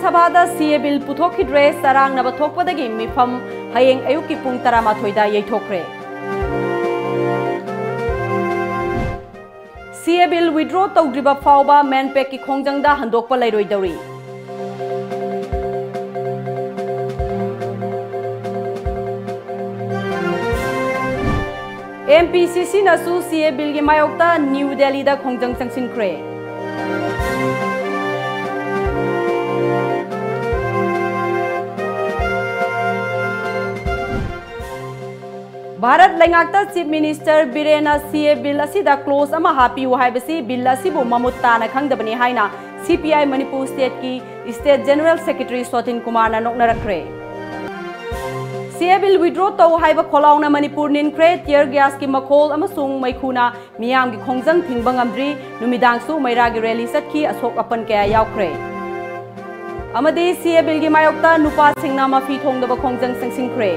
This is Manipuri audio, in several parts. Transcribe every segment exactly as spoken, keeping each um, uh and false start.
ꯁꯚꯥꯗ ꯁꯤ ꯑꯦ ꯕꯤꯜ ꯄꯨꯊꯣꯛꯈꯤꯗ꯭ꯔꯦ, ꯆꯔꯥꯡꯅꯕ ꯊꯣꯛꯄꯗꯒꯤ ꯃꯤꯐꯝ ꯍꯌꯦꯡ ꯑꯌꯨꯛꯀꯤ ꯄꯨꯡ ꯇꯔꯥꯃꯥꯊꯣꯏꯗ ꯌꯩꯊꯣꯛꯈ꯭ꯔꯦ꯫ ꯁꯤ ꯑꯦ ꯕꯤꯜ ꯋꯤꯗ꯭ꯔꯣ ꯇꯧꯗ꯭ꯔꯤꯕ ꯐꯥꯎꯕ ꯃꯦꯟꯄꯦꯛꯀꯤ ꯈꯣꯡꯖꯪꯗ ꯍꯟꯗꯣꯛꯄ ꯂꯩꯔꯣꯏꯗꯧꯔꯤ꯫ ꯑꯦꯝ ꯄꯤ ꯁꯤ ꯁꯤꯅꯁꯨ ꯁꯤ ꯑꯦ ꯕꯤꯜꯒꯤ ꯃꯥꯌꯣꯛꯇ ꯅ꯭ꯌꯨ ꯗꯦꯜꯂꯤꯗ ꯈꯣꯡꯖꯪ ꯆꯪꯁꯤꯟꯈ꯭ꯔꯦ꯫ ꯚꯥꯔꯠ ꯂꯩꯉꯥꯛꯇ ꯆꯤꯐ ꯃꯤꯅꯤꯁꯇꯔ ꯕꯤꯔꯦꯟꯅ ꯁꯤ ꯑꯦ ꯕꯤꯜ ꯑꯁꯤꯗ ꯀ꯭ꯂꯣꯖ ꯑꯃ ꯍꯥꯞꯄꯤꯌꯨ ꯍꯥꯏꯕꯁꯤ ꯕꯤꯜ ꯑꯁꯤꯕꯨ ꯃꯃꯨꯠ ꯇꯥꯅ ꯈꯪꯗꯕꯅꯤ ꯍꯥꯏꯅ ꯁꯤ ꯄꯤ ꯑꯥꯏ ꯃꯅꯤꯄꯨꯔ ꯁ꯭ꯇꯦꯠꯀꯤ ꯁ꯭ꯇꯦꯠ ꯖꯦꯅꯔꯦꯜ ꯁꯦꯀ꯭ꯔꯦꯇꯔꯤ ꯁꯣꯇꯤꯟ ꯀꯨꯃꯥꯔꯅ ꯅꯣꯛꯅꯔꯛꯈ꯭ꯔꯦ꯫ ꯁꯤ ꯑꯦ ꯕꯤꯜ ꯋꯤꯗ꯭ꯔꯣ ꯇꯧ ꯍꯥꯏꯕ ꯈꯣꯜꯂꯥꯎꯅ ꯃꯅꯤꯄꯨꯔ ꯅꯤꯟꯈ꯭ꯔꯦ꯫ ꯇꯤꯌꯔ ꯒ꯭ꯌꯥꯁꯀꯤ ꯃꯈꯣꯜ ꯑꯃꯁꯨꯡ ꯃꯩꯈꯨꯅ ꯃꯤꯌꯥꯝꯒꯤ ꯈꯣꯡꯖꯪ ꯊꯤꯡꯕ ꯉꯝꯗ꯭ꯔꯤ꯫ ꯅꯨꯃꯤꯗꯥꯡꯁꯨ ꯃꯩꯔꯥꯒꯤ ꯔꯦꯂꯤ ꯆꯠꯈꯤ꯫ ꯑꯁꯣꯛ ꯑꯄꯟ ꯀꯌꯥ ꯌꯥꯎꯈ꯭ꯔꯦ꯫ ꯑꯃꯗꯤ ꯁꯤ ꯑꯦ ꯕꯤꯜꯒꯤ ꯃꯥꯌꯣꯛꯇ ꯅꯨꯄꯥꯁꯤꯡꯅ ꯃꯐꯤ ꯊꯣꯡꯗꯕ ꯈꯣꯡꯖꯪ ꯆꯪꯁꯤꯟꯈ꯭ꯔꯦ꯫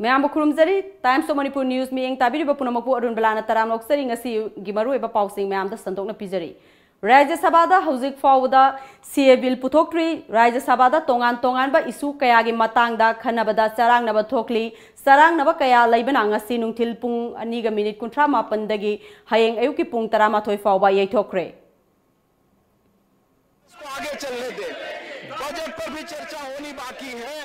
ꯃꯌꯥꯝꯕꯨ ꯈꯨꯔꯨꯝꯖꯔꯤ꯫ Times of Manipur News ꯃꯤꯠꯌꯦꯡ ꯇꯥꯕꯤꯔꯤꯕ ꯄꯨꯝꯅꯃꯛꯄꯨ ꯑꯔꯨꯟ ꯕꯂꯥꯅ ꯇꯔꯥꯝꯅ ꯑꯣꯛꯆꯔꯤ꯫ ꯉꯁꯤꯒꯤ ꯃꯔꯨꯑꯣꯏꯕ ꯄꯥꯎꯁꯤꯡ ꯃꯌꯥꯝꯗ ꯁꯟꯗꯣꯛꯅ ꯄꯤꯖꯔꯤ꯫ ꯔꯥꯖ꯭ꯌ ꯁꯚꯥꯗ ꯍꯧꯖꯤꯛ ꯐꯥꯎꯕꯗ ꯁꯤ ꯑꯦ ꯕꯤꯜ ꯄꯨꯊꯣꯛꯇ꯭ꯔꯤ꯫ ꯔꯥꯖ꯭ꯌ ꯁꯚꯥꯗ ꯇꯣꯉꯥꯟ ꯇꯣꯉꯥꯟꯕ ꯏꯁꯨ ꯀꯌꯥꯒꯤ ꯃꯇꯥꯡꯗ ꯈꯟꯅꯕꯗ ꯆꯔꯥꯡꯅꯕ ꯊꯣꯛꯂꯤ꯫ ꯆꯔꯥꯡꯅꯕ ꯀꯌꯥ ꯂꯩꯕꯅ ꯉꯁꯤ ꯅꯨꯡꯊꯤꯜ ꯄꯨꯡ ꯑꯅꯤꯒ ꯃꯤꯅꯤꯠ ꯀꯨꯟꯊ꯭ꯔꯥ ꯃꯥꯄꯟꯗꯒꯤ ꯍꯌꯦꯡ ꯑꯌꯨꯛꯀꯤ ꯄꯨꯡ ꯇꯔꯥꯃꯥꯊꯣꯏ ꯐꯥꯎꯕ ꯌꯩꯊꯣꯛꯈ꯭ꯔꯦ꯫ इसको आगे चलने दे। बजट पर भी चर्चा होनी बाकी है।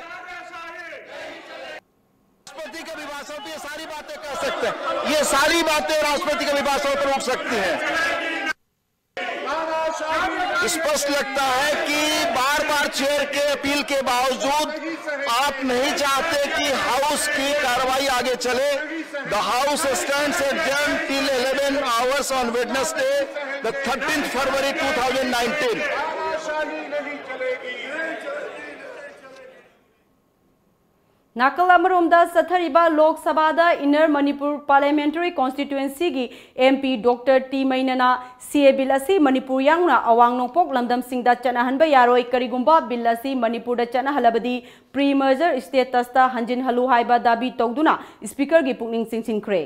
राष्ट्रपति के अभिभाषण पे ये सारी बातें कह सकते हैं, ये सारी बातें राष्ट्रपति के अभिभाषण पर उठ सकती हैं। स्पष्ट लगता है कि बार बार चेयर के अपील के बावजूद आप नहीं चाहते कि हाउस की कार्रवाई आगे चले। The House stands adjourned till eleven hours on Wednesday, the thirteenth February two thousand nineteen. ꯅꯥꯀꯜ ꯑꯃꯔꯣꯝꯗ ꯆꯠꯊꯔꯤꯕ ꯂꯣꯛ ꯁꯚꯥꯗ ꯏꯟꯅꯔ ꯃꯅꯤꯄꯨꯔ ꯄꯥꯔꯂꯤꯌꯥꯃꯦꯟꯇꯔꯤ ꯀꯣꯟꯁꯇꯤꯇ꯭ꯌꯨꯑꯦꯟꯁꯤꯒꯤ ꯑꯦꯝ ꯄꯤ ꯗꯣꯛꯇꯔ ꯇꯤ ꯃꯩꯅꯅ ꯁꯤ ꯑꯦ ꯕꯤꯜ ꯑꯁꯤ ꯃꯅꯤꯄꯨꯔ ꯌꯥꯎꯅ ꯑꯋꯥꯡ ꯅꯣꯡꯄꯣꯛ ꯂꯝꯗꯝꯁꯤꯡꯗ ꯆꯠꯅꯍꯟꯕ ꯌꯥꯔꯣꯏ, ꯀꯔꯤꯒꯨꯝꯕ ꯕꯤꯜ ꯑꯁꯤ ꯃꯅꯤꯄꯨꯔꯗ ꯆꯠꯅꯍꯜꯂꯕꯗꯤ ꯄ꯭ꯔꯤ ꯃꯔꯖꯔ ꯁ꯭ꯇꯦꯇꯁꯇ ꯍꯟꯖꯤꯟꯍꯜꯂꯨ ꯍꯥꯏꯕ ꯗꯥꯕꯤ ꯇꯧꯗꯨꯅ ꯁ꯭ꯄꯤꯀꯔꯒꯤ ꯄꯨꯛꯅꯤꯡ ꯆꯤꯡꯁꯤꯟꯈ꯭ꯔꯦ꯫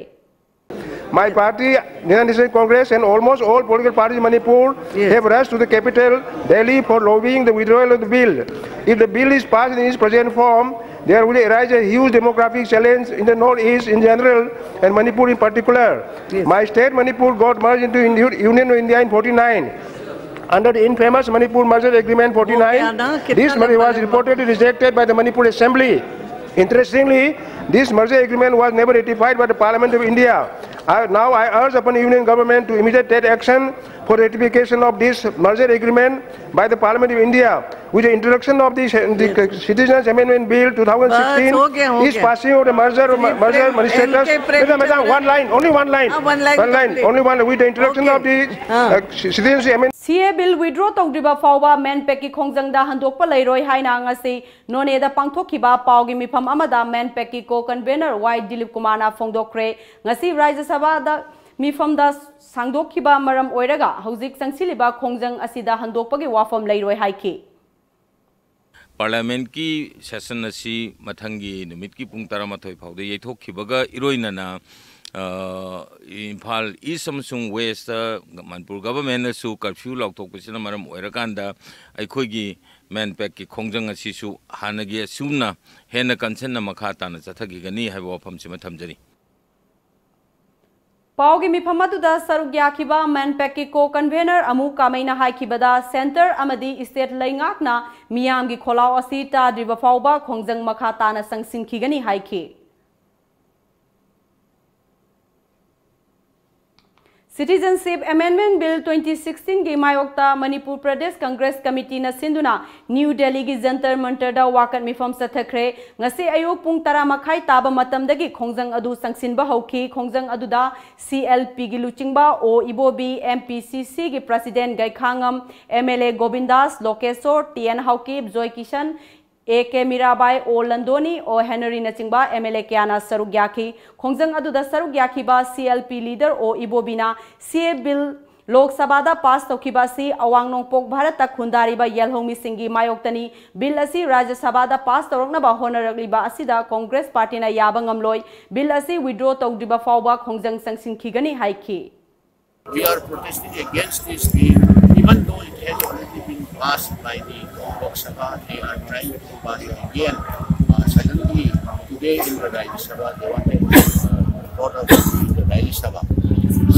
My party, National Congress, and almost all political parties in Manipur Yes. have rushed to the capital, Delhi, for lobbying the withdrawal of the bill. If the bill is passed in its present form, there will arise a huge demographic challenge in the Northeast in general and Manipur in particular. Yes. My state, Manipur, got merged into Indi- Union of India in forty-nine under the infamous Manipur Merger Agreement forty-nine. This merger was reportedly rejected by the Manipur Assembly. Interestingly, this merger agreement was never ratified by the Parliament of India. I, now I urge upon the Union Government to immediate take action for ratification of this merger agreement by the Parliament of India with the introduction of the, the Citizens Amendment Bill two thousand sixteen is passing of the merger, merger status. Madam, madam, one line, only one line. One line, only one, with the introduction of the uh, Citizens Amendment. ꯁꯤ ꯑꯦ ꯕꯤꯜ ꯋꯤꯗ꯭ꯔꯣ ꯇꯧꯗ꯭ꯔꯤꯕ ꯐꯥꯎꯕ ꯃꯦꯟꯄꯦꯛꯀꯤ ꯈꯣꯡꯖꯪꯗ ꯍꯟꯗꯣꯛꯄ ꯂꯩꯔꯣꯏ ꯍꯥꯏꯅ ꯉꯁꯤ ꯅꯣꯅꯦꯗ ꯄꯥꯡꯊꯣꯛꯈꯤꯕ ꯄꯥꯎꯒꯤ ꯃꯤꯐꯝ ꯑꯃꯗ ꯃꯦꯟꯄꯦꯛꯀꯤ ꯀꯣ ꯀꯟꯚꯦꯅꯔ ꯋꯥꯏ ꯗꯤꯂꯤꯞ ꯀꯨꯃꯥꯔꯅ ꯐꯣꯡꯗꯣꯛꯈ꯭ꯔꯦ꯫ ꯉꯁꯤ ꯔꯥꯖ꯭ꯌ ꯁꯚꯥꯗ ꯃꯤꯐꯝꯗ ꯁꯥꯡꯗꯣꯛꯈꯤꯕ ꯃꯔꯝ ꯑꯣꯏꯔꯒ ꯍꯧꯖꯤꯛ ꯆꯪꯁꯤꯜꯂꯤꯕ ꯈꯣꯡꯖꯪ ꯑꯁꯤꯗ ꯍꯟꯗꯣꯛꯄꯒꯤ ꯋꯥꯐꯝ ꯂꯩꯔꯣꯏ ꯍꯥꯏꯈꯤ꯫ ꯄꯥꯔꯂꯤꯌꯥꯃꯦꯟꯠꯀꯤ ꯁꯦꯁꯟ ꯑꯁꯤ ꯃꯊꯪꯒꯤ ꯅꯨꯃꯤꯠꯀꯤ ꯄꯨꯡ ꯇꯔꯥꯃꯥꯊꯣꯏ ꯐꯥꯎꯗ ꯌꯩꯊꯣꯛꯈꯤꯕꯒ ꯏꯔꯣꯏꯅꯅ, ꯑ, ꯏꯝꯐꯥꯜ ꯏꯁ ꯑꯃꯁꯨꯡ ꯋꯦꯁꯇ ꯃꯅꯤꯄꯨꯔ ꯒꯚꯔꯟꯃꯦꯟꯠꯅꯁꯨ ꯀꯔꯐ꯭ꯌꯨ ꯂꯥꯎꯊꯣꯛꯄꯁꯤꯅ ꯃꯔꯝ ꯑꯣꯏꯔꯀꯥꯟꯗ ꯑꯩꯈꯣꯏꯒꯤ ꯃꯦꯟꯄꯦꯛꯀꯤ ꯈꯣꯡꯖꯪ ꯑꯁꯤꯁꯨ ꯍꯥꯟꯅꯒꯤ ꯑꯁꯨꯝꯅ ꯍꯦꯟꯅ ꯀꯟꯁꯟꯅ ꯃꯈꯥ ꯇꯥꯅ ꯆꯠꯊꯈꯤꯒꯅꯤ ꯍꯥꯏꯕ ꯋꯥꯐꯝꯁꯤꯃ ꯊꯝꯖꯔꯤ꯫ ꯄꯥꯎꯒꯤ ꯃꯤꯐꯝ ꯑꯗꯨꯗ ꯁꯔꯨꯛ ꯌꯥꯈꯤꯕ ꯃꯦꯟꯄꯦꯛꯀꯤ ꯀꯣ ꯀꯟꯚꯦꯅꯔ ꯑꯃꯨ ꯀꯥꯃꯩꯅ ꯍꯥꯏꯈꯤꯕꯗ, ꯁꯦꯟꯇꯔ ꯑꯃꯗꯤ ꯁ꯭ꯇꯦꯠ ꯂꯩꯉꯥꯛꯅ ꯃꯤꯌꯥꯝꯒꯤ ꯈꯣꯜꯂꯥꯎ ꯑꯁꯤ ꯇꯥꯗ꯭ꯔꯤꯕ ꯐꯥꯎꯕ ꯈꯣꯡꯖꯪ ꯃꯈꯥ ꯇꯥꯅ ꯆꯪꯁꯤꯟꯈꯤꯒꯅꯤ ꯍꯥꯏꯈꯤ꯫ Citizenship Amendment Bill twenty sixteen ꯒꯤ ꯃꯥꯌꯣꯛꯇ ꯃꯅꯤꯄꯨꯔ ꯄ꯭ꯔꯗꯦꯁ ꯀꯪꯒ꯭ꯔꯦꯁ ꯀꯃꯤꯇꯤꯅ ꯁꯤꯟꯗꯨꯅ ꯅ꯭ꯌꯨ ꯗꯦꯜꯂꯤꯒꯤ ꯖꯟꯇꯔ ꯃꯟꯇꯔꯗ ꯋꯥꯀꯠ ꯃꯤꯐꯝ ꯆꯠꯊꯈ꯭ꯔꯦ꯫ ꯉꯁꯤ ꯑꯌꯨꯛ ꯄꯨꯡ ꯇꯔꯥ ꯃꯈꯥꯏ ꯇꯥꯕ ꯃꯇꯝꯗꯒꯤ ꯈꯣꯡꯖꯪ ꯑꯗꯨ ꯆꯪꯁꯤꯟꯕ ꯍꯧꯈꯤ꯫ ꯈꯣꯡꯖꯪ ꯑꯗꯨꯗ ꯁꯤ ꯑꯦꯜ ꯄꯤꯒꯤ ꯂꯨꯆꯤꯡꯕ ꯑꯣ ꯏꯕꯣꯕꯤ, ꯑꯦꯝ ꯄꯤ ꯁꯤ ꯁꯤꯒꯤ president Gaikhangam, M L A Gobindas, Lokeshwar, T N Haokip, Joy Kishan, A K Mirabai, O Landoni, ꯑꯣ ꯍꯦꯅꯔꯤꯅꯆꯤꯡꯕ ꯑꯦꯝ ꯑꯦꯜ ꯑꯦ ꯀꯌꯥꯅ ꯁꯔꯨꯛ ꯌꯥꯈꯤ꯫ ꯈꯣꯡꯖꯪ ꯑꯗꯨꯗ ꯁꯔꯨꯛ ꯌꯥꯈꯤꯕ ꯁꯤ ꯑꯦꯜ ꯄꯤ ꯂꯤꯗꯔ ꯑꯣ ꯏꯕꯣꯕꯤꯅ ꯁꯤ ꯑꯦ ꯕꯤꯜ ꯂꯣꯛ ꯁꯚꯥꯗ ꯄꯥꯁ ꯇꯧꯈꯤꯕ ꯑꯁꯤ ꯑꯋꯥꯡ ꯅꯣꯡꯄꯣꯛ ꯚꯥꯔꯠꯇ ꯈꯨꯟꯗꯥꯔꯤꯕ ꯌꯦꯜꯍꯧꯃꯤꯁꯤꯡꯒꯤ ꯃꯥꯌꯣꯛꯇꯅꯤ꯫ ꯕꯤꯜ ꯑꯁꯤ ꯔꯥꯖ꯭ꯌ ꯁꯚꯥꯗ ꯄꯥꯁ ꯇꯧꯔꯛꯅꯕ ꯍꯣꯠꯅꯔꯛꯂꯤꯕ ꯑꯁꯤꯗ ꯀꯣꯡꯒ꯭ꯔꯦꯁ ꯄꯥꯔꯇꯤꯅ ꯌꯥꯕ ꯉꯝꯂꯣꯏ꯫ ꯕꯤꯜ ꯑꯁꯤ ꯋꯤꯗ꯭ꯔꯣ ꯇꯧꯗ꯭ꯔꯤꯕ ꯐꯥꯎꯕ ꯈꯣꯡꯖꯪ ꯆꯪꯁꯤꯟꯈꯤꯒꯅꯤ ꯍꯥꯏꯈꯤ꯫ We are protesting against this bill, even though it has already been passed by the Lok Sabha. They are trying to pass it again. Uh, suddenly, today in the Rajya Sabha, they want to uh, brought up in the Rajya Sabha.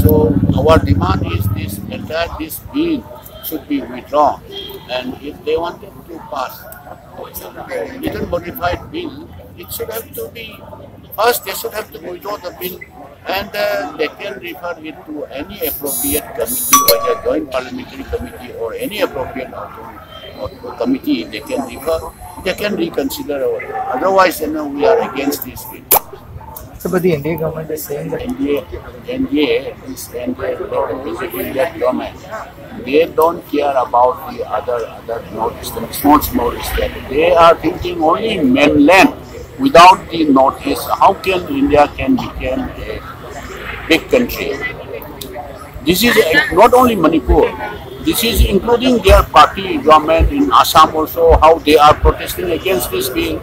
So our demand is this entire this bill should be withdrawn, and if they wanted to pass little modified bill, it should have to be first they should have to withdraw the bill, and uh, they can refer it to any appropriate committee, whether joint parliamentary committee or any appropriate authority or committee they can refer, they can reconsider. Otherwise, you know, we are against this bill. So, but the N D A government is saying that N D A, N D A is N D A, B J P led government. They don't care about the other other northeastern small small state. They are thinking only mainland. Without the northeast, how can India can become a big country? This is a, not only Manipur. This is including their party government in Assam also, how they are protesting against this bill,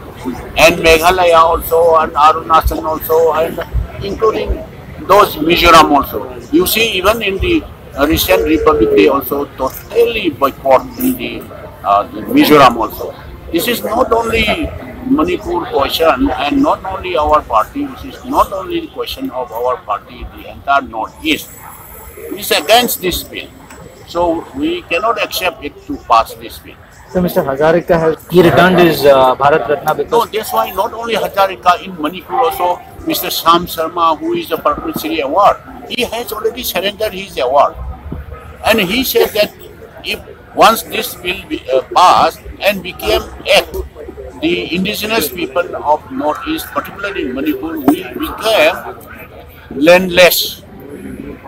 and Meghalaya also, and Arunachal also, and including those Mizoram also. You see, even in the uh, recent Republic Day also, totally boycott in the, uh, the Mizoram also. This is not only Manipur question and not only our party. This is not only the question of our party, the entire Northeast. It is against this bill. So we cannot accept it to pass this bill. So, Mister Hazarika has he returned his uh, Bharat Ratna No, because that's why not only Hazarika, in Manipur also, Mister Shyam Sharma, who is a Padma Shri Award, he has already surrendered his award. And he said that if once this bill be, uh, passed and became act, the indigenous people of Northeast, particularly Manipur, will become landless.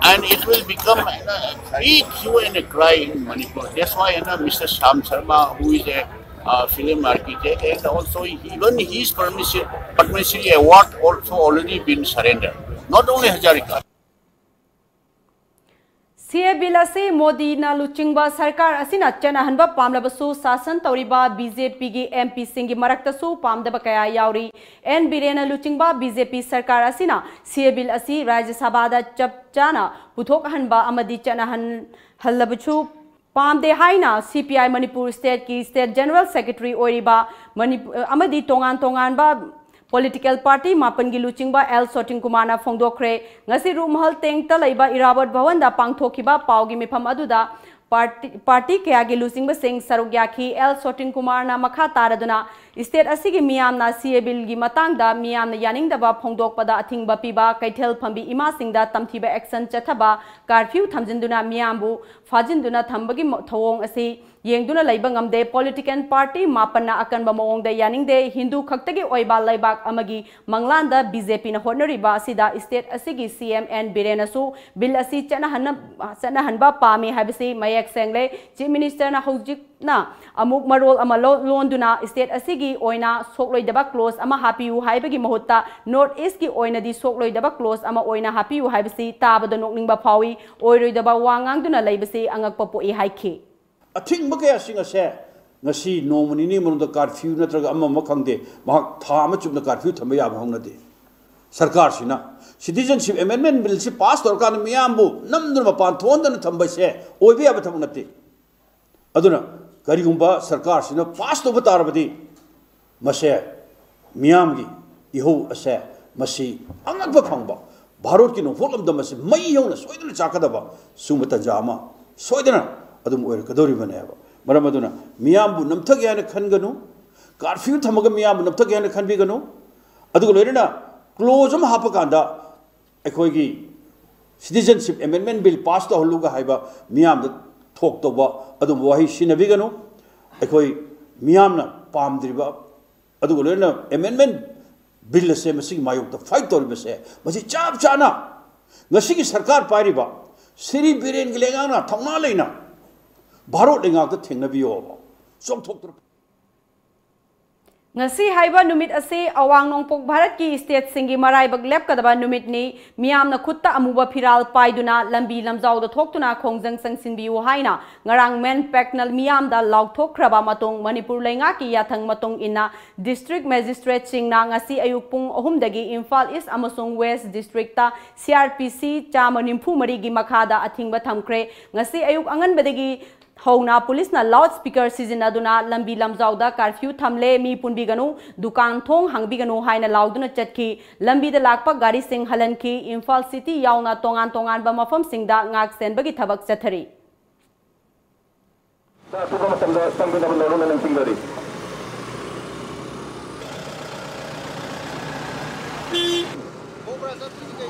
And it will become a big hue and a cry in Manipur. That's why, you know, Mister Shyam Sharma, who is a uh, film architect, and also even his Padma Shri, Padma Shri award also already been surrendered. Not only Hazarika. ꯁꯤ ꯑꯦ ꯕꯤꯜ ꯑꯁꯤ ꯃꯣꯗꯤꯅ ꯂꯨꯆꯤꯡꯕ ꯁꯔꯀꯥꯔ ꯑꯁꯤꯅ ꯆꯠꯅꯍꯟꯕ ꯄꯥꯝꯂꯕꯁꯨ ꯁꯥꯁꯟ ꯇꯧꯔꯤꯕ ꯕꯤ ꯖꯦ ꯄꯤꯒꯤ ꯑꯦꯝ ꯄꯤꯁꯤꯡꯒꯤ ꯃꯔꯛꯇꯁꯨ ꯄꯥꯝꯗꯕ ꯀꯌꯥ ꯌꯥꯎꯔꯤ꯫ ꯑꯦꯟ ꯕꯤꯔꯦꯟꯅ ꯂꯨꯆꯤꯡꯕ ꯕꯤ ꯖꯦ ꯄꯤ ꯁꯔꯀꯥꯔ ꯑꯁꯤꯅ ꯁꯤ ꯑꯦ ꯕꯤꯜ ꯑꯁꯤ ꯔꯥꯖ꯭ꯌ ꯁꯚꯥꯗ ꯆꯞ ꯆꯥꯅ ꯄꯨꯊꯣꯛꯍꯟꯕ ꯑꯃꯗꯤ ꯆꯠꯅꯍꯟꯍꯜꯂꯕꯁꯨ ꯄꯥꯝꯗꯦ ꯍꯥꯏꯅ ꯁꯤ ꯄꯤ ꯑꯥꯏ ꯃꯅꯤꯄꯨꯔ ꯁ꯭ꯇꯦꯠꯀꯤ ꯁ꯭ꯇꯦꯠ ꯖꯦꯅꯔꯦꯜ ꯁꯦꯀ꯭ꯔꯦꯇꯔꯤ ꯑꯣꯏꯔꯤꯕ ꯃꯅꯤꯄꯨꯔ ꯑꯃꯗꯤ ꯇꯣꯉꯥꯟ ꯇꯣꯉꯥꯟꯕ ꯄꯣꯂꯤꯇꯤꯀꯦꯜ ꯄꯥꯔꯇꯤ ꯃꯥꯄꯟꯒꯤ ꯂꯨꯆꯤꯡꯕ ꯑꯦꯜ ꯁꯣꯇꯤꯟ ꯀꯨꯃꯥꯔꯅ ꯐꯣꯡꯗꯣꯛꯈ꯭ꯔꯦ꯫ ꯉꯁꯤ ꯔꯨꯃꯍꯜ ꯇꯦꯡꯇ ꯂꯩꯕ ꯏꯔꯥꯕꯣꯠ ꯚꯋꯟꯗ ꯄꯥꯡꯊꯣꯛꯈꯤꯕ ꯄꯥꯎꯒꯤ ꯃꯤꯐꯝ ꯑꯗꯨꯗ ꯄꯥꯔꯇꯤ ꯄꯥꯔꯇꯤ ꯀꯌꯥꯒꯤ ꯂꯨꯆꯤꯡꯕꯁꯤꯡ ꯁꯔꯨꯛ ꯌꯥꯈꯤ꯫ ꯑꯦꯜ ꯁꯣꯇꯤꯟ ꯀꯨꯃꯥꯔꯅ ꯃꯈꯥ ꯇꯥꯔꯗꯨꯅ ꯁ꯭ꯇꯦꯠ ꯑꯁꯤꯒꯤ ꯃꯤꯌꯥꯝꯅ ꯁꯤ ꯑꯦ ꯕꯤꯜꯒꯤ ꯃꯇꯥꯡꯗ ꯃꯤꯌꯥꯝꯅ ꯌꯥꯅꯤꯡꯗꯕ ꯐꯣꯡꯗꯣꯛꯄꯗ ꯑꯊꯤꯡꯕ ꯄꯤꯕ, ꯀꯩꯊꯦꯜ ꯐꯝꯕꯤ ꯏꯃꯥꯁꯤꯡꯗ ꯇꯝꯊꯤꯕ ꯑꯦꯛꯁꯟ ꯆꯠꯊꯕ, ꯀꯥꯔꯐ꯭ꯌꯨ ꯊꯝꯖꯤꯟꯗꯨꯅ ꯃꯤꯌꯥꯝꯕꯨ ꯐꯥꯖꯤꯟꯗꯨꯅ ꯊꯝꯕꯒꯤ ꯃ- ꯊꯧꯑꯣꯡ ꯑꯁꯤ ꯌꯦꯡꯗꯨꯅ ꯂꯩꯕ ꯉꯝꯗꯦ꯫ ꯄꯣꯂꯤꯇꯤꯀꯦꯜ ꯄꯥꯔꯇꯤ ꯃꯥꯄꯟꯅ ꯑꯀꯟꯕ ꯃꯑꯣꯡꯗ ꯌꯥꯅꯤꯡꯗꯦ꯫ ꯍꯤꯟꯗꯨ ꯈꯛꯇꯒꯤ ꯑꯣꯏꯕ ꯂꯩꯕꯥꯛ ꯑꯃꯒꯤ ꯃꯪꯂꯥꯟꯗ ꯕꯤ ꯖꯦ ꯄꯤꯅ ꯍꯣꯠꯅꯔꯤꯕ ꯑꯁꯤꯗ ꯁ꯭ꯇꯦꯠ ꯑꯁꯤꯒꯤ ꯁꯤ ꯑꯦꯝ ꯑꯦꯟ ꯕꯤꯔꯦꯟꯅꯁꯨ ꯕꯤꯜ ꯑꯁꯤ ꯆꯠꯅꯍꯟꯅ- ꯆꯠꯅꯍꯟꯕ ꯄꯥꯝꯃꯤ ꯍꯥꯏꯕꯁꯤ ꯃꯌꯦꯛ ꯁꯦꯡꯂꯦ꯫ ꯆꯤꯐ ꯃꯤꯅꯤꯁꯇꯔꯅ ꯍꯧꯖꯤꯛꯅ ꯑꯃꯨꯛ ꯃꯔꯣꯜ ꯑꯃ ꯂꯣ- ꯂꯣꯟꯗꯨꯅ ꯁ꯭ꯇꯦꯠ ꯑꯁꯤꯒꯤ ꯑꯣꯏꯅ ꯁꯣꯛꯂꯣꯏꯗꯕ ꯀ꯭ꯂꯣꯖ ꯑꯃ ꯍꯥꯞꯄꯤꯌꯨ ꯍꯥꯏꯕꯒꯤ ꯃꯍꯨꯠꯇ ꯅꯣꯔꯠ ꯏꯁꯀꯤ ꯑꯣꯏꯅꯗꯤ ꯁꯣꯛꯂꯣꯏꯗꯕ ꯀ꯭ꯂꯣꯖ ꯑꯃ ꯑꯣꯏꯅ ꯍꯥꯞꯄꯤꯌꯨ ꯍꯥꯏꯕꯁꯤ ꯇꯥꯕꯗ ꯅꯣꯛꯅꯤꯡꯕ ꯐꯥꯎꯏ꯫ ꯑꯣꯏꯔꯣꯏꯗꯕ ꯋꯥ ꯉꯥꯡꯗꯨꯅ ꯂꯩꯕꯁꯤ ꯑꯉꯛꯄ ꯄꯣꯛꯏ ꯍꯥꯏꯈꯤ꯫ ꯑꯊꯤꯡꯕ ꯀꯌꯥꯁꯤꯡ ꯑꯁꯦ ꯉꯁꯤ ꯅꯣꯡꯃ ꯅꯤꯅꯤ ꯃꯅꯨꯡꯗ ꯀꯥꯔꯐ꯭ꯌꯨ ꯅꯠꯇ꯭ꯔꯒ ꯑꯃ ꯑꯃ ꯈꯪꯗꯦ, ꯃꯍꯥꯛ ꯊꯥ ꯑꯃ ꯆꯨꯞꯅ ꯀꯥꯔꯐ꯭ꯌꯨ ꯊꯝꯕ ꯌꯥꯕ ꯍꯧꯅꯗꯦ꯫ ꯁꯔꯀꯥꯔꯁꯤꯅ ꯁꯤꯇꯤꯖꯟꯁꯤꯞ ꯑꯦꯃꯦꯟꯗꯃꯦꯟ ꯕꯤꯜꯁꯤ ꯄꯥꯁ ꯇꯧꯔꯀꯥꯟꯗ ꯃꯤꯌꯥꯝꯕꯨ ꯅꯝꯗꯨꯅ ꯃꯄꯥꯟ ꯊꯣꯛꯍꯟꯗꯅ ꯊꯝꯕꯁꯦ ꯑꯣꯏꯕ ꯌꯥꯕ ꯊꯕꯛ ꯅꯠꯇꯦ꯫ ꯑꯗꯨꯅ ꯀꯔꯤꯒꯨꯝꯕ ꯁꯔꯀꯥꯔꯁꯤꯅ ꯄꯥꯁ ꯇꯧꯕ ꯇꯥꯔꯕꯗꯤ ꯃꯁꯦ ꯃꯤꯌꯥꯝꯒꯤ ꯏꯍꯧ ꯑꯁꯦ ꯃꯁꯤ ꯑꯉꯛꯄ ꯐꯪꯕ, ꯚꯥꯔꯠꯀꯤ ꯅꯣꯡꯄꯣꯛ ꯂꯝꯗꯝ ꯑꯁꯤ ꯃꯩ ꯍꯧꯅ ꯁꯣꯏꯗꯅ ꯆꯥꯛꯀꯗꯕ ꯁꯤꯒꯨꯝꯕ ꯇꯟꯖꯥ ꯑꯃ ꯁꯣꯏꯗꯅ ꯑꯗꯨꯝ ꯑꯣꯏꯔꯛꯀꯗꯧꯔꯤꯕꯅꯦꯕ꯫ ꯃꯔꯝ ꯑꯗꯨꯅ ꯃꯤꯌꯥꯝꯕꯨ ꯅꯝꯊꯒꯦ ꯍꯥꯏꯅ ꯈꯟꯒꯅꯨ, ꯀꯥꯔꯐ꯭ꯌꯨ ꯊꯝꯃꯒ ꯃꯤꯌꯥꯝꯕꯨ ꯅꯝꯊꯒꯦ ꯍꯥꯏꯅ ꯈꯟꯕꯤꯒꯅꯨ꯫ ꯑꯗꯨꯒ ꯂꯣꯏꯅꯅ ꯀ꯭ꯂꯣꯖ ꯑꯃ ꯍꯥꯞꯄꯀꯥꯟꯗ ꯑꯩꯈꯣꯏꯒꯤ ꯁꯤꯇꯤꯖꯟꯁꯤꯞ ꯑꯦꯃꯦꯟꯗꯃꯦꯟ ꯕꯤꯜ ꯄꯥꯁ ꯇꯧꯍꯜꯂꯨꯒ ꯍꯥꯏꯕ ꯃꯤꯌꯥꯝꯗ ꯊꯣꯛ ꯇꯧꯕ ꯑꯗꯨꯝꯕ ꯋꯥꯍꯩ ꯁꯤꯖꯤꯟꯅꯕꯤꯒꯅꯨ꯫ ꯑꯩꯈꯣꯏ ꯃꯤꯌꯥꯝꯅ ꯄꯥꯝꯗ꯭ꯔꯤꯕ ꯑꯗꯨꯒ ꯂꯣꯏꯅꯅ ꯑꯦꯃꯦꯟꯗꯃꯦꯟ ꯕꯤꯜ ꯑꯁꯦ ꯃꯁꯤꯒꯤ ꯃꯥꯌꯣꯛꯇ ꯐꯥꯏꯠ ꯇꯧꯔꯤꯕꯁꯦ ꯃꯁꯤ ꯆꯞ ꯆꯥꯅ ꯉꯁꯤꯒꯤ ꯁꯔꯀꯥꯔ ꯄꯥꯏꯔꯤꯕ ꯁ꯭ꯔꯤ ꯕꯤꯔꯦꯟꯒꯤ ꯂꯩꯉꯥꯛꯅ ꯊꯧꯅꯥ ꯂꯩꯅ ꯚꯥꯔꯠ ꯂꯩꯉꯥꯛꯇ ꯊꯦꯡꯅꯕꯤꯌꯣꯕ꯫ ꯆꯣꯡꯊꯣꯛꯇꯅ ꯉꯁꯤ ꯍꯥꯏꯕ ꯅꯨꯃꯤꯠ ꯑꯁꯤ ꯑꯋꯥꯡ ꯅꯣꯡꯄꯣꯛ ꯚꯥꯔꯠꯀꯤ ꯁ꯭ꯇꯦꯠꯁꯤꯡꯒꯤ ꯃꯔꯥꯏꯕꯛ ꯂꯦꯞꯀꯗꯕ ꯅꯨꯃꯤꯠꯅꯤ꯫ ꯃꯤꯌꯥꯝꯅ ꯈꯨꯠꯇ ꯑꯃꯨꯕ ꯐꯤꯔꯥꯜ ꯄꯥꯏꯗꯨꯅ ꯂꯝꯕꯤ ꯂꯝꯖꯥꯎꯗ ꯊꯣꯛꯇꯨꯅ ꯈꯣꯡꯖꯪ ꯆꯪꯁꯤꯟꯕꯤꯌꯨ ꯍꯥꯏꯅ ꯉꯔꯥꯡ ꯃꯦꯟ ꯄꯦꯛꯅꯦꯜ ꯃꯤꯌꯥꯝꯗ ꯂꯥꯎꯊꯣꯛꯈ꯭ꯔꯕ ꯃꯇꯨꯡ, ꯃꯅꯤꯄꯨꯔ ꯂꯩꯉꯥꯛꯀꯤ ꯌꯥꯊꯪ ꯃꯇꯨꯡ ꯏꯟꯅ district magistrateꯁꯤꯡꯅ ꯉꯁꯤ ꯑꯌꯨꯛ ꯄꯨꯡ ꯑꯍꯨꯝꯗꯒꯤ ꯏꯝꯐꯥꯜ ꯏꯁ ꯑꯃꯁꯨꯡ west districtꯇ C R P C ꯆꯥꯝꯃ ꯅꯤꯐꯨ ꯃꯔꯤꯒꯤ ꯃꯈꯥꯗ ꯑꯊꯤꯡꯕ ꯊꯝꯈ꯭ꯔꯦ꯫ ꯉꯁꯤ ꯑꯌꯨꯛ ꯑꯉꯟꯕꯗꯒꯤ ꯍꯧꯅ ꯄꯨꯂꯤꯁꯅ ꯂꯥꯎꯗ ꯁ꯭ꯄꯤꯀꯔ ꯁꯤꯖꯤꯟꯅꯗꯨꯅ ꯂꯝꯕꯤ ꯂꯝꯖꯥꯎꯗ ꯀꯥꯔꯐ꯭ꯌꯨ ꯊꯝꯂꯦ꯫ "ꯃꯤ ꯄꯨꯟꯕꯤꯒꯅꯨ, ꯗꯨꯀꯥꯟ ꯊꯣꯡ ꯍꯥꯡꯕꯤꯒꯅꯨ" ꯍꯥꯏꯅ ꯂꯥꯎꯗꯨꯅ ꯆꯠꯈꯤ꯫ ꯂꯝꯕꯤꯗ ꯂꯥꯛꯄ ꯒꯥꯔꯤꯁꯤꯡ ꯍꯜꯍꯟꯈꯤ꯫ ꯏꯝꯐꯥꯜ ꯁꯤꯇꯤ ꯌꯥꯎꯅ ꯇꯣꯉꯥꯟ ꯇꯣꯉꯥꯟꯕ ꯃꯐꯝꯁꯤꯡꯗ ꯉꯥꯛ ꯁꯦꯟꯕꯒꯤ ꯊꯕꯛ ꯆꯠꯊꯔꯤ꯫ ꯑꯊꯨꯕ ꯃꯇꯝꯗ ꯆꯪꯕꯤꯅꯕ ꯂꯧꯔꯨꯅ ꯅꯤꯡꯁꯤꯡꯖꯔꯤ꯫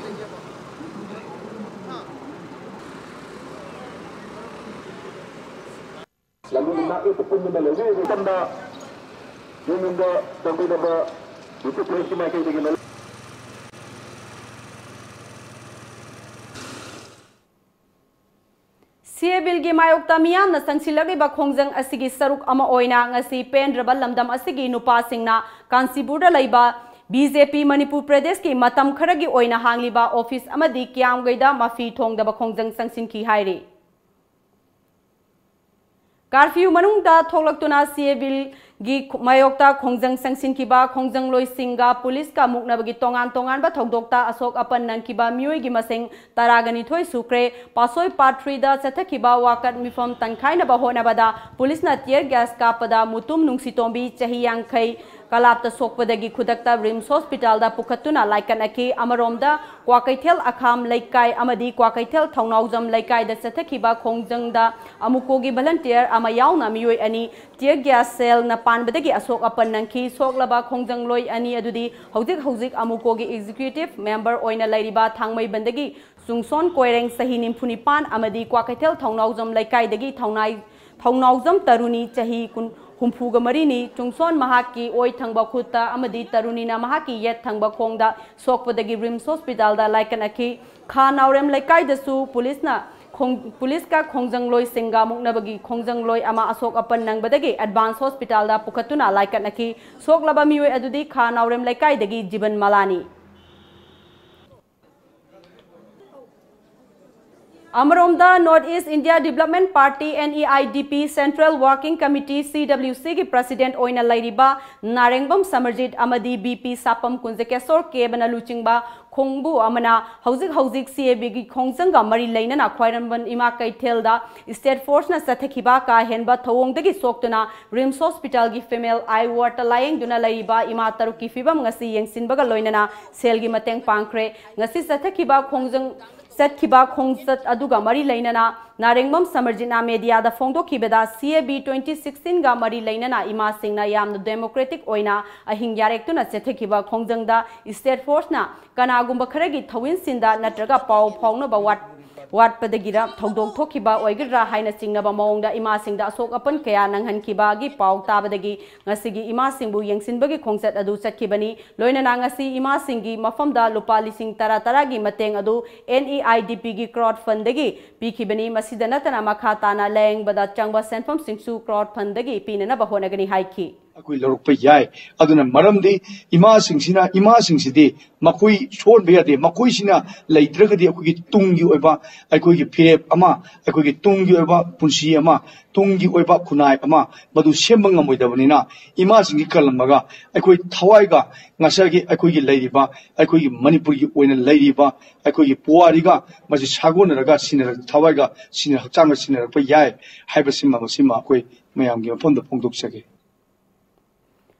ꯂꯝꯕꯤ ꯉꯥꯛꯑꯦ ꯄꯨꯟꯗꯨꯅ ꯂꯩꯖꯔꯤꯕ ꯃꯇꯝꯗ ꯌꯨꯝ ꯌꯨꯝꯗ ꯆꯪꯕꯤꯅꯕ ꯗꯤꯁꯇ꯭ꯔꯤꯛ ꯄꯨꯂꯤꯁꯀꯤ ꯃꯥꯏꯀꯩꯗꯒꯤ ꯂꯧ- C A Billꯒꯤ ꯃꯥꯌꯣꯛꯇ ꯃꯤꯌꯥꯝꯅ ꯆꯪꯁꯤꯜꯂꯛꯂꯤꯕ ꯈꯣꯡꯖꯪ ꯑꯁꯤꯒꯤ ꯁꯔꯨꯛ ꯑꯃ ꯑꯣꯏꯅ ꯉꯁꯤ ꯄꯦꯟꯗ꯭ꯔꯕ ꯂꯝꯗꯝ ꯑꯁꯤꯒꯤ ꯅꯨꯄꯥꯁꯤꯡꯅ ꯀꯥꯟꯆꯤꯄꯨꯔꯗ ꯂꯩꯕ B J P ꯃꯅꯤꯄꯨꯔ ꯄ꯭ꯔꯗꯦꯁꯀꯤ ꯃꯇꯝ ꯈꯔꯒꯤ ꯑꯣꯏꯅ ꯍꯥꯡꯂꯤꯕ ꯑꯣꯐꯤꯁ ꯑꯃꯗꯤ ꯀꯤꯌꯥꯝꯒꯩꯗ ꯃꯐꯤ ꯊꯣꯡꯗꯕ ꯈꯣꯡꯖꯪ ꯆꯪꯁꯤꯟꯈꯤ ꯍꯥꯏꯔꯤ꯫ ꯀꯥꯔꯐ꯭ꯌꯨ ꯃꯅꯨꯡꯗ ꯊꯣꯛꯂꯛꯇꯨꯅ C A Billꯒꯤ ꯃꯥꯌꯣꯛꯇ ꯈꯣꯡꯖꯪ ꯆꯪꯁꯤꯟꯈꯤꯕ ꯈꯣꯡꯖꯪꯂꯣꯏꯁꯤꯡꯒ ꯄꯨꯂꯤꯁꯀ ꯃꯨꯛꯅꯕꯒꯤ ꯇꯣꯉꯥꯟ ꯇꯣꯉꯥꯟꯕ ꯊꯧꯗꯣꯛꯇ ꯑꯁꯣꯛ ꯑꯄꯟ ꯅꯪꯈꯤꯕ ꯃꯤꯑꯣꯏꯒꯤ ꯃꯁꯤꯡ ꯇꯔꯥꯒ ꯅꯤꯊꯣꯏ ꯁꯨꯈ꯭ꯔꯦ꯫ ꯄꯥꯠꯁꯣꯏ ꯄꯥꯠ ꯊ꯭ꯔꯤꯗ ꯆꯠꯊꯈꯤꯕ ꯋꯥꯀꯠ ꯃꯤꯐꯝ ꯇꯟꯈꯥꯏꯅꯕ ꯍꯣꯠꯅꯕꯗ ꯄꯨꯂꯤꯁꯅ tear gas ꯀꯥꯞꯄꯗ ꯃꯨꯇꯨꯝ ꯅꯨꯡꯁꯤꯇꯣꯝꯕꯤ ꯆꯍꯤ ꯌꯥꯡꯈꯩ ꯀꯂꯥꯞꯇ ꯁꯣꯛꯄꯗꯒꯤ ꯈꯨꯗꯛꯇ ꯔꯤꯝꯁ ꯍꯣꯁꯄꯤꯇꯥꯜꯗ ꯄꯨꯈꯠꯇꯨꯅ ꯂꯥꯏꯀꯠꯅꯈꯤ꯫ ꯑꯃꯔꯣꯝꯗ, ꯀ꯭ꯋꯥꯀꯩꯊꯦꯜ ꯑꯈꯥꯝ ꯂꯩꯀꯥꯏ ꯑꯃꯗꯤ ꯀ꯭ꯋꯥꯀꯩꯊꯦꯜ ꯊꯧꯅꯥꯎꯖꯝ ꯂꯩꯀꯥꯏꯗ ꯆꯠꯊꯈꯤꯕ ꯈꯣꯡꯖꯪꯗ ꯑꯃꯨꯀꯣꯒꯤ volunteer ꯑꯃ ꯌꯥꯎꯅ ꯃꯤꯑꯣꯏ ꯑꯅꯤ tear gas shellꯅ ꯄꯥꯟꯕꯗꯒꯤ ꯑꯁꯣꯛ ꯑꯄꯟ ꯅꯪꯈꯤ꯫ ꯁꯣꯛꯂꯕ ꯈꯣꯡꯖꯪꯂꯣꯏ ꯑꯅꯤ ꯑꯗꯨꯗꯤ ꯍꯧꯖꯤꯛ ꯍꯧꯖꯤꯛ ꯑꯃꯨꯀꯣꯒꯤ executive member ꯑꯣꯏꯅ ꯂꯩꯔꯤꯕ ꯊꯥꯡꯃꯩꯕꯟꯗꯒꯤ ꯆꯨꯡꯁꯣꯟ ꯀꯣꯏꯔꯦꯡ, ꯆꯍꯤ ꯅꯤꯐꯨ ꯅꯤꯄꯥꯟ, ꯑꯃꯗꯤ ꯀ꯭ꯋꯥꯀꯩꯊꯦꯜ ꯊꯧꯅꯥꯎꯖꯝ ꯂꯩꯀꯥꯏꯗꯒꯤ ꯊꯧꯅꯥꯏ-, ꯊꯧꯅꯥꯎꯖꯝ ꯇꯔꯨꯅꯤ, ꯆꯍꯤ ꯀꯨꯟ, ꯍꯨꯝꯐꯨꯒ ꯃꯔꯤꯅꯤ꯫ ꯆꯨꯡꯁꯣꯟ ꯃꯍꯥꯛꯀꯤ ꯑꯣꯏ ꯊꯪꯕ ꯈꯨꯠꯇ ꯑꯃꯗꯤ ꯇꯔꯨꯅꯤꯅ ꯃꯍꯥꯛꯀꯤ ꯌꯦꯠ ꯊꯪꯕ ꯈꯣꯡꯗ ꯁꯣꯛꯄꯗꯒꯤ ꯔꯤꯝꯁ ꯍꯣꯁꯄꯤꯇꯥꯜꯗ ꯂꯥꯏꯀꯠꯅꯈꯤ꯫ ꯈꯥ ꯅꯥꯎꯔꯦꯝ ꯂꯩꯀꯥꯏꯗꯁꯨ ꯄꯨꯂꯤꯁꯅ ꯈꯣꯡ-, ꯄꯨꯂꯤꯁꯀ ꯈꯣꯡꯖꯪꯂꯣꯏꯁꯤꯡꯒ ꯃꯨꯛꯅꯕꯒꯤ ꯈꯣꯡꯖꯪꯂꯣꯏ ꯑꯃ ꯑꯁꯣꯛ ꯑꯄꯟ ꯅꯪꯕꯗꯒꯤ ꯑꯦꯗꯚꯥꯟꯁ ꯍꯣꯁꯄꯤꯇꯥꯜꯗ ꯄꯨꯈꯠꯇꯨꯅ ꯂꯥꯏꯀꯠꯅꯈꯤ꯫ ꯁꯣꯛꯂꯕ ꯃꯤꯑꯣꯏ ꯑꯗꯨꯗꯤ ꯈꯥ ꯅꯥꯎꯔꯦꯝ ꯂꯩꯀꯥꯏꯗꯒꯤ ꯖꯤꯕꯟ ꯃꯂꯥꯅꯤ꯫ ꯑꯃꯔꯣꯝꯗ, North East India Development Party, N E I D P, Central Working Committee, C W C ꯒꯤ president ꯑꯣꯏꯅ ꯂꯩꯔꯤꯕ ꯅꯥꯔꯦꯡꯕꯝ ꯁꯃꯔꯖꯤꯠ ꯑꯃꯗꯤ B P ꯁꯥꯄꯝ ꯀꯨꯟꯖꯀꯦꯁꯣꯔ ꯀꯦꯕꯅ ꯂꯨꯆꯤꯡꯕ ꯈꯣꯡꯕꯨ ꯑꯃꯅ ꯍꯧꯖꯤꯛ ꯍꯧꯖꯤꯛ C A B ꯒꯤ ꯈꯣꯡꯖꯪꯒ ꯃꯔꯤ ꯂꯩꯅꯅ ꯈ꯭ꯋꯥꯏꯔꯝꯕꯟ ꯏꯃꯥ ꯀꯩꯊꯦꯜꯗ state force ꯅ ꯆꯠꯊꯈꯤꯕ ꯀꯥ ꯍꯦꯟꯕ ꯊꯧꯑꯣꯡꯗꯒꯤ ꯁꯣꯛꯇꯨꯅ RIMS Hospital ꯒꯤ female eye ward ꯇ ꯂꯥꯌꯦꯡꯗꯨꯅ ꯂꯩꯔꯤꯕ ꯏꯃꯥ ꯇꯔꯨꯛꯀꯤ ꯐꯤꯕꯝ ꯉꯁꯤ ꯌꯦꯡꯁꯤꯟꯕꯒ ꯂꯣꯏꯅꯅ ꯁꯦꯜꯒꯤ ꯃꯇꯦꯡ ꯄꯥꯡꯈ꯭ꯔꯦ꯫ ꯉꯁꯤ ꯆꯠꯊꯈꯤꯕ ꯈꯣꯡꯖꯪ, ꯆꯠꯈꯤꯕ ꯈꯣꯡꯆꯠ ꯑꯗꯨꯒ ꯃꯔꯤ ꯂꯩꯅꯅ ꯅꯥꯔꯦꯡꯕꯝ ꯁꯃꯔꯖꯤꯠꯅ media the ꯐꯣꯡꯗꯣꯛꯈꯤꯕꯗ, C A B twenty sixteen ꯒ ꯃꯔꯤ ꯂꯩꯅꯅ ꯏꯃꯥꯁꯤꯡꯅ ꯌꯥꯝꯅ democratic ꯑꯣꯏꯅ ꯑꯍꯤꯡ ꯌꯥꯔꯦꯛꯇꯨꯅ ꯆꯠꯊꯈꯤꯕ ꯈꯣꯡꯖꯪꯗ state force ꯅ ꯀꯅꯥꯒꯨꯝꯕ ꯈꯔꯒꯤ ꯊꯧꯏꯟꯁꯤꯟꯗ ꯅꯠꯇ꯭ꯔꯒ ꯄꯥꯎ ꯐꯥꯎꯅꯕ ꯋꯥꯠ-, ꯋꯥꯠꯄꯗꯒꯤꯔ ꯊꯧꯗꯣꯛ ꯊꯣꯛꯈꯤꯕ ꯑꯣꯏꯒꯗ꯭ꯔꯥ ꯍꯥꯏꯅ ꯆꯤꯡꯅꯕ ꯃꯑꯣꯡꯗ ꯏꯃꯥꯁꯤꯡꯗ ꯑꯁꯣꯛ ꯑꯄꯟ ꯀꯌꯥ ꯅꯪꯍꯟꯈꯤꯕꯒꯤ ꯄꯥꯎ ꯇꯥꯕꯗꯒꯤ ꯉꯁꯤꯒꯤ ꯏꯃꯥꯁꯤꯡꯕꯨ ꯌꯦꯡꯁꯤꯟꯕꯒꯤ ꯈꯣꯡꯆꯠ ꯑꯗꯨ ꯆꯠꯈꯤꯕꯅꯤ꯫ ꯂꯣꯏꯅꯅ ꯉꯁꯤ ꯏꯃꯥꯁꯤꯡꯒꯤ ꯃꯐꯝꯗ ꯂꯨꯄꯥ ꯂꯤꯁꯤꯡ ꯇꯔꯥ ꯇꯔꯥꯒꯤ ꯃꯇꯦꯡ ꯑꯗꯨ N E I D P ꯒꯤ crowd fund ꯗꯒꯤ ꯄꯤꯈꯤꯕꯅꯤ꯫ ꯃꯁꯤꯗ ꯅꯠꯇꯅ ꯃꯈꯥ ꯇꯥꯅ ꯂꯥꯌꯦꯡꯕꯗ ꯆꯪꯕ ꯁꯦꯟꯐꯝꯁꯤꯡꯁꯨ crowd fund ꯗꯒꯤ ꯄꯤꯅꯅꯕ ꯍꯣꯠꯅꯒꯅꯤ ꯍꯥꯏꯈꯤ꯫ ꯑꯩꯈꯣꯏ ꯂꯧꯔꯛꯄ ꯌꯥꯏ꯫ ꯑꯗꯨꯅ ꯃꯔꯝꯗꯤ ꯏꯃꯥꯁꯤꯡꯁꯤꯅ, ꯏꯃꯥꯁꯤꯡꯁꯤꯗꯤ ꯃꯈꯣꯏ ꯁꯣꯟꯕ ꯌꯥꯗꯦ꯫ ꯃꯈꯣꯏꯁꯤꯅ ꯂꯩꯇ꯭ꯔꯒꯗꯤ ꯑꯩꯈꯣꯏꯒꯤ ꯇꯨꯡꯒꯤ ꯑꯣꯏꯕ ꯑꯩꯈꯣꯏꯒꯤ ꯐꯤꯔꯦꯞ ꯑꯃ, ꯑꯩꯈꯣꯏꯒꯤ ꯇꯨꯡꯒꯤ ꯑꯣꯏꯕ ꯄꯨꯟꯁꯤ ꯑꯃ, ꯇꯨꯡꯒꯤ ꯑꯣꯏꯕ ꯈꯨꯟꯅꯥꯏ ꯑꯃ, ꯃꯗꯨ ꯁꯦꯝꯕ ꯉꯝꯃꯣꯏꯗꯕꯅꯤꯅ, ꯏꯃꯥꯁꯤꯡꯒꯤ ꯀꯜꯂꯝꯃꯒ ꯑꯩꯈꯣꯏ ꯊꯋꯥꯏꯒ, ꯉꯁꯥꯏꯒꯤ ꯑꯩꯈꯣꯏꯒꯤ ꯂꯩꯔꯤꯕ, ꯑꯩꯈꯣꯏꯒꯤ ꯃꯅꯤꯄꯨꯔꯒꯤ ꯑꯣꯏꯅ ꯂꯩꯔꯤꯕ ꯑꯩꯈꯣꯏꯒꯤ ꯄꯨꯋꯥꯔꯤꯒ ꯃꯁꯤ ꯁꯥꯒꯣꯟꯅꯔꯒ ꯁꯤꯟꯅꯔꯛ-, ꯊꯋꯥꯏꯒ ꯁꯤꯟꯅꯔꯛ-, ꯍꯛꯆꯥꯡꯒ ꯁꯤꯟꯅꯔꯛꯄ ꯌꯥꯏ ꯍꯥꯏꯕꯁꯤꯃ, ꯃꯁꯤꯃ ꯑꯩꯈꯣꯏ ꯃꯌꯥꯝꯒꯤ ꯃꯐꯝꯗ ꯐꯣꯡꯗꯣꯛꯆꯒꯦ꯫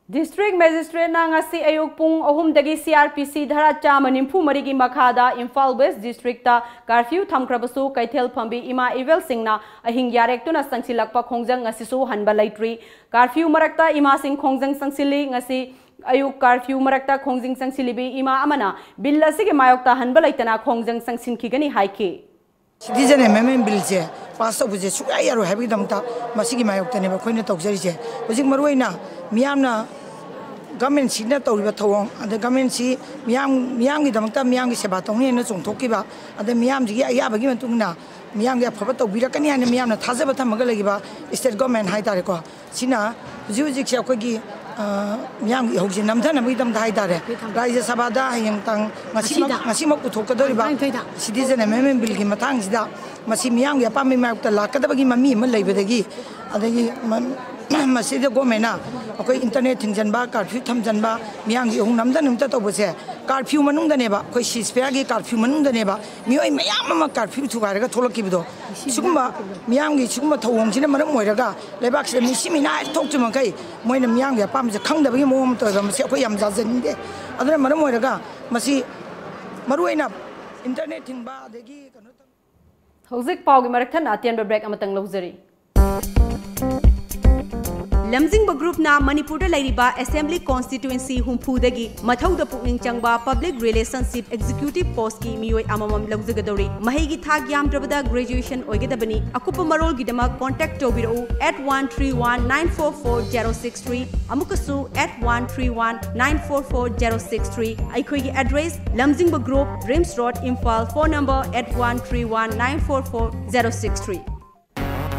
District Magistrate ꯅ ꯉꯁꯤ ꯑꯌꯨꯛ ꯄꯨꯡ ꯑꯍꯨꯝꯗꯒꯤ C R P C ꯙꯥꯔꯥ ꯆꯥꯝꯃ ꯅꯤꯐꯨ ꯃꯔꯤꯒꯤ ꯃꯈꯥꯗ ꯏꯝꯐꯥꯜ West District ꯇ curfew ꯊꯝꯈ꯭ꯔꯕꯁꯨ, ꯀꯩꯊꯦꯜ ꯐꯝꯕꯤ ꯏꯃꯥ ꯏꯕꯦꯜꯁꯤꯡꯅ ꯑꯍꯤꯡ ꯌꯥꯔꯦꯛꯇꯨꯅ ꯆꯪꯁꯤꯜꯂꯛꯄ ꯈꯣꯡꯖꯪ ꯉꯁꯤꯁꯨ ꯍꯟꯕ ꯂꯩꯇ꯭ꯔꯤ꯫ Curfew ꯃꯔꯛꯇ ꯏꯃꯥꯁꯤꯡ ꯈꯣꯡꯖꯪ ꯆꯪꯁꯤꯜꯂꯤ꯫ ꯉꯁꯤ ꯑꯌꯨꯛ curfew ꯃꯔꯛꯇ ꯈꯣꯡꯖꯪ ꯆꯪꯁꯤꯜꯂꯤꯕꯤ ꯏꯃꯥ ꯑꯃꯅ bill ꯑꯁꯤꯒꯤ ꯃꯥꯌꯣꯛꯇ ꯍꯟꯕ ꯂꯩꯇꯅ ꯈꯣꯡꯖꯪ ꯆꯪꯁꯤꯟꯈꯤꯒꯅꯤ ꯍꯥꯏꯈꯤ꯫ Citizen Amendment Bill ꯁꯦ pass ꯇꯧꯕꯁꯦ ꯁꯨꯡꯌꯥ ꯌꯥꯔꯣꯏ ꯍꯥꯏꯕꯒꯤꯗꯃꯛꯇ ꯃꯁꯤꯒꯤ ꯃꯥꯌꯣꯛꯇꯅꯦꯕ ꯑꯩꯈꯣꯏꯅ ꯇꯧꯖꯔꯤꯁꯦ꯫ ꯍꯧꯖꯤꯛ ꯃꯔꯨꯑꯣꯏꯅ ꯃꯤꯌꯥꯝꯅ, government ꯁꯤꯅ ꯇꯧꯔꯤꯕ ꯊꯧꯑꯣꯡ, ꯑꯗ government ꯁꯤ ꯃꯤꯌꯥꯝ, ꯃꯤꯌꯥꯝꯒꯤꯗꯃꯛꯇ ꯃꯤꯌꯥꯝꯒꯤ ꯁꯦꯕꯥ ꯇꯧꯅꯤ ꯍꯥꯏꯅ ꯆꯣꯡꯊꯣꯛꯈꯤꯕ, ꯑꯗ ꯃꯤꯌꯥꯝꯁꯤꯒꯤ ꯑꯌꯥꯕꯒꯤ ꯃꯇꯨꯡ ꯏꯟꯅ ꯃꯤꯌꯥꯝꯒꯤ ꯑꯐꯕ ꯇꯧꯕꯤꯔꯛꯀꯅꯤ ꯍꯥꯏꯅ ꯃꯤꯌꯥꯝꯅ ꯊꯥꯖꯕ ꯊꯝꯃꯒ ꯂꯩꯈꯤꯕ state government ꯍꯥꯏꯇꯥꯔꯦꯀꯣ, ꯁꯤꯅ ꯍꯧꯖꯤꯛ ꯍꯧꯖꯤꯛꯁꯦ ꯑꯩꯈꯣꯏꯒꯤ, ꯑ, ꯃꯤꯌꯥꯝꯒꯤ ꯏꯍꯧꯁꯦ ꯅꯝꯊꯅꯕꯒꯤꯗꯃꯛꯇ ꯍꯥꯏꯇꯥꯔꯦ, ꯔꯥꯖ꯭ꯌ ꯁꯚꯥꯗ ꯍꯌꯦꯡ ꯇꯥꯡ, ꯉꯁꯤꯃꯛ, ꯉꯁꯤꯗ? ꯉꯁꯤꯃꯛ ꯄꯨꯊꯣꯛꯀꯗꯧꯔꯤꯕ ꯇꯔꯥꯅꯤꯊꯣꯏꯗ꯫ Citizen Amendment Billꯒꯤ ꯃꯇꯥꯡꯁꯤꯗ, ꯃꯁꯤ ꯃꯤꯌꯥꯝꯒꯤ ꯑꯄꯥꯝꯕꯒꯤ ꯃꯥꯌꯣꯛꯇ ꯂꯥꯛꯀꯗꯕꯒꯤ ꯃꯃꯤ ꯑꯃ ꯂꯩꯕꯗꯒꯤ, ꯑꯗꯒꯤ ꯃ-, ꯃꯁꯤꯗ governmentꯅ ꯑꯩꯈꯣꯏ internet ꯊꯤꯡꯖꯤꯟꯕ, curfew ꯊꯝꯖꯤꯟꯕ, ꯃꯤꯌꯥꯝꯒꯤ ꯏꯍꯧ ꯅꯝꯊꯅꯕꯇ ꯇꯧꯕꯁꯦ, curfew ꯃꯅꯨꯡꯗꯅꯦꯕ, ꯑꯩꯈꯣꯏ ceasefiregi curfew ꯃꯅꯨꯡꯗꯅꯦꯕ ꯃꯤꯑꯣꯏ ꯃꯌꯥꯝ ꯑꯃ curfew ꯊꯨꯒꯥꯏꯔꯒ ꯊꯣꯛꯂꯛꯈꯤꯕꯗꯣ꯫ ꯁꯤꯒꯨꯝꯕ ꯃꯤꯌꯥꯝꯒꯤ ꯁꯤꯒꯨꯝꯕ ꯊꯧꯑꯣꯡꯁꯤꯅ ꯃꯔꯝ ꯑꯣꯏꯔꯒ ꯂꯩꯕꯥꯛꯁꯤꯗ ꯃꯤꯁꯤ ꯃꯤꯅꯥ ꯍꯦꯛ ꯊꯣꯛꯇ꯭ꯔꯤ ꯃꯈꯩ ꯃꯣꯏꯅ ꯃꯤꯌꯥꯝꯒꯤ ꯑꯄꯥꯝꯕꯁꯦ ꯈꯪꯗꯕꯒꯤ ꯃꯑꯣꯡ ꯑꯃ ꯇꯧꯋꯦꯕ꯫ ꯃꯁꯤ ꯑꯩꯈꯣꯏ ꯌꯥꯝ ꯌꯥꯖꯅꯤꯡꯗꯦ꯫ ꯑꯗꯨꯅ ꯃꯔꯝ ꯑꯣꯏꯔꯒ ꯃꯁꯤ ꯃꯔꯨꯑꯣꯏꯅ internet ꯊꯤꯡꯕ, ꯑꯗꯒꯤ ꯀꯩꯅꯣ ꯇꯧ- ꯍꯧꯖꯤꯛ ꯄꯥꯎꯒꯤ ꯃꯔꯛ ꯊꯠꯅ ꯑꯇꯦꯟꯕ break ꯑꯃꯇꯪ ꯂꯧꯖꯔꯤ꯫ ꯂꯝꯖꯤꯡꯕ groupꯅ ꯃꯅꯤꯄꯨꯔꯗ ꯂꯩꯔꯤꯕ Assembly Constituency ꯍꯨꯝꯐꯨꯗꯒꯤ ꯃꯊꯧꯗ ꯄꯨꯛꯅꯤꯡ ꯆꯪꯕ Public Relationship Executive Postꯀꯤ ꯃꯤꯑꯣꯏ ꯑꯃꯃꯝ ꯂꯧꯖꯒꯗꯧꯔꯤ꯫ ꯃꯍꯩꯒꯤ ꯊꯥꯛ ꯌꯥꯝꯗ꯭ꯔꯕꯗ graduation ꯑꯣꯏꯒꯗꯕꯅꯤ꯫ ꯑꯀꯨꯞꯄ ꯃꯔꯣꯜꯒꯤꯗꯃꯛ contact ꯇꯧꯕꯤꯔꯛꯎ at one three one nine four four zero six three, ꯑꯃꯨꯛꯀꯁꯨ at one three one nine four four zero six three꯫ ꯑꯩꯈꯣꯏꯒꯤ address, ꯂꯝꯖꯤꯡꯕ group, RIMS Road, Imphal, phone number at one three one nine four four zero six three꯫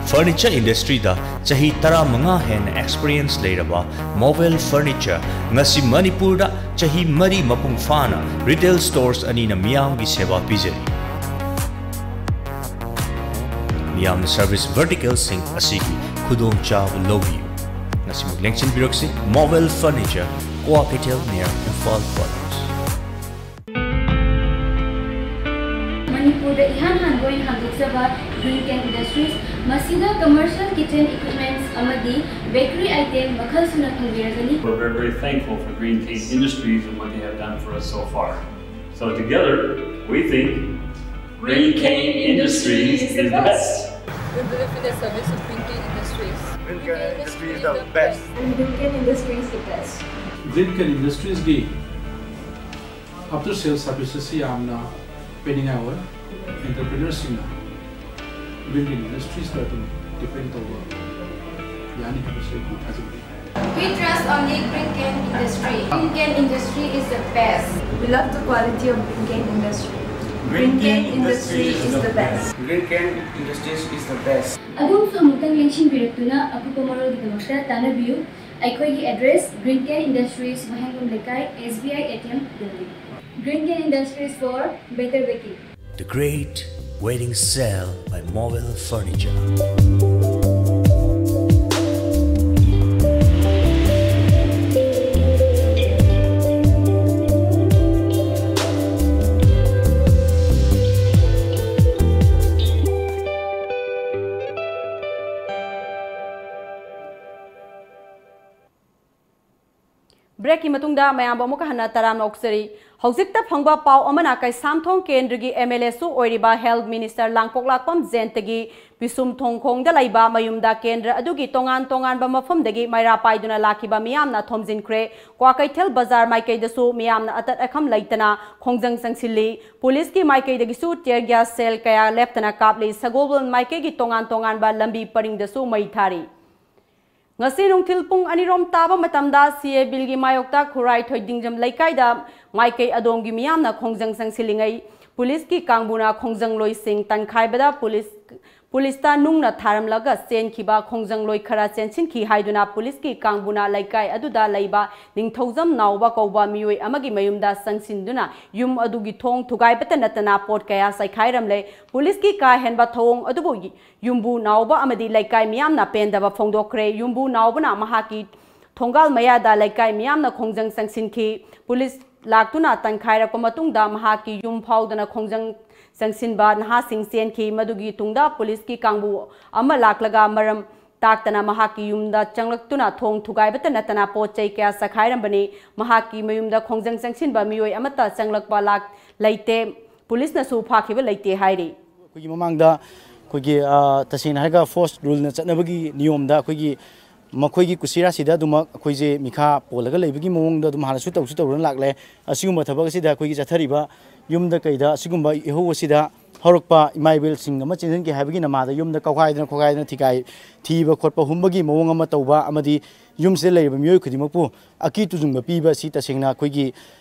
Furniture industryꯗ ꯆꯍꯤ ꯇꯔꯥꯃꯉꯥ ꯍꯦꯟꯅ experience ꯂꯩꯔꯕ Movel Furniture ꯉꯁꯤ ꯃꯅꯤꯄꯨꯔꯗ ꯆꯍꯤ ꯃꯔꯤ ꯃꯄꯨꯡ ꯐꯥꯅ retail stores ꯑꯅꯤꯅ ꯃꯤꯌꯥꯝꯒꯤ ꯁꯦꯕꯥ ꯄꯤꯖꯔꯤ꯫ ꯃꯤꯌꯥꯝꯅ service verticalꯁꯤꯡ ꯑꯁꯤꯒꯤ ꯈꯨꯗꯣꯡꯆꯥꯕ ꯂꯧꯕꯤꯌꯨ꯫ ꯉꯁꯤꯃꯛ ꯂꯦꯡꯁꯤꯟꯕꯤꯔꯛꯁꯤ, Movel Furniture, Kua Keitel near Imphal College꯫ ꯃꯅꯤꯄꯨꯔꯗ ꯏꯍꯥꯟ ꯍꯥꯟꯕ ꯑꯣꯏꯅ ꯍꯥꯡꯗꯣꯛꯆꯕ Green Can Industries, ꯃꯁꯤꯗ commercial kitchen equipments ꯑꯃꯗꯤ bakery item ꯃꯈꯜ ꯁꯨꯅ ꯐꯪꯕꯤꯔꯒꯅꯤ꯫ We're very, very thankful for Green Can Industries and what they have done for us so far. So together, we think Green Can Industries is the best. We believe in the service of Green Can Industries. Green Can Industries is the best. And Green Can Industries is the best. Green Can Industries ꯒꯤ after sales services ꯁꯤ ꯌꯥꯝꯅ ꯄꯤꯅꯤꯡꯉꯥꯏ ꯑꯣꯏ꯫ Entrepreneurꯁꯤꯡꯅ Green Can Industriesꯇ ꯑꯗꯨꯝ depend ꯇꯧꯕ ꯌꯥꯅꯤ ꯍꯥꯏꯕꯁꯤ ꯑꯩ ꯊꯥꯖꯩ꯫ We trust only Green Can Industry. Green Can Industry is the best. We love the quality of Green Can Industry. Green Can Industry is the best. Green Can Industries is the best. ꯑꯗꯣꯝꯁꯨ ꯑꯃꯨꯛꯇꯪ ꯂꯦꯡꯁꯤꯟꯕꯤꯔꯛꯇꯨꯅ ꯑꯀꯨꯞꯄ ꯃꯔꯣꯜꯒꯤꯗꯃꯛꯇ ꯇꯥꯟꯅꯕꯤꯌꯨ꯫ ꯑꯩꯈꯣꯏꯒꯤ address: Green Can Industries, ꯋꯥꯍꯦꯡꯕꯝ ꯂꯩꯀꯥꯏ, S B I A T M building. Green Can Industries for better baking. The Great Wedding Sale by Mobile Furniture. Breakꯀꯤ ꯃꯇꯨꯡꯗ ꯃꯌꯥꯝꯕꯨ ꯑꯃꯨꯛꯀ ꯍꯟꯅ ꯇꯔꯥꯝꯅ ꯑꯣꯛꯆꯔꯤ꯫ ꯍꯧꯖꯤꯛꯇ ꯐꯪꯕ ꯄꯥꯎ ꯑꯃꯅ, ꯀꯩꯁꯥꯝꯊꯣꯡ ꯀꯦꯟꯗ꯭ꯔꯒꯤ M L Aꯁꯨ ꯑꯣꯏꯔꯤꯕ Health Minister ꯂꯥꯡꯄꯣꯛꯂꯥꯛꯄꯝ ꯖꯌꯟꯇꯒꯤ ꯄꯤꯁꯨꯝ ꯊꯣꯡꯈꯣꯡꯗ ꯂꯩꯕ ꯃꯌꯨꯝꯗ ꯀꯦꯟꯗ꯭ꯔ ꯑꯗꯨꯒꯤ ꯇꯣꯉꯥꯟ ꯇꯣꯉꯥꯟꯕ ꯃꯐꯝꯗꯒꯤ ꯃꯩꯔꯥ ꯄꯥꯏꯗꯨꯅ ꯂꯥꯛꯈꯤꯕ ꯃꯤꯌꯥꯝꯅ ꯊꯣꯝꯖꯤꯟꯈ꯭ꯔꯦ꯫ ꯀ꯭ꯋꯥꯀꯩꯊꯦꯜ ꯕꯖꯥꯔ ꯃꯥꯏꯀꯩꯗꯁꯨ ꯃꯤꯌꯥꯝꯅ ꯑꯇꯠ ꯑꯈꯝ ꯂꯩꯇꯅ ꯈꯣꯡꯖꯪ ꯆꯪꯁꯤꯜꯂꯤ꯫ ꯄꯨꯂꯤꯁꯀꯤ ꯃꯥꯏꯀꯩꯗꯒꯤꯁꯨ tear gas shell ꯀꯌꯥ ꯂꯦꯞꯇꯅ ꯀꯥꯞꯂꯤ꯫ ꯁꯒꯣꯜꯕꯟ ꯃꯥꯏꯀꯩꯒꯤ ꯇꯣꯉꯥꯟ ꯇꯣꯉꯥꯟꯕ ꯂꯝꯕꯤ ꯄꯔꯤꯡꯗꯁꯨ ꯃꯩ ꯊꯥꯔꯤ꯫ ꯉꯁꯤ ꯅꯨꯡꯊꯤꯜ ꯄꯨꯡ ꯑꯅꯤꯔꯣꯝ ꯇꯥꯕ ꯃꯇꯝꯗ C A Billꯒꯤ ꯃꯥꯌꯣꯛꯇ ꯈꯨꯔꯥꯏ ꯊꯣꯏꯗꯤꯡꯖꯝ ꯂꯩꯀꯥꯏꯗ ꯃꯥꯏꯀꯩ ꯑꯗꯣꯝꯒꯤ ꯃꯤꯌꯥꯝꯅ ꯈꯣꯡꯖꯪ ꯆꯪꯁꯤꯜꯂꯤꯉꯩ ꯄꯨꯂꯤꯁꯀꯤ ꯀꯥꯡꯕꯨꯅ ꯈꯣꯡꯖꯪꯂꯣꯏꯁꯤꯡ ꯇꯟꯈꯥꯏꯕꯗ ꯄꯨꯂꯤꯁ, ꯄꯨꯂꯤꯁꯇ ꯅꯨꯡꯅ ꯊꯥꯔꯝꯂꯒ ꯆꯦꯟꯈꯤꯕ ꯈꯣꯡꯖꯪꯂꯣꯏ ꯈꯔ ꯆꯦꯟꯁꯤꯟꯈꯤ ꯍꯥꯏꯗꯨꯅ ꯄꯨꯂꯤꯁꯀꯤ ꯀꯥꯡꯕꯨꯅ ꯂꯩꯀꯥꯏ ꯑꯗꯨꯗ ꯂꯩꯕ ꯅꯤꯡꯊꯧꯖꯝ ꯅꯥꯎꯕ ꯀꯧꯕ ꯃꯤꯑꯣꯏ ꯑꯃꯒꯤ ꯃꯌꯨꯝꯗ ꯆꯪꯁꯤꯟꯗꯨꯅ ꯌꯨꯝ ꯑꯗꯨꯒꯤ ꯊꯣꯡ ꯊꯨꯒꯥꯏꯕꯇ ꯅꯠꯇꯅ ꯄꯣꯠ ꯀꯌꯥ ꯆꯥꯏꯈꯥꯏꯔꯝꯂꯦ꯫ ꯄꯨꯂꯤꯁꯀꯤ ꯀꯥ ꯍꯦꯟꯕ ꯊꯧꯑꯣꯡ ꯑꯗꯨꯕꯨ ꯌꯨꯝꯕꯨ ꯅꯥꯎꯕ ꯑꯃꯗꯤ ꯂꯩꯀꯥꯏ ꯃꯤꯌꯥꯝꯅ ꯄꯦꯟꯗꯕ ꯐꯣꯡꯗꯣꯛꯈ꯭ꯔꯦ꯫ ꯌꯨꯝꯕꯨ ꯅꯥꯎꯕꯅ ꯃꯍꯥꯛꯀꯤ ꯊꯣꯡꯒꯥꯜ ꯃꯌꯥꯗ ꯂꯩꯀꯥꯏ ꯃꯤꯌꯥꯝꯅ ꯈꯣꯡꯖꯪ ꯆꯪꯁꯤꯟꯈꯤ꯫ ꯄꯨꯂꯤꯁ ꯂꯥꯛꯇꯨꯅ ꯇꯟꯈꯥꯏꯔꯛꯄ ꯃꯇꯨꯡꯗ ꯃꯍꯥꯛꯀꯤ ꯌꯨꯝ ꯐꯥꯎꯗꯅ ꯈꯣꯡꯖꯪ ꯆꯪꯁꯤꯟꯕ ꯅꯍꯥꯁꯤꯡ ꯆꯦꯟꯈꯤ꯫ ꯃꯗꯨꯒꯤ ꯇꯨꯡꯗ ꯄꯨꯂꯤꯁꯀꯤ ꯀꯥꯡꯕꯨ ꯑꯃ ꯂꯥꯛꯂꯒ ꯃꯔꯝ ꯇꯥꯛꯇꯅ ꯃꯍꯥꯛꯀꯤ ꯌꯨꯝꯗ ꯆꯪꯂꯛꯇꯨꯅ ꯊꯣꯡ ꯊꯨꯒꯥꯏꯕꯇ ꯅꯠꯇꯅ ꯄꯣꯠ ꯆꯩ ꯀꯌꯥ ꯆꯈꯥꯏꯔꯝꯕꯅꯤ꯫ ꯃꯍꯥꯛꯀꯤ ꯃꯌꯨꯝꯗ ꯈꯣꯡꯖꯪ ꯆꯪꯁꯤꯟꯕ ꯃꯤꯑꯣꯏ ꯑꯃꯠꯇ ꯆꯪꯂꯛꯄ ꯂꯥꯛ-, ꯂꯩꯇꯦ꯫ ꯄꯨꯂꯤꯁꯅꯁꯨ ꯐꯥꯈꯤꯕ ꯂꯩꯇꯦ ꯍꯥꯏꯔꯤ꯫ ꯑꯩꯈꯣꯏꯒꯤ ꯃꯃꯥꯡꯗ ꯑꯩꯈꯣꯏꯒꯤ, ꯑ, ꯇꯁꯦꯡꯅ ꯍꯥꯏꯔꯒ force ruleꯅ ꯆꯠꯅꯕꯒꯤ ꯅꯤꯌꯣꯝꯗ ꯑꯩꯈꯣꯏꯒꯤ ꯃꯈꯣꯏꯒꯤ ꯀꯨꯁꯤꯔꯥꯁꯤꯗ ꯑꯗꯨꯃꯛ ꯑꯩꯈꯣꯏꯁꯦ ꯃꯤꯈꯥ ꯄꯣꯜꯂꯒ ꯂꯩꯕꯒꯤ ꯃꯑꯣꯡꯗ ꯑꯗꯨꯝ ꯍꯥꯟꯅꯁꯨ ꯇꯧꯁꯨ ꯇꯧꯗꯨꯅ ꯂꯥꯛꯂꯦ꯫ ꯑꯁꯤꯒꯨꯝꯕ ꯊꯕꯛ ꯑꯁꯤꯗ ꯑꯩꯈꯣꯏꯒꯤ ꯆꯠꯊꯔꯤꯕ ꯌꯨꯝꯗ ꯀꯩꯗ ꯑꯁꯤꯒꯨꯝꯕ ꯏꯍꯧ ꯑꯁꯤꯗ ꯍꯧꯔꯛꯄ ꯏꯃꯥ ꯏꯕꯦꯜꯁꯤꯡ ꯑꯃ ꯆꯦꯟꯁꯤꯟꯒꯦ ꯍꯥꯏꯕꯒꯤ ꯅꯃꯥꯗ ꯌꯨꯝꯗ ꯀꯧꯈꯥꯏꯗꯅ ꯈꯣꯠꯈꯥꯏꯗꯅ ꯊꯤꯒꯥꯏ ꯊꯤꯕ ꯈꯣꯠꯄ ꯍꯨꯝꯕꯒꯤ ꯃꯑꯣꯡ ꯑꯃ ꯇꯧꯕ ꯑꯃꯗꯤ ꯌꯨꯝꯁꯤꯗ ꯂꯩꯔꯤꯕ ꯃꯤꯑꯣꯏ ꯈꯨꯗꯤꯡꯃꯛꯄꯨ ꯑꯀꯤ ꯇꯨꯖꯨꯡꯕ ꯄꯤꯕ ꯑꯁꯤ ꯇꯁꯦꯡꯅ ꯑꯩꯈꯣꯏꯒꯤ,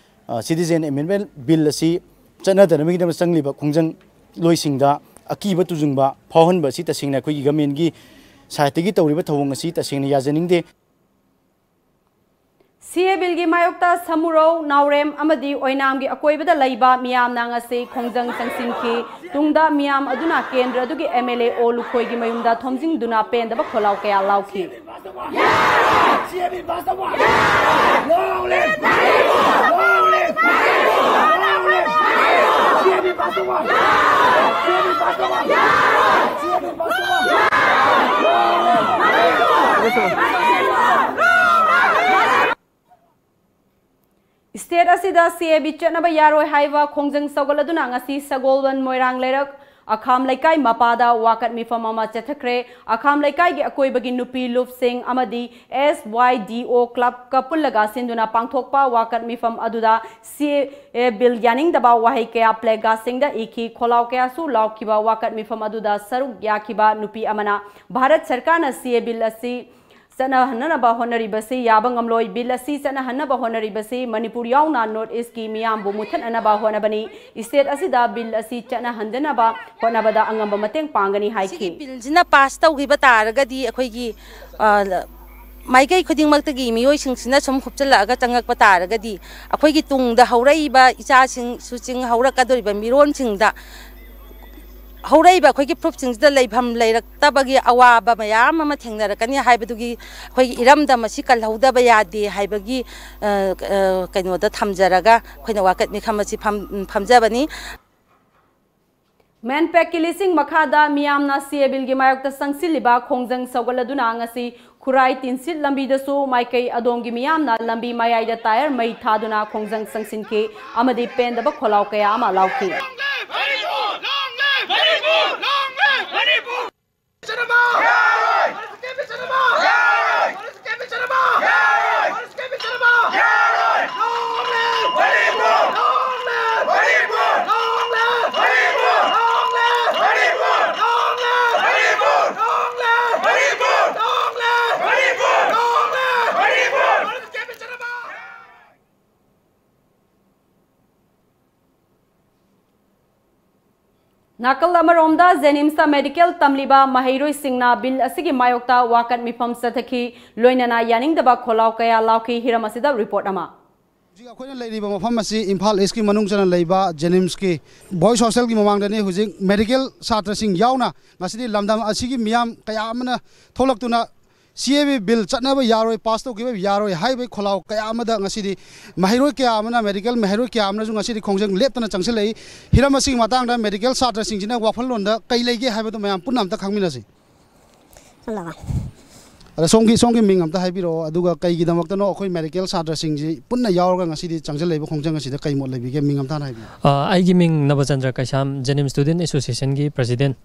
ꯑ, Citizen Amendment Bill ꯑꯁꯤ ꯆꯠꯅꯗꯅꯕꯒꯤꯗꯃꯛ ꯆꯪꯂꯤꯕ ꯈꯣꯡꯖꯪꯂꯣꯏꯁꯤꯡꯗ ꯑꯀꯤꯕ ꯇꯨꯖꯨꯡꯕ ꯐꯥꯎꯍꯟꯕ ꯑꯁꯤ ꯇꯁꯦꯡꯅ ꯑꯩꯈꯣꯏꯒꯤ ꯒꯃꯦꯟꯒꯤ ꯁꯥꯏꯠꯇꯒꯤ ꯇꯧꯔꯤꯕ ꯊꯧꯑꯣꯡ ꯑꯁꯤ ꯇꯁꯦꯡꯅ ꯌꯥꯖꯅꯤꯡꯗꯦ꯫ ꯁꯤ ꯑꯦ ꯕꯤꯜꯒꯤ ꯃꯥꯌꯣꯛꯇ ꯁꯃꯨꯔꯧ, ꯅꯥꯎꯔꯦꯝ ꯑꯃꯗꯤ ꯑꯣꯏꯅꯥꯝꯒꯤ ꯑꯀꯣꯏꯕꯗ ꯂꯩꯕ ꯃꯤꯌꯥꯝꯅ ꯉꯁꯤ ꯈꯣꯡꯖꯪ ꯆꯪꯁꯤꯟꯈꯤ꯫ ꯇꯨꯡꯗ ꯃꯤꯌꯥꯝ ꯑꯗꯨꯅ ꯀꯦꯟꯗ꯭ꯔ ꯑꯗꯨꯒꯤ ꯑꯦꯝ ꯑꯦꯜ ꯑꯦ ꯑꯣ ꯂꯨꯈꯣꯏꯒꯤ ꯃꯌꯨꯝꯗ ꯊꯣꯝꯖꯤꯟꯗꯨꯅ ꯄꯦꯟꯗꯕ ꯈꯣꯜꯂꯥꯎ ꯀꯌꯥ ꯂꯥꯎꯈꯤ꯫ ꯁ꯭ꯇꯦꯠ ꯑꯁꯤꯗ ꯁꯤ ꯑꯦ ꯕꯤ ꯆꯠꯅꯕ ꯌꯥꯔꯣꯏ ꯍꯥꯏꯕ ꯈꯣꯡꯖꯪ ꯁꯧꯒꯠꯂꯗꯨꯅ ꯉꯁꯤ ꯁꯒꯣꯜꯕꯟ ꯃꯣꯏꯔꯥꯡ ꯂꯩꯔꯛ ꯑꯈꯥꯝ ꯂꯩꯀꯥꯏ ꯃꯄꯥꯗ ꯋꯥꯀꯠ ꯃꯤꯐꯝ ꯑꯃ ꯆꯠꯊꯈ꯭ꯔꯦ꯫ ꯑꯈꯥꯝ ꯂꯩꯀꯥꯏꯒꯤ ꯑꯀꯣꯏꯕꯒꯤ ꯅꯨꯄꯤ ꯂꯨꯞꯁꯤꯡ ꯑꯃꯗꯤ ꯑꯦꯁ ꯋꯥꯏ ꯗꯤ ꯑꯣ ꯀ꯭ꯂꯕꯀ ꯄꯨꯜꯂꯒ ꯁꯤꯟꯗꯨꯅ ꯄꯥꯡꯊꯣꯛꯄ ꯋꯥꯀꯠ ꯃꯤꯐꯝ ꯑꯗꯨꯗ ꯁꯤ ꯑꯦ ꯕꯤꯜ ꯌꯥꯅꯤꯡꯗꯕ ꯋꯥꯍꯩ ꯀꯌꯥ ꯄ꯭ꯂꯦꯀꯥꯔꯗꯁꯤꯡꯗ ꯏꯈꯤ꯫ ꯈꯣꯜꯂꯥꯎ ꯀꯌꯥꯁꯨ ꯂꯥꯎꯈꯤꯕ ꯋꯥꯀꯠ ꯃꯤꯐꯝ ꯑꯗꯨꯗ ꯁꯔꯨꯛ ꯌꯥꯈꯤꯕ ꯅꯨꯄꯤ ꯑꯃꯅ ꯚꯥꯔꯠ ꯁꯔꯀꯥꯔꯅ ꯁꯤ ꯑꯦ ꯕꯤꯜ ꯑꯁꯤ ꯆꯠꯅꯍꯟꯅꯅꯕ ꯍꯣꯠꯅꯔꯤꯕꯁꯤ ꯌꯥꯕ ꯉꯝꯂꯣꯏ꯫ ꯕꯤꯜ ꯑꯁꯤ ꯆꯠꯅꯍꯟꯅꯕ ꯍꯣꯠꯅꯔꯤꯕꯁꯤ ꯃꯅꯤꯄꯨꯔ ꯌꯥꯎꯅ ꯅꯣꯔꯠ ꯏꯁꯀꯤ ꯃꯤꯌꯥꯝꯕꯨ ꯃꯨꯠꯊꯠꯅꯅꯕ ꯍꯣꯠꯅꯕꯅꯤ꯫ ꯁ꯭ꯇꯦꯠ ꯑꯁꯤꯗ ꯕꯤꯜ ꯑꯁꯤ ꯆꯠꯅꯍꯟꯗꯅꯕ ꯍꯣꯠꯅꯕꯗ ꯑꯉꯝꯕ ꯃꯇꯦꯡ ꯄꯥꯡꯒꯅꯤ ꯁꯤꯒꯤ ꯍꯥꯏꯈꯤ꯫ ꯕꯤꯜꯁꯤꯅ ꯄꯥꯁ ꯇꯧꯈꯤꯕ ꯇꯥꯔꯒꯗꯤ ꯑꯩꯈꯣꯏꯒꯤ, ꯑ, ꯃꯥꯏꯀꯩ ꯈꯨꯗꯤꯡꯃꯛꯇꯒꯤ ꯃꯤꯑꯣꯏꯁꯤꯡꯁꯤꯅ ꯁꯨꯝ ꯍꯨꯞꯆꯤꯜꯂꯛꯑꯒ ꯆꯪꯉꯛꯄ ꯇꯥꯔꯒꯗꯤ ꯑꯩꯈꯣꯏꯒꯤ ꯇꯨꯡꯗ ꯍꯧꯔꯛꯏꯕ ꯏꯆꯥꯁꯤꯡ ꯁꯨꯁꯤꯡ ꯍꯧꯔꯛꯀꯗꯧꯔꯤꯕ ꯃꯤꯔꯣꯟꯁꯤꯡꯗ ꯍꯧꯔꯛꯏꯕ ꯑꯩꯈꯣꯏꯒꯤ ꯐꯨꯔꯨꯞꯁꯤꯡꯁꯤꯗ ꯂꯩꯐꯝ ꯂꯩꯔꯛꯇꯕꯒꯤ ꯑꯋꯥꯕ ꯃꯌꯥꯝ ꯑꯃ ꯊꯦꯡꯅꯔꯛꯀꯅꯤ ꯍꯥꯏꯕꯗꯨꯒꯤ ꯑꯩꯈꯣꯏꯒꯤ ꯏꯔꯝꯗꯝ ꯑꯁꯤ ꯀꯜꯍꯧꯗꯕ ꯌꯥꯗꯦ ꯍꯥꯏꯕꯒꯤ, ꯑ, ꯑ, ꯀꯩꯅꯣꯗ ꯊꯝꯖꯔꯒ ꯑꯩꯈꯣꯏꯅ ꯋꯥꯀꯠ ꯃꯤꯐꯝ ꯑꯁꯤ ꯐꯝ-, ꯐꯝꯖꯕꯅꯤ꯫ ꯃꯦꯟꯄꯦꯛꯀꯤ ꯂꯤꯁꯤꯡ ꯃꯈꯥꯗ ꯃꯤꯌꯥꯝꯅ ꯁꯤ ꯑꯦ ꯕꯤꯜꯒꯤ ꯃꯥꯌꯣꯛꯇ ꯆꯪꯁꯤꯜꯂꯤꯕ ꯈꯣꯡꯖꯪ ꯁꯧꯒꯠꯂꯗꯨꯅ ꯉꯁꯤ ꯈꯨꯔꯥꯏ ꯇꯤꯟꯁꯤꯠ ꯂꯝꯕꯤꯗꯁꯨ ꯃꯥꯏꯀꯩ ꯑꯗꯣꯝꯒꯤ ꯃꯤꯌꯥꯝꯅ ꯂꯝꯕꯤ ꯃꯌꯥꯏꯗ ꯇꯥꯌꯔ ꯃꯩ ꯊꯥꯗꯨꯅ ꯈꯣꯡꯖꯪ ꯆꯪꯁꯤꯟꯈꯤ ꯑꯃꯗꯤ ꯄꯦꯟꯗꯕ ꯈꯣꯜꯂꯥꯎ ꯀꯌꯥ ꯑꯃ ꯂꯥꯎꯈꯤ꯫ ꯅꯥꯀꯜ ꯑꯃꯔꯣꯝꯗ, ꯖꯦꯅꯤꯝꯁꯇ ꯃꯦꯗꯤꯀꯦꯜ ꯇꯝꯂꯤꯕ ꯃꯍꯩꯔꯣꯏꯁꯤꯡꯅ ꯕꯤꯜ ꯑꯁꯤꯒꯤ ꯃꯥꯌꯣꯛꯇ ꯋꯥꯀꯠ ꯃꯤꯐꯝ ꯆꯠꯊꯈꯤ, ꯂꯣꯏꯅꯅ ꯌꯥꯅꯤꯡꯗꯕ ꯈꯣꯜꯂꯥꯎ ꯀꯌꯥ ꯂꯥꯎꯈꯤ꯫ ꯍꯤꯔꯝ ꯑꯁꯤꯗ ꯔꯤꯄꯣꯔꯠ ꯑꯃ꯫ ꯍꯧꯖꯤꯛ ꯑꯩꯈꯣꯏꯅ ꯂꯩꯔꯤꯕ ꯃꯐꯝ ꯑꯁꯤ ꯏꯝꯐꯥꯜ ꯏꯁꯀꯤ ꯃꯅꯨꯡ ꯆꯟꯅ ꯂꯩꯕ ꯖꯦꯅꯤꯝꯁꯀꯤ ꯕꯣꯏꯁ ꯍꯣꯁꯇꯦꯜꯒꯤ ꯃꯃꯥꯡꯗꯅꯤ꯫ ꯍꯧꯖꯤꯛ ꯃꯦꯗꯤꯀꯦꯜ ꯁꯥꯇ꯭ꯔꯁꯤꯡ ꯌꯥꯎꯅ ꯉꯁꯤꯗꯤ ꯂꯝꯗꯝ ꯑꯁꯤꯒꯤ ꯃꯤꯌꯥꯝ ꯀꯌꯥ ꯑꯃꯅ ꯊꯣꯛꯂꯛꯇꯨꯅ ꯁꯤ ꯑꯦ ꯕꯤ ꯕꯤꯜ ꯆꯠꯅꯕ ꯌꯥꯔꯣꯏ, ꯄꯥꯁ ꯇꯧꯈꯤꯕ ꯌꯥꯔꯣꯏ ꯍꯥꯏꯕꯒꯤ ꯈꯣꯜꯂꯥꯎ ꯀꯌꯥ ꯑꯃꯗ ꯉꯁꯤꯗꯤ ꯃꯍꯩꯔꯣꯏ ꯀꯌꯥ ꯑꯃꯅ, ꯃꯦꯗꯤꯀꯦꯜ ꯃꯍꯩꯔꯣꯏ ꯀꯌꯥ ꯑꯃꯅꯁꯨ ꯉꯁꯤꯗꯤ ꯈꯣꯡꯖꯪ ꯂꯦꯞꯇꯅ ꯆꯪꯁꯤꯜꯂꯛꯏ꯫ ꯍꯤꯔꯝ ꯑꯁꯤꯒꯤ ꯃꯇꯥꯡꯗ ꯃꯦꯗꯤꯀꯦꯜ ꯁꯥꯇ꯭ꯔꯁꯤꯡꯁꯤꯅ ꯋꯥꯈꯜꯂꯣꯟꯗ ꯀꯩ ꯂꯩꯒꯦ ꯍꯥꯏꯕꯗꯨ ꯃꯌꯥꯝ ꯄꯨꯟꯅ ꯑꯝꯇ ꯈꯪꯃꯤꯟꯅꯁꯤ꯫ ꯍꯜꯂꯣ꯫ ꯑꯗ ꯁꯣꯝꯒꯤ, ꯁꯣꯝꯒꯤ ꯃꯤꯡ ꯑꯝꯇ ꯍꯥꯏꯕꯤꯔꯛꯑꯣ, ꯑꯗꯨꯒ ꯀꯩꯒꯤꯗꯃꯛꯇꯅꯣ ꯑꯩꯈꯣꯏ ꯃꯦꯗꯤꯀꯦꯜ ꯁꯥꯇ꯭ꯔꯁꯤꯡꯁꯤ ꯄꯨꯟꯅ ꯌꯥꯎꯔꯒ ꯉꯁꯤꯗꯤ ꯆꯪꯁꯤꯜꯂꯛꯏꯕ ꯈꯣꯡꯖꯪ ꯑꯁꯤꯗ ꯀꯩ ꯃꯣꯠ ꯂꯩꯕꯤꯒꯦ? ꯃꯤꯡ ꯑꯝꯇ ꯍꯥꯟꯅ ꯍꯥꯏꯕꯤꯌꯨ꯫ ꯑ, ꯑꯩꯒꯤ ꯃꯤꯡ ꯅꯕꯆꯟꯗ꯭ꯔ ꯀꯩꯁꯥꯝ, ꯖꯦꯅꯤꯝꯁ ꯁ꯭ꯇꯨꯗꯦꯟꯠ ꯑꯦꯁꯣꯁꯤꯌꯦꯁꯟꯒꯤ ꯄ꯭ꯔꯁꯤꯗꯦꯟꯠ꯫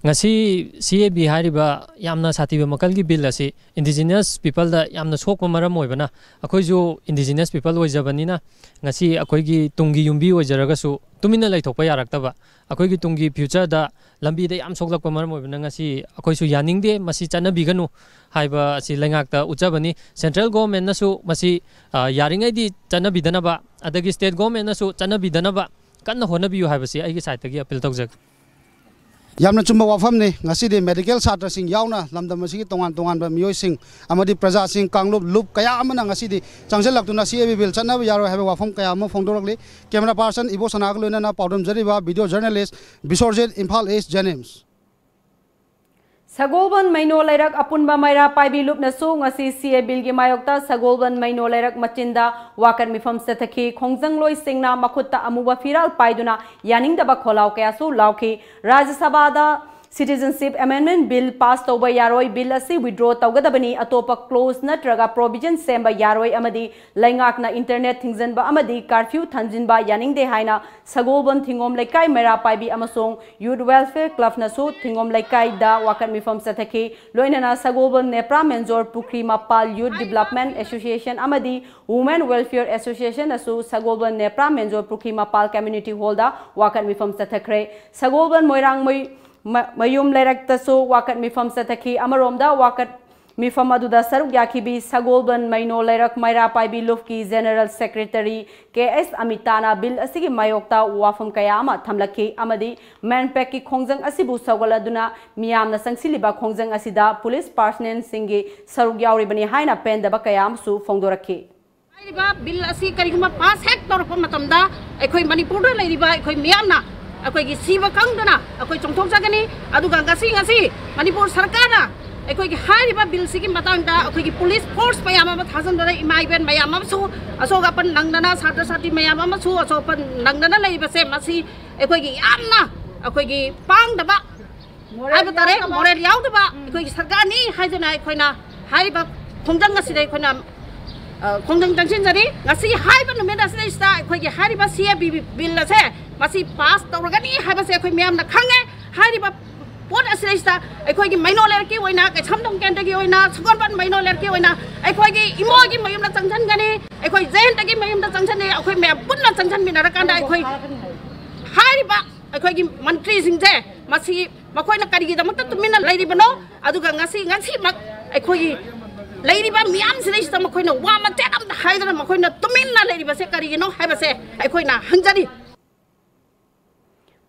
ꯉꯁꯤ ꯁꯤ ꯑꯦ ꯕꯤ ꯍꯥꯏꯔꯤꯕ ꯌꯥꯝꯅ ꯁꯥꯊꯤꯕ ꯃꯈꯜꯒꯤ ꯕꯤꯜ ꯑꯁꯤ ꯏꯟꯗꯤꯖꯤꯅꯁ ꯄꯤꯄꯜꯗ ꯌꯥꯝꯅ ꯁꯣꯛꯄ ꯃꯔꯝ ꯑꯣꯏꯕꯅ, ꯑꯩꯈꯣꯏꯁꯨ ꯏꯟꯗꯤꯖꯤꯅꯁ ꯄꯤꯄꯜ ꯑꯣꯏꯖꯕꯅꯤꯅ ꯉꯁꯤ ꯑꯩꯈꯣꯏꯒꯤ ꯇꯨꯡꯒꯤ ꯌꯨꯝꯕꯤ ꯑꯣꯏꯖꯔꯒꯁꯨ ꯇꯨꯃꯤꯟꯅ ꯂꯩꯊꯣꯛꯄ ꯌꯥꯔꯛꯇꯕ, ꯑꯩꯈꯣꯏꯒꯤ ꯇꯨꯡꯒꯤ ꯐ꯭ꯌꯨꯆꯔꯗ ꯂꯝꯕꯤꯗ ꯌꯥꯝ ꯁꯣꯛꯂꯛꯄ ꯃꯔꯝ ꯑꯣꯏꯕꯅ ꯉꯁꯤ ꯑꯩꯈꯣꯏꯁꯨ ꯌꯥꯅꯤꯡꯗꯦ, ꯃꯁꯤ ꯆꯠꯅꯕꯤꯒꯅꯨ ꯍꯥꯏꯕ ꯑꯁꯤ ꯂꯩꯉꯥꯛꯇ ꯎꯠꯆꯕꯅꯤ꯫ ꯁꯦꯟꯇ꯭ꯔꯦꯜ ꯒꯣꯚꯔꯟꯃꯦꯟꯠꯅꯁꯨ ꯃꯁꯤ, ꯑ, ꯌꯥꯔꯤꯉꯩꯗꯤ ꯆꯠꯅꯕꯤꯗꯅꯕ, ꯑꯗꯒꯤ ꯁ꯭ꯇꯦꯠ ꯒꯣꯚꯔꯟꯃꯦꯟꯠꯅꯁꯨ ꯆꯠꯅꯕꯤꯗꯅꯕ ꯀꯟꯅ ꯍꯣꯠꯅꯕꯤꯌꯨ ꯍꯥꯏꯕꯁꯤ ꯑꯩꯒꯤ ꯁꯥꯏꯠꯇꯒꯤ ꯑꯄꯤꯜ ꯇꯧꯖꯒꯦ꯫ ꯌꯥꯝꯅ ꯆꯨꯝꯕ ꯋꯥꯐꯝꯅꯤ꯫ ꯉꯁꯤꯗꯤ ꯃꯦꯗꯤꯀꯦꯜ ꯁꯥꯇ꯭ꯔꯁꯤꯡ ꯌꯥꯎꯅ ꯂꯝꯗꯝ ꯑꯁꯤꯒꯤ ꯇꯣꯉꯥꯟ ꯇꯣꯉꯥꯟꯕ ꯃꯤꯑꯣꯏꯁꯤꯡ ꯑꯃꯗꯤ ꯄ꯭ꯔꯖꯥꯁꯤꯡ, ꯀꯥꯡꯂꯨꯞ ꯂꯨꯞ ꯀꯌꯥ ꯑꯃꯅ ꯉꯁꯤꯗꯤ ꯆꯪꯁꯤꯜꯂꯛꯇꯨꯅ ꯁꯤ ꯑꯦ ꯕꯤ ꯕꯤꯜ ꯆꯠꯅꯕ ꯌꯥꯔꯣꯏ ꯍꯥꯏꯕ ꯋꯥꯐꯝ ꯀꯌꯥ ꯑꯃ ꯐꯣꯡꯗꯣꯔꯛꯂꯤ꯫ ꯀꯦꯃꯦꯔꯥ ꯄꯥꯔꯁꯟ ꯏꯕꯣꯁꯅꯥꯒ ꯂꯣꯏꯅꯅ ꯄꯥꯎꯗꯝꯖꯔꯤꯕ ꯚꯤꯗꯤꯑꯣ ꯖꯔꯅꯦꯂꯤꯁ ꯕꯤꯁꯣꯔꯖꯤꯠ, ꯏꯝꯐꯥꯜ ꯏꯁ, ꯖꯦꯅꯤꯝꯁ꯫ ꯁꯒꯣꯜꯕꯟ ꯃꯩꯅꯣ ꯂꯩꯔꯛ ꯑꯄꯨꯟꯕ ꯃꯩꯔꯥ ꯄꯥꯏꯕꯤ ꯂꯨꯞꯅꯁꯨ ꯉꯁꯤ ꯁꯤ ꯑꯦ ꯕꯤꯜꯒꯤ ꯃꯥꯌꯣꯛꯇ ꯁꯒꯣꯜꯕꯟ ꯃꯩꯅꯣ ꯂꯩꯔꯛ ꯃꯆꯤꯟꯗ ꯋꯥꯀꯠ ꯃꯤꯐꯝ ꯆꯠꯊꯈꯤ꯫ ꯈꯣꯡꯖꯪꯂꯣꯏꯁꯤꯡꯅ ꯃꯈꯨꯠꯇ ꯑꯃꯨꯕ ꯐꯤꯔꯥꯜ ꯄꯥꯏꯗꯨꯅ ꯌꯥꯅꯤꯡꯗꯕ ꯈꯣꯜꯂꯥꯎ ꯀꯌꯥꯁꯨ ꯂꯥꯎꯈꯤ꯫ ꯔꯥꯖ꯭ꯌ ꯁꯚꯥꯗ Citizenship Amendment Bill pass ꯇꯧꯕ ꯌꯥꯔꯣꯏ, ꯕꯤꯜ ꯑꯁꯤ withdraw ꯇꯧꯒꯗꯕꯅꯤ, ꯑꯇꯣꯞꯄ clause ꯅꯠꯇ꯭ꯔꯒ provision ꯁꯦꯝꯕ ꯌꯥꯔꯣꯏ ꯑꯃꯗꯤ ꯂꯩꯉꯥꯛꯅ internet ꯊꯤꯡꯖꯤꯟꯕ ꯑꯃꯗꯤ curfew ꯊꯝꯖꯤꯟꯕ ꯌꯥꯅꯤꯡꯗꯦ ꯍꯥꯏꯅ ꯁꯒꯣꯜꯕꯟ ꯊꯤꯡꯒꯣꯝ ꯂꯩꯀꯥꯏ ꯃꯩꯔꯥ ꯄꯥꯏꯕꯤ ꯑꯃꯁꯨꯡ Youth Welfare Club ꯅꯁꯨ ꯊꯤꯡꯒꯣꯝ ꯂꯩꯀꯥꯏꯗ ꯋꯥꯀꯠ ꯃꯤꯐꯝ ꯆꯠꯊꯈꯤ꯫ ꯂꯣꯏꯅꯅ ꯁꯒꯣꯜꯕꯟ ꯅꯦꯄ꯭ꯔꯥ ꯃꯦꯟꯖꯣꯔ ꯄꯨꯈ꯭ꯔꯤ ꯃꯄꯥꯜ Youth Development Association ꯑꯃꯗꯤ Women Welfare Association ꯅꯁꯨ ꯁꯒꯣꯜꯕꯟ ꯅꯦꯄ꯭ꯔꯥ ꯃꯦꯟꯖꯣꯔ ꯄꯨꯈ꯭ꯔꯤ ꯃꯄꯥꯜ Community Hall ꯗ ꯋꯥꯀꯠ ꯃꯤꯐꯝ ꯆꯠꯊꯈ꯭ꯔꯦ꯫ ꯁꯒꯣꯜꯕꯟ ꯃꯣꯏꯔꯥꯡ ꯃꯣꯏ-, ꯃ-, ꯃꯌꯨꯝ ꯂꯩꯔꯛꯇꯁꯨ ꯋꯥꯀꯠ ꯃꯤꯐꯝ ꯆꯠꯊꯈꯤ꯫ ꯑꯃꯔꯣꯝꯗ ꯋꯥꯀꯠ ꯃꯤꯐꯝ ꯑꯗꯨꯗ ꯁꯔꯨꯛ ꯌꯥꯈꯤꯕꯤ ꯁꯒꯣꯜꯕꯟ ꯃꯩꯅꯣ ꯂꯩꯔꯛ ꯃꯩꯔꯥ ꯄꯥꯏꯕꯤ ꯂꯨꯞꯀꯤ ꯖꯦꯅꯦꯔꯦꯜ ꯁꯦꯀ꯭ꯔꯦꯇꯔꯤ ꯀꯦ ꯑꯦꯁ ꯑꯃꯤꯇꯥꯅ ꯕꯤꯜ ꯑꯁꯤꯒꯤ ꯃꯥꯌꯣꯛꯇ ꯋꯥꯐꯝ ꯀꯌꯥ ꯑꯃ ꯊꯝꯂꯛꯈꯤ ꯑꯃꯗꯤ ꯃꯦꯟꯄꯦꯛꯀꯤ ꯈꯣꯡꯖꯪ ꯑꯁꯤꯕꯨ ꯁꯧꯒꯠꯂꯗꯨꯅ ꯃꯤꯌꯥꯝꯅ ꯆꯪꯁꯤꯜꯂꯤꯕ ꯈꯣꯡꯖꯪ ꯑꯁꯤꯗ ꯄꯨꯂꯤꯁ ꯄꯥꯔꯁꯅꯦꯜꯁꯤꯡꯒꯤ ꯁꯔꯨꯛ ꯌꯥꯎꯔꯤꯕꯅꯤ ꯍꯥꯏꯅ ꯄꯦꯟꯗꯕ ꯀꯌꯥ ꯑꯃꯁꯨ ꯐꯣꯡꯗꯣꯔꯛꯈꯤ꯫ ꯍꯥꯏꯔꯤꯕ ꯕꯤꯜ ꯑꯁꯤ ꯀꯔꯤꯒꯨꯝꯕ ꯄꯥꯁ ꯍꯦꯛ ꯇꯧꯔꯛꯄ ꯃꯇꯝꯗ ꯑꯩꯈꯣꯏ ꯃꯅꯤꯄꯨꯔꯗ ꯂꯩꯔꯤꯕ ꯑꯩꯈꯣꯏ ꯃꯤꯌꯥꯝꯅ ꯑꯩꯈꯣꯏꯒꯤ ꯁꯤꯕ ꯈꯪꯗꯅ ꯑꯩꯈꯣꯏ ꯆꯣꯡꯊꯣꯛꯆꯒꯅꯤ꯫ ꯑꯗꯨꯒ ꯉꯁꯤ, ꯉꯁꯤ ꯃꯅꯤꯄꯨꯔ ꯁꯔꯀꯥꯔꯅ ꯑꯩꯈꯣꯏꯒꯤ ꯍꯥꯏꯔꯤꯕ ꯕꯤꯜꯁꯤꯒꯤ ꯃꯇꯥꯡꯗ ꯑꯩꯈꯣꯏꯒꯤ ꯄꯨꯂꯤꯁ ꯐꯣꯔꯁ ꯃꯌꯥꯝ ꯑꯃ ꯊꯥꯖꯤꯟꯗꯨꯅ ꯏꯃꯥ ꯏꯕꯦꯟ ꯃꯌꯥꯝ ꯑꯃꯁꯨ ꯑꯁꯣꯛ ꯑꯄꯟ ꯅꯪꯗꯅ, ꯁꯥꯇ꯭ꯔ ꯁꯥꯇ꯭ꯔꯤ ꯃꯌꯥꯝ ꯑꯃꯁꯨ ꯑꯁꯣꯛ ꯑꯄꯟ ꯅꯪꯗꯅ ꯂꯩꯔꯤꯕꯁꯦ, ꯃꯁꯤ ꯑꯩꯈꯣꯏꯒꯤ ꯌꯥꯝꯅ ꯑꯩꯈꯣꯏꯒꯤ ꯄꯥꯡꯗꯕ ꯍꯥꯏꯕ ꯇꯥꯔꯦ, ꯃꯣꯔꯦꯜ ꯌꯥꯎꯗꯕ ꯑꯩꯈꯣꯏꯒꯤ ꯁꯔꯀꯥꯔꯅꯤ ꯍꯥꯏꯗꯨꯅ ꯑꯩꯈꯣꯏꯅ ꯍꯥꯏꯔꯤꯕ ꯈꯣꯡꯖꯪ ꯑꯁꯤꯗ ꯑꯩꯈꯣꯏꯅ, ꯑ, ꯈꯣꯡꯖꯪ ꯆꯪꯁꯤꯟꯖꯔꯤ꯫ ꯉꯁꯤ ꯍꯥꯏꯕ ꯅꯨꯃꯤꯠ ꯑꯁꯤꯗꯩꯁꯤꯗ ꯑꯩꯈꯣꯏꯒꯤ ꯍꯥꯏꯔꯤꯕ ꯁꯤ ꯑꯦ ꯕꯤ ꯕꯤꯜ ꯑꯁꯦ ꯃꯁꯤ ꯄꯥꯁ ꯇꯧꯔꯒꯅꯤ ꯍꯥꯏꯕꯁꯦ ꯑꯩꯈꯣꯏ ꯃꯌꯥꯝꯅ ꯈꯪꯉꯦ꯫ ꯍꯥꯏꯔꯤꯕ ꯄꯣꯠ ꯑꯁꯤꯗꯩꯁꯤꯗ ꯑꯩꯈꯣꯏꯒꯤ ꯃꯩꯅꯣ ꯂꯩꯔꯛꯀꯤ ꯑꯣꯏꯅ, ꯀꯩꯁꯥꯝꯊꯣꯡ ꯀꯦꯟꯗ꯭ꯔꯒꯤ ꯑꯣꯏꯅ, ꯁꯒꯣꯜꯕꯟ ꯃꯩꯅꯣ ꯂꯩꯔꯛꯀꯤ ꯑꯣꯏꯅ ꯑꯩꯈꯣꯏꯒꯤ ꯏꯃꯣꯒꯤ ꯃꯌꯨꯝꯗ ꯆꯪꯁꯤꯟꯒꯅꯤ, ꯑꯩꯈꯣꯏ ꯖꯌꯟꯇꯒꯤ ꯃꯌꯨꯝꯗ ꯆꯪꯁꯤꯟꯅꯤ꯫ ꯑꯩꯈꯣꯏ ꯃꯌꯥꯝ ꯄꯨꯟꯅ ꯆꯪꯁꯤꯟꯃꯤꯟꯅꯔꯀꯥꯟꯗ ꯑꯩꯈꯣꯏ ꯍꯥꯏꯔꯤꯕ ꯑꯩꯈꯣꯏꯒꯤ ꯃꯟꯇ꯭ꯔꯤꯁꯤꯡꯁꯦ, ꯃꯁꯤ ꯃꯈꯣꯏꯅ ꯀꯔꯤꯒꯤꯗꯃꯛꯇ ꯇꯨꯃꯤꯟꯅ ꯂꯩꯔꯤꯕꯅꯣ? ꯑꯗꯨꯒ ꯉꯁꯤ, ꯉꯁꯤꯃꯛ ꯑꯩꯈꯣꯏꯒꯤ ꯂꯩꯔꯤꯕ ꯃꯤꯌꯥꯝꯁꯤꯗꯩꯁꯤꯗ ꯃꯈꯣꯏꯅ ꯋꯥ ꯃꯇꯦꯛ ꯑꯝꯇ ꯍꯥꯏꯗꯅ ꯃꯈꯣꯏꯅ ꯇꯨꯃꯤꯟꯅ ꯂꯩꯔꯤꯕꯁꯦ ꯀꯔꯤꯒꯤꯅꯣ ꯍꯥꯏꯕꯁꯦ ꯑꯩꯈꯣꯏꯅ ꯍꯪꯖꯔꯤ꯫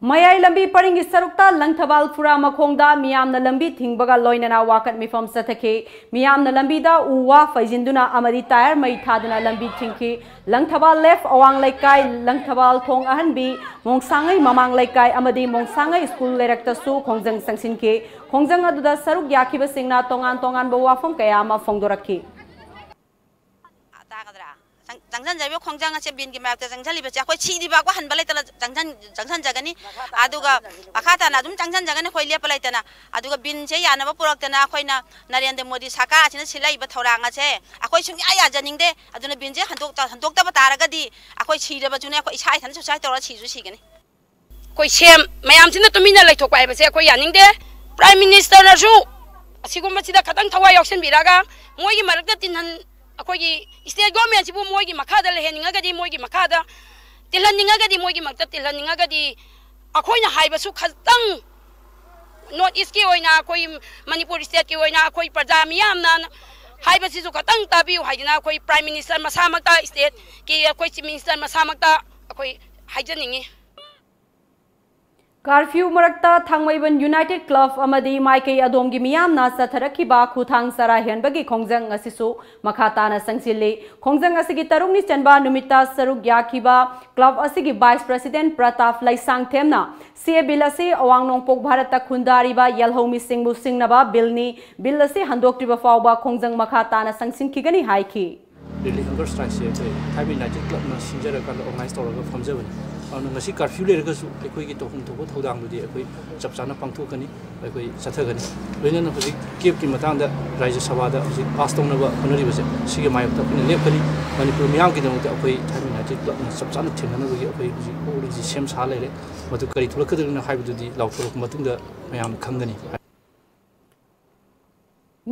ꯃꯌꯥꯏ ꯂꯝꯕꯤ ꯄꯔꯤꯡꯒꯤ ꯁꯔꯨꯛꯇ ꯂꯪꯊꯕꯥꯜ ꯐꯨꯔꯥ ꯃꯈꯣꯡꯗ ꯃꯤꯌꯥꯝꯅ ꯂꯝꯕꯤ ꯊꯤꯡꯕꯒ ꯂꯣꯏꯅꯅ ꯋꯥꯀꯠ ꯃꯤꯐꯝ ꯆꯠꯊꯈꯤ꯫ ꯃꯤꯌꯥꯝꯅ ꯂꯝꯕꯤꯗ ꯎ ꯋꯥ ꯐꯩꯖꯤꯟꯗꯨꯅ ꯑꯃꯗꯤ ꯇꯥꯌꯔ ꯃꯩ ꯊꯥꯗꯨꯅ ꯂꯝꯕꯤ ꯊꯤꯡꯈꯤ꯫ ꯂꯪꯊꯕꯥꯜ ꯂꯦꯐ ꯑꯋꯥꯡ ꯂꯩꯀꯥꯏ, ꯂꯪꯊꯕꯥꯜ ꯊꯣꯡ ꯑꯍꯟꯕꯤ, ꯃꯣꯡꯁꯥꯡꯉꯩ ꯃꯃꯥꯡ ꯂꯩꯀꯥꯏ ꯑꯃꯗꯤ ꯃꯣꯡꯁꯥꯡꯉꯩ ꯁ꯭ꯀꯨꯜ ꯂꯩꯔꯛꯇꯁꯨ ꯈꯣꯡꯖꯪ ꯆꯪꯁꯤꯟꯈꯤ꯫ ꯈꯣꯡꯖꯪ ꯑꯗꯨꯗ ꯁꯔꯨꯛ ꯌꯥꯈꯤꯕꯁꯤꯡꯅ ꯇꯣꯉꯥꯟ ꯇꯣꯉꯥꯟꯕ ꯋꯥꯐꯝ ꯀꯌꯥ ꯑꯃ ꯐꯣꯡꯗꯣꯔꯛꯈꯤ꯫ ꯇꯥꯒꯗ꯭ꯔꯥ? ꯆꯪ-, ꯆꯪꯁꯤꯟꯖꯔꯤꯕ ꯈꯣꯡꯖꯪ ꯑꯁꯦ ꯕꯤꯟꯒꯤ ꯃꯥꯌꯣꯛꯇ ꯆꯪꯁꯤꯜꯂꯤꯕꯁꯦ ꯑꯩꯈꯣꯏ ꯁꯤꯗ꯭ꯔꯤꯐꯥꯎꯕ ꯍꯟꯕ ꯂꯩꯇꯅ ꯆꯪꯁꯤꯟ-, ꯆꯪꯁꯤꯟꯖꯒꯅꯤ꯫ ꯑꯗꯨꯒ ꯃꯈꯥ ꯇꯥꯅ ꯑꯗꯨꯝ ꯆꯪꯁꯤꯟꯖꯒꯅꯤ ꯑꯩꯈꯣꯏ ꯂꯦꯞꯄ ꯂꯩꯇꯅ꯫ ꯑꯗꯨꯒ ꯕꯤꯟꯁꯦ ꯌꯥꯅꯕ ꯄꯨꯔꯛꯇꯅ ꯑꯩꯈꯣꯏꯅ ꯅꯔꯦꯟꯗ꯭ꯔ ꯃꯣꯗꯤ ꯁꯔꯀꯥꯔ ꯑꯁꯤꯅ ꯁꯤꯜꯂꯛꯏꯕ ꯊꯧꯔꯥꯡ ꯑꯁꯦ ꯑꯩꯈꯣꯏ ꯁꯨꯡꯌꯥ ꯌꯥꯖꯅꯤꯡꯗꯦ꯫ ꯑꯗꯨꯅ ꯕꯤꯟꯁꯦ ꯍꯟꯗꯣꯛꯇ-, ꯍꯟꯗꯣꯛꯇꯕ ꯇꯥꯔꯒꯗꯤ ꯑꯩꯈꯣꯏ ꯁꯤꯔꯕꯁꯨꯅꯦ, ꯑꯩꯈꯣꯏ ꯏꯁꯥ ꯏꯊꯟꯇ suicide ꯇꯧꯔ ꯁꯤꯁꯨ ꯁꯤꯒꯅꯤ꯫ ꯑꯩꯈꯣꯏ ꯁꯦꯝ ꯃꯌꯥꯝꯁꯤꯅ ꯇꯨꯃꯤꯟꯅ ꯂꯩꯊꯣꯛꯄ ꯍꯥꯏꯕꯁꯦ ꯑꯩꯈꯣꯏ ꯌꯥꯅꯤꯡꯗꯦ꯫ Prime Minister ꯅꯁꯨ ꯑꯁꯤꯒꯨꯝꯕꯁꯤꯗ ꯈꯇꯪ ꯊꯋꯥꯏ ꯌꯥꯎꯁꯟꯕꯤꯔꯒ ꯃꯣꯏꯒꯤ ꯃꯔꯛꯇ ꯇꯤꯟꯍꯟ-, ꯑꯩꯈꯣꯏꯒꯤ state government ꯁꯤꯕꯨ ꯃꯣꯏꯒꯤ ꯃꯈꯥꯗ ꯂꯩꯍꯟꯅꯤꯡꯉꯒꯗꯤ, ꯃꯣꯏꯒꯤ ꯃꯈꯥꯗ ꯇꯤꯜꯍꯟꯅꯤꯡꯉꯒꯗꯤ, ꯃꯣꯏꯒꯤ ꯃꯔꯛꯇ ꯇꯤꯜꯍꯟꯅꯤꯡꯉꯒꯗꯤ ꯑꯩꯈꯣꯏꯅ ꯍꯥꯏꯕꯁꯨ ꯈꯇꯪ ꯅꯣꯔꯠ ꯏꯁꯀꯤ ꯑꯣꯏꯅ ꯑꯩꯈꯣꯏ ꯃꯅꯤꯄꯨꯔ ꯁ꯭ꯇꯦꯠꯀꯤ ꯑꯣꯏꯅ ꯑꯩꯈꯣꯏ ꯄ꯭ꯔꯖꯥ ꯃꯤꯌꯥꯝꯅ ꯍꯥꯏꯕꯁꯤꯁꯨ ꯈꯇꯪ ꯇꯥꯕꯤꯌꯨ ꯍꯥꯏꯗꯅ ꯑꯩꯈꯣꯏ ꯄ꯭ꯔꯥꯏꯝ ꯃꯤꯅꯤꯁꯇꯔ ꯃꯁꯥꯃꯛꯇ, ꯁ꯭ꯇꯦꯠꯀꯤ ꯑꯩꯈꯣꯏ ꯆꯤꯐ ꯃꯤꯅꯤꯁꯇꯔ ꯃꯁꯥꯃꯛꯇ ꯑꯩꯈꯣꯏ ꯍꯥꯏꯖꯅꯤꯡꯉꯤ꯫ ꯀꯥꯔꯐ꯭ꯌꯨ ꯃꯔꯛꯇ ꯊꯥꯡꯃꯩꯕꯟ ꯌꯨꯅꯥꯏꯇꯦꯗ ꯀ꯭ꯂꯕ ꯑꯃꯗꯤ ꯃꯥꯏꯀꯩ ꯑꯗꯣꯝꯒꯤ ꯃꯤꯌꯥꯝꯅ ꯆꯠꯊꯔꯛꯈꯤꯕ ꯈꯨꯊꯥꯡ ꯆꯔꯥ ꯍꯦꯟꯕꯒꯤ ꯈꯣꯡꯖꯪ ꯑꯁꯤꯁꯨ ꯃꯈꯥ ꯇꯥꯅ ꯆꯪꯁꯤꯜꯂꯤ꯫ ꯈꯣꯡꯖꯪ ꯑꯁꯤꯒꯤ ꯇꯔꯨꯛꯅꯤ ꯆꯟꯕ ꯅꯨꯃꯤꯠꯇ ꯁꯔꯨꯛ ꯌꯥꯈꯤꯕ ꯀ꯭ꯂꯕ ꯑꯁꯤꯒꯤ ꯚꯥꯏꯁ ꯄ꯭ꯔꯁꯤꯗꯦꯟ ꯄ꯭ꯔꯇꯥꯞ ꯂꯩꯁꯥꯡꯊꯦꯝꯅ ꯁꯤ ꯑꯦ ꯕꯤꯜ ꯑꯁꯤ ꯑꯋꯥꯡ ꯅꯣꯡꯄꯣꯛ ꯚꯥꯔꯠꯇ ꯈꯨꯟꯗꯥꯔꯤꯕ ꯌꯦꯜꯍꯧꯃꯤꯁꯤꯡꯕꯨ ꯁꯤꯡꯅꯕ ꯕꯤꯜꯅꯤ, ꯕꯤꯜ ꯑꯁꯤ ꯍꯟꯗꯣꯛꯇ꯭ꯔꯤꯕ ꯐꯥꯎꯕ ꯈꯣꯡꯖꯪ ꯃꯈꯥ ꯇꯥꯅ ꯆꯪꯁꯤꯟꯈꯤꯒꯅꯤ ꯍꯥꯏꯈꯤ꯫ ꯔꯤꯂꯤꯐ ꯍꯪꯒꯔ ꯁ꯭ꯇ꯭ꯔꯥꯏꯛꯁꯦ ꯑꯩꯈꯣꯏ ꯊꯥꯏꯕ ꯌꯨꯅꯥꯏꯇꯦꯗ ꯀ꯭ꯂꯕꯅ ꯁꯤꯟꯖꯔꯀꯥꯟꯗ ꯑꯣꯔꯒꯅꯥꯏꯖ ꯇꯧꯔꯒ ꯐꯝꯖꯕꯅꯤ꯫ ꯑꯗꯨꯅ ꯉꯁꯤ ꯀꯥꯔꯐ꯭ꯌꯨ ꯂꯩꯔꯒꯁꯨ ꯑꯩꯈꯣꯏꯒꯤ ꯇꯧꯐꯝ ꯊꯣꯛꯄ ꯊꯧꯗꯥꯡꯗꯨꯗꯤ ꯑꯩꯈꯣꯏ ꯆꯞ ꯆꯥꯅ ꯄꯥꯡꯊꯣꯛꯀꯅꯤ, ꯑꯩꯈꯣꯏ ꯆꯠꯊꯒꯅꯤ꯫ ꯂꯣꯏꯅꯅ ꯍꯧꯖꯤꯛ ꯀꯦꯞꯀꯤ ꯃꯇꯥꯡꯗ ꯔꯥꯖ꯭ꯌ ꯁꯚꯥꯗ ꯍꯧꯖꯤꯛ ꯄꯥꯁ ꯇꯧꯅꯕ ꯍꯣꯠꯅꯔꯤꯕꯁꯦ ꯁꯤꯒꯤ ꯃꯥꯌꯣꯛꯇ ꯑꯩꯈꯣꯏꯅ ꯂꯦꯞꯀꯅꯤ꯫ ꯃꯅꯤꯄꯨꯔ ꯃꯤꯌꯥꯝꯒꯤꯗꯃꯛꯇ ꯑꯩꯈꯣꯏ ꯊꯥꯏꯕ ꯌꯨꯅꯥꯏꯇꯦꯗ ꯀ꯭ꯂꯕꯅ ꯆꯞ ꯆꯥꯅ ꯊꯦꯡꯅꯅꯕꯒꯤ ꯑꯩꯈꯣꯏ ꯍꯧꯖꯤꯛ already ꯁꯦꯝ ꯁꯥ ꯂꯩꯔꯦ꯫ ꯃꯗꯨ ꯀꯔꯤ ꯊꯣꯛꯂꯛꯀꯗꯧꯔꯤꯅꯣ ꯍꯥꯏꯕꯗꯨꯗꯤ ꯂꯥꯎꯊꯣꯔꯛꯄ ꯃꯇꯨꯡꯗ ꯃꯌꯥꯝ ꯈꯪꯒꯅꯤ꯫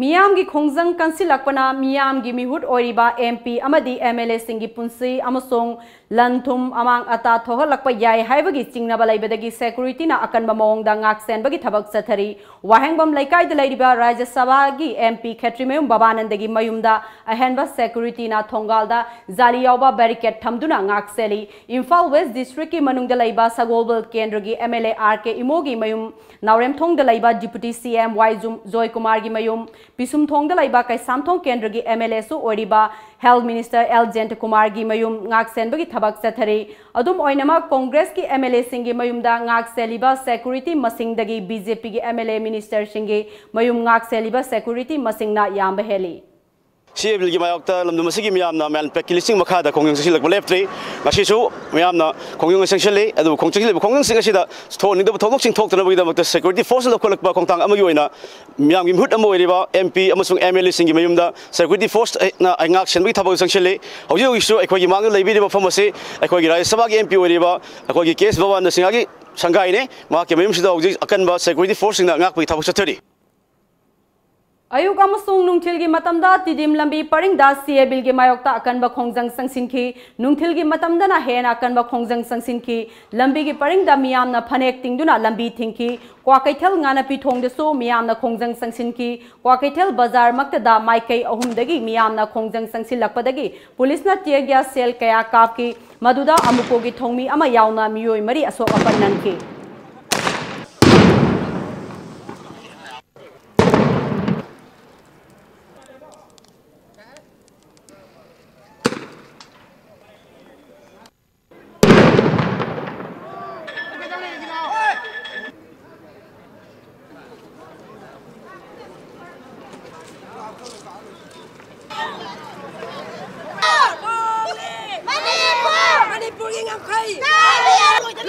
ꯃꯤꯌꯥꯝꯒꯤ ꯈꯣꯡꯖꯪ ꯀꯟꯁꯤꯜꯂꯛꯄꯅ ꯃꯤꯌꯥꯝꯒꯤ ꯃꯤꯍꯨꯠ ꯑꯣꯏꯔꯤꯕ ꯑꯦꯝ ꯄꯤ ꯑꯃꯗꯤ ꯑꯦꯝ ꯑꯦꯜ ꯑꯦꯁꯤꯡꯒꯤ ꯄꯨꯟꯁꯤ ꯑꯃꯁꯨꯡ ꯂꯟ ꯊꯨꯝ ꯑꯃꯥꯡ ꯑꯇꯥ ꯊꯣꯛꯍꯜꯂꯛꯄ ꯌꯥꯏ ꯍꯥꯏꯕꯒꯤ ꯆꯤꯡꯅꯕ ꯂꯩꯕꯗꯒꯤ ꯁꯦꯀ꯭ꯌꯨꯔꯤꯇꯤꯅ ꯑꯀꯟꯕ ꯃꯑꯣꯡꯗ ꯉꯥꯛ ꯁꯦꯟꯕꯒꯤ ꯊꯕꯛ ꯆꯠꯊꯔꯤ꯫ ꯋꯥꯍꯦꯡꯕꯝ ꯂꯩꯀꯥꯏꯗ ꯂꯩꯔꯤꯕ ꯔꯥꯖ꯭ꯌ ꯁꯚꯥꯒꯤ ꯑꯦꯝ ꯄꯤ ꯈꯦꯇ꯭ꯔꯤꯃꯌꯨꯝ ꯕꯕꯥꯅꯟꯗꯒꯤ ꯃꯌꯨꯝꯗ ꯑꯍꯦꯟꯕ ꯁꯦꯀ꯭ꯌꯨꯔꯤꯇꯤꯅ ꯊꯣꯡꯒꯥꯜꯗ ꯖꯥꯂꯤ ꯌꯥꯎꯕ ꯕꯦꯔꯤꯀꯦꯗ ꯊꯝꯗꯨꯅ ꯉꯥꯛ ꯁꯦꯜꯂꯤ꯫ ꯏꯝꯐꯥꯜ ꯋꯦꯁ ꯗꯤꯁꯇ꯭ꯔꯤꯛꯀꯤ ꯃꯅꯨꯡꯗ ꯂꯩꯕ ꯁꯒꯣꯜꯕꯜ ꯀꯦꯟꯗ꯭ꯔꯒꯤ ꯑꯦꯝ ꯑꯦꯜ ꯑꯦ ꯑꯥꯔ ꯀꯦ ꯏꯃꯣꯒꯤ ꯃꯌꯨꯝ, ꯅꯥꯎꯔꯦꯝꯊꯣꯡꯗ ꯂꯩꯕ ꯗꯤꯄꯨꯇꯤ ꯁꯤ ꯑꯦꯝ ꯋꯥꯏ ꯖꯨꯝ ꯖꯣꯏꯀꯨꯃꯥꯔꯒꯤ ꯃꯌꯨꯝ, ꯄꯤꯁꯨꯝꯊꯣꯡꯗ ꯂꯩꯕ ꯀꯩꯁꯥꯝꯊꯣꯡ ꯀꯦꯟꯗ꯭ꯔꯒꯤ ꯑꯦꯝ ꯑꯦꯜ ꯑꯦꯁꯨ ꯑꯣꯏꯔꯤꯕ ꯍꯦꯜꯊ ꯃꯤꯅꯤꯁꯇꯔ ꯑꯦꯜ ꯖꯌꯟꯇꯀꯨꯃꯥꯔꯒꯤ ꯃꯌꯨꯝ ꯉꯥꯛ ꯁꯦꯟꯕꯒꯤ ꯊꯕꯛ ꯆꯠꯊꯔꯤ꯫ ꯑꯗꯨꯝ ꯑꯣꯏꯅꯃꯛ, ꯀꯣꯡꯒ꯭ꯔꯦꯁꯀꯤ ꯑꯦꯝ ꯑꯦꯜ ꯑꯦꯁꯤꯡꯒꯤ ꯃꯌꯨꯝꯗ ꯉꯥꯛ ꯁꯦꯜꯂꯤꯕ ꯁꯦꯀ꯭ꯌꯨꯔꯤꯇꯤ ꯃꯁꯤꯡꯗꯒꯤ ꯕꯤ ꯖꯦ ꯄꯤꯒꯤ ꯑꯦꯝ ꯑꯦꯜ ꯑꯦ ꯃꯤꯅꯤꯁꯇꯔꯁꯤꯡꯒꯤ ꯃꯌꯨꯝ ꯉꯥꯛ ꯁꯦꯜꯂꯤꯕ ꯁꯦꯀ꯭ꯌꯨꯔꯤꯇꯤ ꯃꯁꯤꯡꯅ ꯌꯥꯝꯕ ꯍꯦꯜꯂꯤ꯫ ꯁꯤ ꯑꯦ ꯕꯤꯜꯒꯤ ꯃꯥꯌꯣꯛꯇ ꯂꯝꯗꯝ ꯑꯁꯤꯒꯤ ꯃꯤꯌꯥꯝꯅ ꯃꯌꯥꯝ ꯄꯦꯛꯀꯤ ꯂꯤꯁꯤꯡ ꯃꯈꯥꯗ ꯈꯣꯡꯖꯪ ꯆꯪꯁꯤꯜꯂꯛꯄ ꯂꯦꯞꯇ꯭ꯔꯤ꯫ ꯉꯁꯤꯁꯨ ꯃꯤꯌꯥꯝꯅ ꯈꯣꯡꯖꯪ ꯆꯪꯁꯤꯜꯂꯤ꯫ ꯑꯗꯨꯕꯨ ꯈꯣꯡ ꯆꯪꯁꯤꯜꯂꯤꯕ ꯈꯣꯡꯖꯪꯁꯤꯡ ꯑꯁꯤꯗ ꯊꯣꯛꯍꯟꯅꯤꯡꯗꯕ ꯊꯧꯗꯣꯛꯁꯤꯡ ꯊꯣꯛꯇꯅꯕꯒꯤꯗꯃꯛꯇ ꯁꯦꯀ꯭ꯌꯨꯔꯤꯇꯤ ꯐꯣꯔꯁꯅ ꯂꯧꯈꯠꯂꯛꯄ ꯈꯣꯡꯊꯥꯡ ꯑꯃꯒꯤ ꯑꯣꯏꯅ ꯃꯤꯌꯥꯝꯒꯤ ꯃꯤꯍꯨꯠ ꯑꯃ ꯑꯣꯏꯔꯤꯕ ꯑꯦꯝ ꯄꯤ ꯑꯃꯁꯨꯡ ꯑꯦꯝ ꯑꯦꯜ ꯑꯦꯁꯤꯡꯒꯤ ꯃꯌꯨꯝꯗ ꯁꯦꯀ꯭ꯌꯨꯔꯤꯇꯤ ꯐꯣꯔꯁꯅ ꯉꯥꯛ ꯁꯦꯟꯕꯒꯤ ꯊꯕꯛ ꯆꯪꯁꯤꯜꯂꯤ꯫ ꯍꯧꯖꯤꯛ ꯍꯧꯖꯤꯛꯁꯨ ꯑꯩꯈꯣꯏꯒꯤ ꯃꯥꯡꯗ ꯂꯩꯕꯤꯔꯤꯕ ꯃꯐꯝ ꯑꯁꯤ ꯑꯩꯈꯣꯏꯒꯤ ꯔꯥꯖ꯭ꯌ ꯁꯚꯥꯒꯤ ꯑꯦꯝ ꯄꯤ ꯑꯣꯏꯔꯤꯕ ꯑꯩꯈꯣꯏꯒꯤ ꯀꯦ ꯑꯦꯁ ꯕꯕꯥꯅꯟꯗ ꯁꯤꯡꯍꯒꯤ ꯁꯪꯒꯥꯏꯅꯤ꯫ ꯃꯍꯥꯛꯀꯤ ꯃꯌꯨꯝꯁꯤꯗ ꯍꯧꯖꯤꯛ ꯑꯀꯟꯕ ꯁꯦꯀ꯭ꯌꯨꯔꯤꯇꯤ ꯐꯣꯔꯁꯁꯤꯡꯅ ꯉꯥꯛꯄꯒꯤ ꯊꯕꯛ ꯆꯠꯊꯔꯤ꯫ ꯑꯌꯨꯛ ꯑꯃꯁꯨꯡ ꯅꯨꯡꯊꯤꯜꯒꯤ ꯃꯇꯝꯗ ꯇꯤꯗꯤꯝ ꯂꯝꯕꯤ ꯄꯔꯤꯡꯗ ꯁꯤ ꯑꯦ ꯕꯤꯜꯒꯤ ꯃꯥꯌꯣꯛꯇ ꯑꯀꯟꯕ ꯈꯣꯡꯖꯪ ꯆꯪꯁꯤꯟꯈꯤ꯫ ꯅꯨꯡꯊꯤꯜꯒꯤ ꯃꯇꯝꯗꯅ ꯍꯦꯟꯅ ꯑꯀꯟꯕ ꯈꯣꯡꯖꯪ ꯆꯪꯁꯤꯟꯈꯤ꯫ ꯂꯝꯕꯤꯒꯤ ꯄꯔꯤꯡꯗ ꯃꯤꯌꯥꯝꯅ ꯐꯅꯦꯛ ꯇꯤꯡꯗꯨꯅ ꯂꯝꯕꯤ ꯊꯤꯡꯈꯤ꯫ ꯀ꯭ꯋꯥꯀꯩꯊꯦꯜ ꯉꯥꯅꯄꯤ ꯊꯣꯡꯗꯁꯨ ꯃꯤꯌꯥꯝꯅ ꯈꯣꯡꯖꯪ ꯆꯪꯁꯤꯟꯈꯤ꯫ ꯀ꯭ꯋꯥꯀꯩꯊꯦꯜ ꯕꯖꯥꯔꯃꯛꯇꯗ ꯃꯥꯏꯀꯩ ꯑꯍꯨꯝꯗꯒꯤ ꯃꯤꯌꯥꯝꯅ ꯈꯣꯡꯖꯪ ꯆꯪꯁꯤꯜꯂꯛꯄꯗꯒꯤ ꯄꯨꯂꯤꯁꯅ tear gas shell ꯀꯌꯥ ꯀꯥꯞꯈꯤ꯫ ꯃꯗꯨꯗ ꯑꯃꯨꯀꯣꯒꯤ ꯊꯧꯃꯤ ꯑꯃ ꯌꯥꯎꯅ ꯃꯤꯑꯣꯏ ꯃꯔꯤ ꯑꯁꯣꯛ ꯑꯄꯟ ꯅꯪꯈꯤ꯫ ꯃꯅꯤꯄꯨꯔꯒꯤ ꯉꯝꯈꯩ!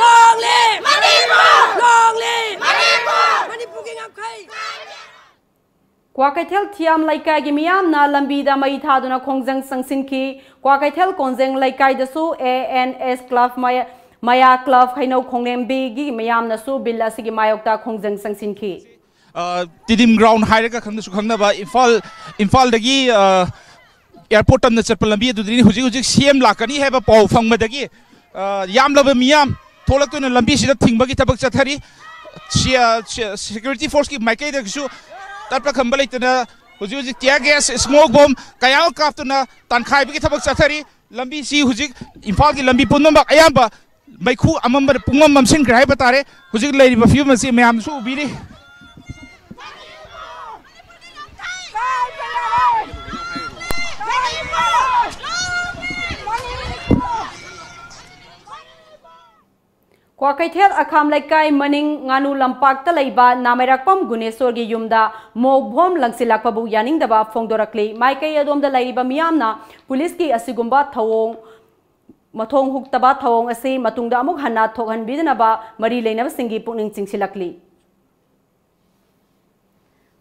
Long live! Manipur! Long live! Manipur! ꯃꯅꯤꯄꯨꯔꯒꯤ ꯉꯝꯈꯩ! ꯀ꯭ꯋꯥꯀꯩꯊꯦꯜ ꯊꯤꯌꯥꯝ ꯂꯩꯀꯥꯏꯒꯤ ꯃꯤꯌꯥꯝꯅ ꯂꯝꯕꯤꯗ ꯃꯩ ꯊꯥꯗꯨꯅ ꯈꯣꯡꯖꯪ ꯆꯪꯁꯤꯟꯈꯤ꯫ Kwakeithel ꯀꯣꯟꯖꯦꯡ ꯂꯩꯀꯥꯏꯗꯁꯨ A N S club ꯃꯌꯥ, ꯃꯌꯥ ꯀ꯭ꯂꯕ ꯍꯩꯅꯧ ꯈꯣꯡꯂꯦꯝꯕꯤꯒꯤ ꯃꯤꯌꯥꯝꯅꯁꯨ ꯕꯤꯜ ꯑꯁꯤꯒꯤ ꯃꯥꯌꯣꯛꯇ ꯈꯣꯡꯖꯪ ꯆꯪꯁꯤꯟꯈꯤ꯫ ꯑ, ꯇꯤꯗꯤꯝ ꯒ꯭ꯔꯥꯎꯟ ꯍꯥꯏꯔꯒ ꯈꯪꯅꯁꯨ ꯈꯪꯅꯕ ꯏꯝꯐꯥꯜ, ꯏꯝꯐꯥꯜꯗꯒꯤ, ꯑ, ꯑꯦꯌꯥꯔꯄꯣꯔꯠ ꯇꯝꯅ ꯆꯠꯄ ꯂꯝꯕꯤ ꯑꯗꯨꯗꯅꯤ ꯍꯧꯖꯤꯛ ꯍꯧꯖꯤꯛ ꯁꯤ ꯑꯦꯝ ꯂꯥꯛꯀꯅꯤ ꯍꯥꯏꯕ ꯄꯥꯎ ꯐꯪꯕꯗꯒꯤ, ꯑ, ꯌꯥꯝꯂꯕ ꯃꯤꯌꯥꯝ ꯊꯣꯛꯂꯛꯇꯨꯅ ꯂꯝꯕꯤꯁꯤꯗ ꯊꯤꯡꯕꯒꯤ ꯊꯕꯛ ꯆꯠꯊꯔꯤ꯫ ꯁꯤ-, ꯑ, ꯁꯤ-, ꯁꯦꯀ꯭ꯌꯨꯔꯤꯇꯤ ꯐꯣꯔꯁꯀꯤ ꯃꯥꯏꯀꯩꯗꯒꯤꯁꯨ ꯇꯠꯄ ꯈꯝꯕ ꯂꯩꯇꯅ ꯍꯧꯖꯤꯛ ꯍꯧꯖꯤꯛ tear gas, smoke bomb ꯀꯌꯥ ꯑꯃ ꯀꯥꯞꯇꯨꯅ ꯇꯥꯟꯈꯥꯏꯕꯒꯤ ꯊꯕꯛ ꯆꯠꯊꯔꯤ꯫ ꯂꯝꯕꯤꯁꯤ ꯍꯧꯖꯤꯛ ꯏꯝꯐꯥꯜꯒꯤ ꯂꯝꯕꯤ ꯄꯨꯝꯅꯃꯛ ꯑꯌꯥꯝꯕ ꯃꯩꯈꯨ ꯑꯃꯝꯕꯅ ꯄꯨꯡꯃꯝ ꯃꯝꯁꯤꯟꯈ꯭ꯔꯦ ꯍꯥꯏꯕ ꯇꯥꯔꯦ꯫ ꯍꯧꯖꯤꯛ ꯂꯩꯔꯤꯕ ꯐꯤꯕꯝ ꯑꯁꯤ ꯃꯌꯥꯝꯅꯁꯨ ꯎꯕꯤꯔꯤ꯫ ꯀ꯭ꯋꯥꯀꯩꯊꯦꯜ ꯑꯈꯥꯝ ꯂꯩꯀꯥꯏ ꯃꯅꯤꯡ ꯉꯥꯅꯨ ꯂꯝꯄꯥꯛꯇ ꯂꯩꯕ ꯅꯥꯃꯩꯔꯥꯛꯄꯝ ꯒꯨꯅꯦꯁꯣꯔꯒꯤ ꯌꯨꯝꯗ smoke bomb ꯂꯪꯁꯤꯜꯂꯛꯄꯕꯨ ꯌꯥꯅꯤꯡꯗꯕ ꯐꯣꯡꯗꯣꯔꯛꯂꯤ꯫ ꯃꯥꯏꯀꯩ ꯑꯗꯣꯝꯗ ꯂꯩꯔꯤꯕ ꯃꯤꯌꯥꯝꯅ ꯄꯨꯂꯤꯁꯀꯤ ꯑꯁꯤꯒꯨꯝꯕ ꯊꯧꯑꯣꯡ, ꯃꯊꯣꯡ ꯍꯨꯛꯇꯕ ꯊꯧꯑꯣꯡ ꯑꯁꯤ ꯃꯇꯨꯡꯗ ꯑꯃꯨꯛ ꯍꯟꯅ ꯊꯣꯛꯍꯟꯕꯤꯗꯅꯕ ꯃꯔꯤ ꯂꯩꯅꯕꯁꯤꯡꯒꯤ ꯄꯨꯛꯅꯤꯡ ꯆꯤꯡꯁꯤꯜꯂꯛꯂꯤ꯫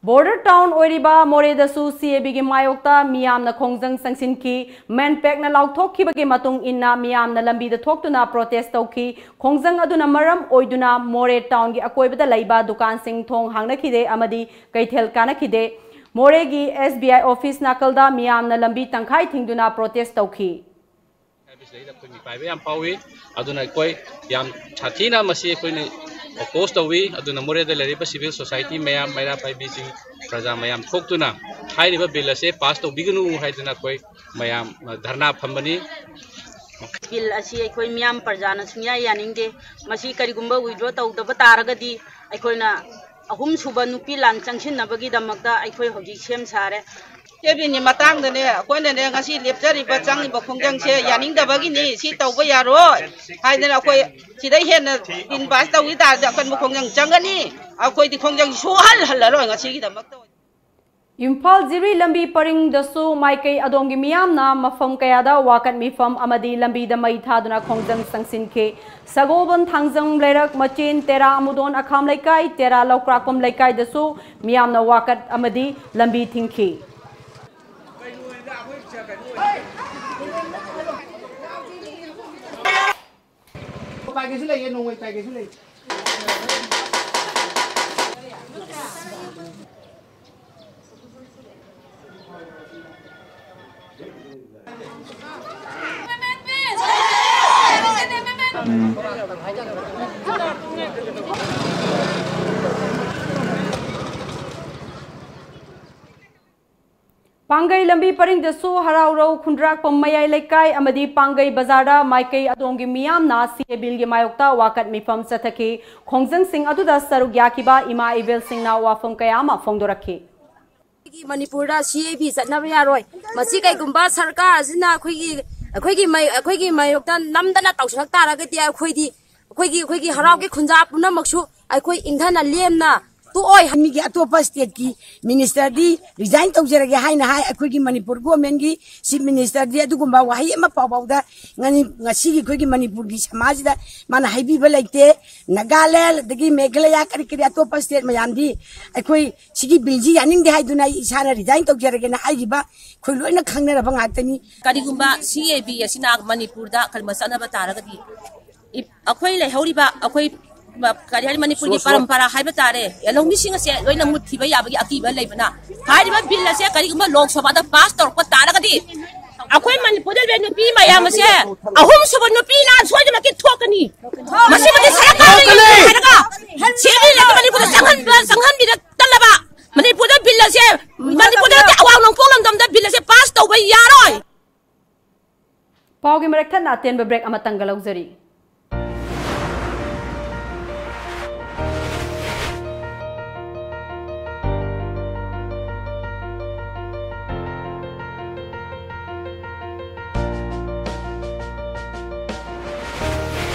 Border town ꯑꯣꯏꯔꯤꯕ ꯃꯣꯔꯦꯗꯁꯨ ꯁꯤ ꯑꯦ ꯕꯤꯒꯤ ꯃꯥꯌꯣꯛꯇ ꯃꯤꯌꯥꯝꯅ ꯈꯣꯡꯖꯪ ꯆꯪꯁꯤꯟꯈꯤ꯫ MANPACꯅ ꯂꯥꯎꯊꯣꯛꯈꯤꯕꯒꯤ ꯃꯇꯨꯡ ꯏꯟꯅ ꯃꯤꯌꯥꯝꯅ ꯂꯝꯕꯤꯗ ꯊꯣꯛꯇꯨꯅ protest ꯇꯧꯈꯤ꯫ ꯈꯣꯡꯖꯪ ꯑꯗꯨꯅ ꯃꯔꯝ ꯑꯣꯏꯗꯨꯅ ꯃꯣꯔꯦ townꯒꯤ ꯑꯀꯣꯏꯕꯗ ꯂꯩꯕ ꯗꯨꯀꯥꯟꯁꯤꯡ ꯊꯣꯡ ꯍꯥꯡꯅꯈꯤꯗꯦ ꯑꯃꯗꯤ ꯀꯩꯊꯦꯜ ꯀꯥꯅꯈꯤꯗꯦ꯫ ꯃꯣꯔꯦꯒꯤ ꯑꯦꯁ ꯕꯤ ꯑꯥꯏ ꯑꯣꯐꯤꯁ ꯅꯥꯀꯜꯗ ꯃꯤꯌꯥꯝꯅ ꯂꯝꯕꯤ ꯇꯪꯈꯥꯏ ꯊꯤꯡꯗꯨꯅ ꯄ꯭ꯔꯣꯇꯦꯁ ꯇꯧꯈꯤ꯫ ꯍꯥꯏꯕꯁꯤꯗꯩꯗ ꯑꯩꯈꯣꯏ ꯃꯤꯄꯥꯏꯕ ꯌꯥꯝ ꯐꯥꯎꯏ꯫ ꯑꯗꯨꯅ ꯑꯩꯈꯣꯏ ꯌꯥꯝ ꯁꯥꯊꯤꯅ ꯃꯁꯤ ꯑꯩꯈꯣꯏꯅ ꯑꯣꯄꯣꯖ ꯇꯧꯏ꯫ ꯑꯗꯨꯅ ꯃꯣꯔꯦꯗ ꯂꯩꯔꯤꯕ ꯁꯤꯚꯤꯜ ꯁꯣꯁꯥꯏꯇꯤ ꯃꯌꯥꯝ, ꯃꯩꯔꯥ ꯄꯥꯏꯕꯤꯁꯤꯡ, ꯄ꯭ꯔꯖꯥ ꯃꯌꯥꯝ ꯊꯣꯛꯇꯨꯅ ꯍꯥꯏꯔꯤꯕ ꯕꯤꯜ ꯑꯁꯦ ꯄꯥꯁ ꯇꯧꯕꯤꯒꯅꯨ ꯍꯥꯏꯗꯅ ꯑꯩꯈꯣꯏ ꯃꯌꯥꯝ ꯙꯔꯅꯥ ꯐꯝꯕꯅꯤ꯫ ꯕꯤꯜ ꯑꯁꯤ ꯑꯩꯈꯣꯏ ꯃꯤꯌꯥꯝ ꯄ꯭ꯔꯖꯥꯅ ꯁꯨꯡꯌꯥ ꯌꯥꯅꯤꯡꯗꯦ꯫ ꯃꯁꯤ ꯀꯔꯤꯒꯨꯝꯕ ꯋꯤꯗ꯭ꯔꯣ ꯇꯧꯗꯕ ꯇꯥꯔꯒꯗꯤ ꯑꯩꯈꯣꯏꯅ ꯑꯍꯨꯝꯁꯨꯕ ꯅꯨꯄꯤ ꯂꯥꯟ ꯆꯪꯁꯤꯟꯅꯕꯒꯤꯗꯃꯛꯇ ꯑꯩꯈꯣꯏ ꯍꯧꯖꯤꯛ ꯁꯦꯝ ꯁꯥꯔꯦ꯫ ꯀꯦꯕꯤꯟꯒꯤ ꯃꯇꯥꯡꯗꯅꯦ, ꯑꯩꯈꯣꯏꯅꯅꯦ ꯉꯁꯤ ꯂꯦꯞꯆꯔꯤꯕ ꯆꯪꯉꯤꯕ ꯈꯣꯡꯖꯪꯁꯦ ꯌꯥꯅꯤꯡꯗꯕꯒꯤꯅꯤ, ꯁꯤ ꯇꯧꯕ ꯌꯥꯔꯣꯏ ꯍꯥꯏꯗꯅ ꯑꯩꯈꯣꯏ ꯁꯤꯗꯩ ꯍꯦꯟꯅ ꯕꯤꯜ ꯄꯥꯁ ꯇꯧꯈꯤ ꯇꯥꯔꯗꯤ ꯑꯀꯟꯕ ꯈꯣꯡꯖꯪ ꯆꯪꯒꯅꯤ꯫ ꯑꯩꯈꯣꯏꯗꯤ ꯈꯣꯡꯖꯪ ꯁꯨꯍꯜ ꯍꯜꯂꯔꯣꯏ ꯉꯁꯤꯒꯤꯗꯃꯛꯇ꯫ ꯏꯝꯐꯥꯜ ꯖꯤꯔꯤ ꯂꯝꯕꯤ ꯄꯔꯤꯡꯗꯁꯨ ꯃꯥꯏꯀꯩ ꯑꯗꯣꯝꯒꯤ ꯃꯤꯌꯥꯝꯅ ꯃꯐꯝ ꯀꯌꯥꯗ ꯋꯥꯀꯠ ꯃꯤꯐꯝ ꯑꯃꯗꯤ ꯂꯝꯕꯤꯗ ꯃꯩ ꯊꯥꯗꯨꯅ ꯈꯣꯡꯖꯪ ꯆꯪꯁꯤꯟꯈꯤ꯫ ꯁꯒꯣꯜꯕꯟ, ꯊꯥꯡꯖꯝ, ꯂꯩꯔꯛ ꯃꯆꯦꯟ, ꯇꯦꯔꯥ ꯑꯃꯨꯗꯣꯟ, ꯑꯈꯥꯝ ꯂꯩꯀꯥꯏ, ꯇꯦꯔꯥ ꯂꯧꯀ꯭ꯔꯥꯛꯄꯝ ꯂꯩꯀꯥꯏꯗꯁꯨ ꯃꯤꯌꯥꯝꯅ ꯋꯥꯀꯠ ꯑꯃꯗꯤ ꯂꯝꯕꯤ ꯊꯤꯡꯈꯤ꯫ ꯄꯥꯏꯒꯦꯁꯨ ꯂꯩꯌꯦ, ꯅꯣꯡꯃꯩ ꯄꯥꯏꯒꯦꯁꯨ ꯂꯩ꯫ ꯄꯥꯡꯒꯩ ꯂꯝꯕꯤ ꯄꯔꯤꯡꯗꯁꯨ ꯍꯔꯥꯎꯔꯧ, ꯈꯨꯟꯗ꯭ꯔꯥꯛꯄꯝ ꯃꯌꯥꯏ ꯂꯩꯀꯥꯏ ꯑꯃꯗꯤ ꯄꯥꯡꯒꯩ ꯕꯖꯥꯔꯗ ꯃꯥꯏꯀꯩ ꯑꯗꯣꯝꯒꯤ ꯃꯤꯌꯥꯝꯅ ꯁꯤ ꯑꯦ ꯕꯤꯜꯒꯤ ꯃꯥꯌꯣꯛꯇ ꯋꯥꯀꯠ ꯃꯤꯐꯝ ꯆꯠꯊꯈꯤ꯫ ꯈꯣꯡꯖꯪꯁꯤꯡ ꯑꯗꯨꯗ ꯁꯔꯨꯛ ꯌꯥꯈꯤꯕ ꯏꯃꯥ ꯏꯕꯦꯜꯁꯤꯡꯅ ꯋꯥꯐꯝ ꯀꯌꯥ ꯑꯃ ꯐꯣꯡꯗꯣꯔꯛꯈꯤ꯫ ꯑꯩꯈꯣꯏꯒꯤ ꯃꯅꯤꯄꯨꯔꯗ ꯁꯤ ꯑꯦ ꯕꯤ ꯆꯠꯅꯕ ꯌꯥꯔꯣꯏ꯫ ꯃꯁꯤ ꯀꯩꯒꯨꯝꯕ ꯁꯔꯀꯥꯔ ꯑꯁꯤꯅ ꯑꯩꯈꯣꯏꯒꯤ, ꯑꯩꯈꯣꯏꯒꯤ ꯃꯥꯏ-, ꯑꯩꯈꯣꯏꯒꯤ ꯃꯥꯌꯣꯛꯇ ꯅꯝꯗꯅ ꯇꯧꯁꯤꯜꯂꯛ ꯇꯥꯔꯒꯗꯤ ꯑꯩꯈꯣꯏꯗꯤ, ꯑꯩꯈꯣꯏꯒꯤ, ꯑꯩꯈꯣꯏꯒꯤ ꯍꯔꯥꯎꯒꯤ ꯈꯨꯟꯖꯥ ꯄꯨꯝꯅꯃꯛꯁꯨ ꯑꯩꯈꯣꯏ ꯏꯪꯊꯅ ꯂꯦꯝꯅ ꯇꯣꯛꯑꯣꯏ꯫ ꯃꯤꯒꯤ ꯑꯇꯣꯞꯄ ꯁ꯭ꯇꯦꯠꯀꯤ ꯃꯤꯅꯤꯁꯇꯔꯗꯤ ꯔꯤꯖꯥꯏꯟ ꯇꯧꯖꯔꯒꯦ ꯍꯥꯏꯅ ꯍꯥꯏ꯫ ꯑꯩꯈꯣꯏꯒꯤ ꯃꯅꯤꯄꯨꯔ ꯒꯣꯔꯃꯦꯟꯒꯤ ꯆꯤꯐ ꯃꯤꯅꯤꯁꯇꯔꯗꯤ ꯑꯗꯨꯒꯨꯝꯕ ꯋꯥꯍꯩ ꯑꯃ ꯐꯥꯎꯕꯗ ꯉꯅꯤ-, ꯉꯁꯤꯒꯤ ꯑꯩꯈꯣꯏꯒꯤ ꯃꯅꯤꯄꯨꯔꯒꯤ ꯁꯃꯥꯖꯁꯤꯗ ꯃꯥꯅ ꯍꯥꯏꯕꯤꯕ ꯂꯩꯇꯦ꯫ ꯅꯥꯒꯥꯂꯦꯟ, ꯑꯗꯒꯤ ꯃꯦꯘꯥꯂꯌꯥ, ꯀꯔꯤ ꯀꯔꯤ ꯑꯇꯣꯞꯄ ꯁ꯭ꯇꯦꯠ ꯃꯌꯥꯝꯗꯤ ꯑꯩꯈꯣꯏ ꯁꯤꯒꯤ ꯕꯤꯜꯁꯤ ꯌꯥꯅꯤꯡꯗꯦ ꯍꯥꯏꯗꯨꯅ ꯑꯩ ꯏꯁꯥꯅ ꯔꯤꯖꯥꯏꯟ ꯇꯧꯖꯔꯒꯦꯅ ꯍꯥꯏꯈꯤꯕ ꯑꯩꯈꯣꯏ ꯂꯣꯏꯅ ꯈꯪꯅꯔꯕ ꯉꯥꯛꯇꯅꯤ꯫ ꯀꯔꯤꯒꯨꯝꯕ ꯁꯤ ꯑꯦ ꯕꯤ ꯑꯁꯤꯅ ꯃꯅꯤꯄꯨꯔꯗ ꯀꯔꯤꯒꯨꯝꯕ ꯆꯠꯅꯕ ꯇꯥꯔꯒꯗꯤ, ꯏ-, ꯑꯩꯈꯣꯏ ꯂꯩꯍꯧꯔꯤꯕ ꯑꯩꯈꯣꯏ ꯀꯔꯤ ꯍꯥꯏꯅꯤ, ꯃꯅꯤꯄꯨꯔꯒꯤ ꯄꯔꯝꯄꯔꯥ ꯍꯥꯏꯕ ꯇꯥꯔꯦ, ꯂꯧꯃꯤꯁꯤꯡ ꯑꯁꯦ ꯂꯣꯏꯅ ꯃꯨꯠꯈꯤꯕ ꯌꯥꯕꯒꯤ ꯑꯀꯤꯕ ꯂꯩꯕꯅ꯫ ꯍꯥꯏꯔꯤꯕ ꯕꯤꯜ ꯑꯁꯦ ꯀꯔꯤꯒꯨꯝꯕ ꯂꯣꯛ ꯁꯚꯥꯗ ꯄꯥꯁ ꯇꯧꯔꯛꯄ ꯇꯥꯔꯒꯗꯤ, ꯑꯩꯈꯣꯏ ꯃꯅꯤꯄꯨꯔꯗ ꯂꯩꯕ ꯅꯨꯄꯤ ꯃꯌꯥꯝ ꯑꯁꯦ ꯑꯍꯨꯝꯁꯨꯕ ꯅꯨꯄꯤ ꯂꯥꯟ ꯁꯣꯏꯗꯅꯃꯛꯀꯤ ꯊꯣꯛꯀꯅꯤ꯫ ꯃꯁꯤꯃꯗꯤ ꯁꯔꯀꯥꯔꯅ ꯊꯣꯛꯀꯅꯤ꯫ ꯍꯥꯏꯔꯒ ꯁꯤꯕꯤꯜ ꯑꯁꯦ ꯃꯅꯤꯄꯨꯔꯗ ꯆꯪꯍꯟꯕ, ꯆꯪꯍꯟꯕꯤꯔꯛꯇꯅꯕ, ꯃꯅꯤꯄꯨꯔꯗ ꯕꯤꯜ ꯑꯁꯦ, ꯃꯅꯤꯄꯨꯔꯗ ꯅꯠꯇꯦ, ꯑꯋꯥꯡ ꯅꯣꯡꯄꯣꯛ ꯂꯝꯗꯝꯗ ꯕꯤꯜ ꯑꯁꯦ ꯄꯥꯁ ꯇꯧꯕ ꯌꯥꯔꯣꯏ꯫ ꯄꯥꯎꯒꯤ ꯃꯔꯛ ꯊꯠꯅ ꯑꯇꯦꯟꯕ break ꯑꯃꯇꯪꯒ ꯂꯧꯖꯔꯤ꯫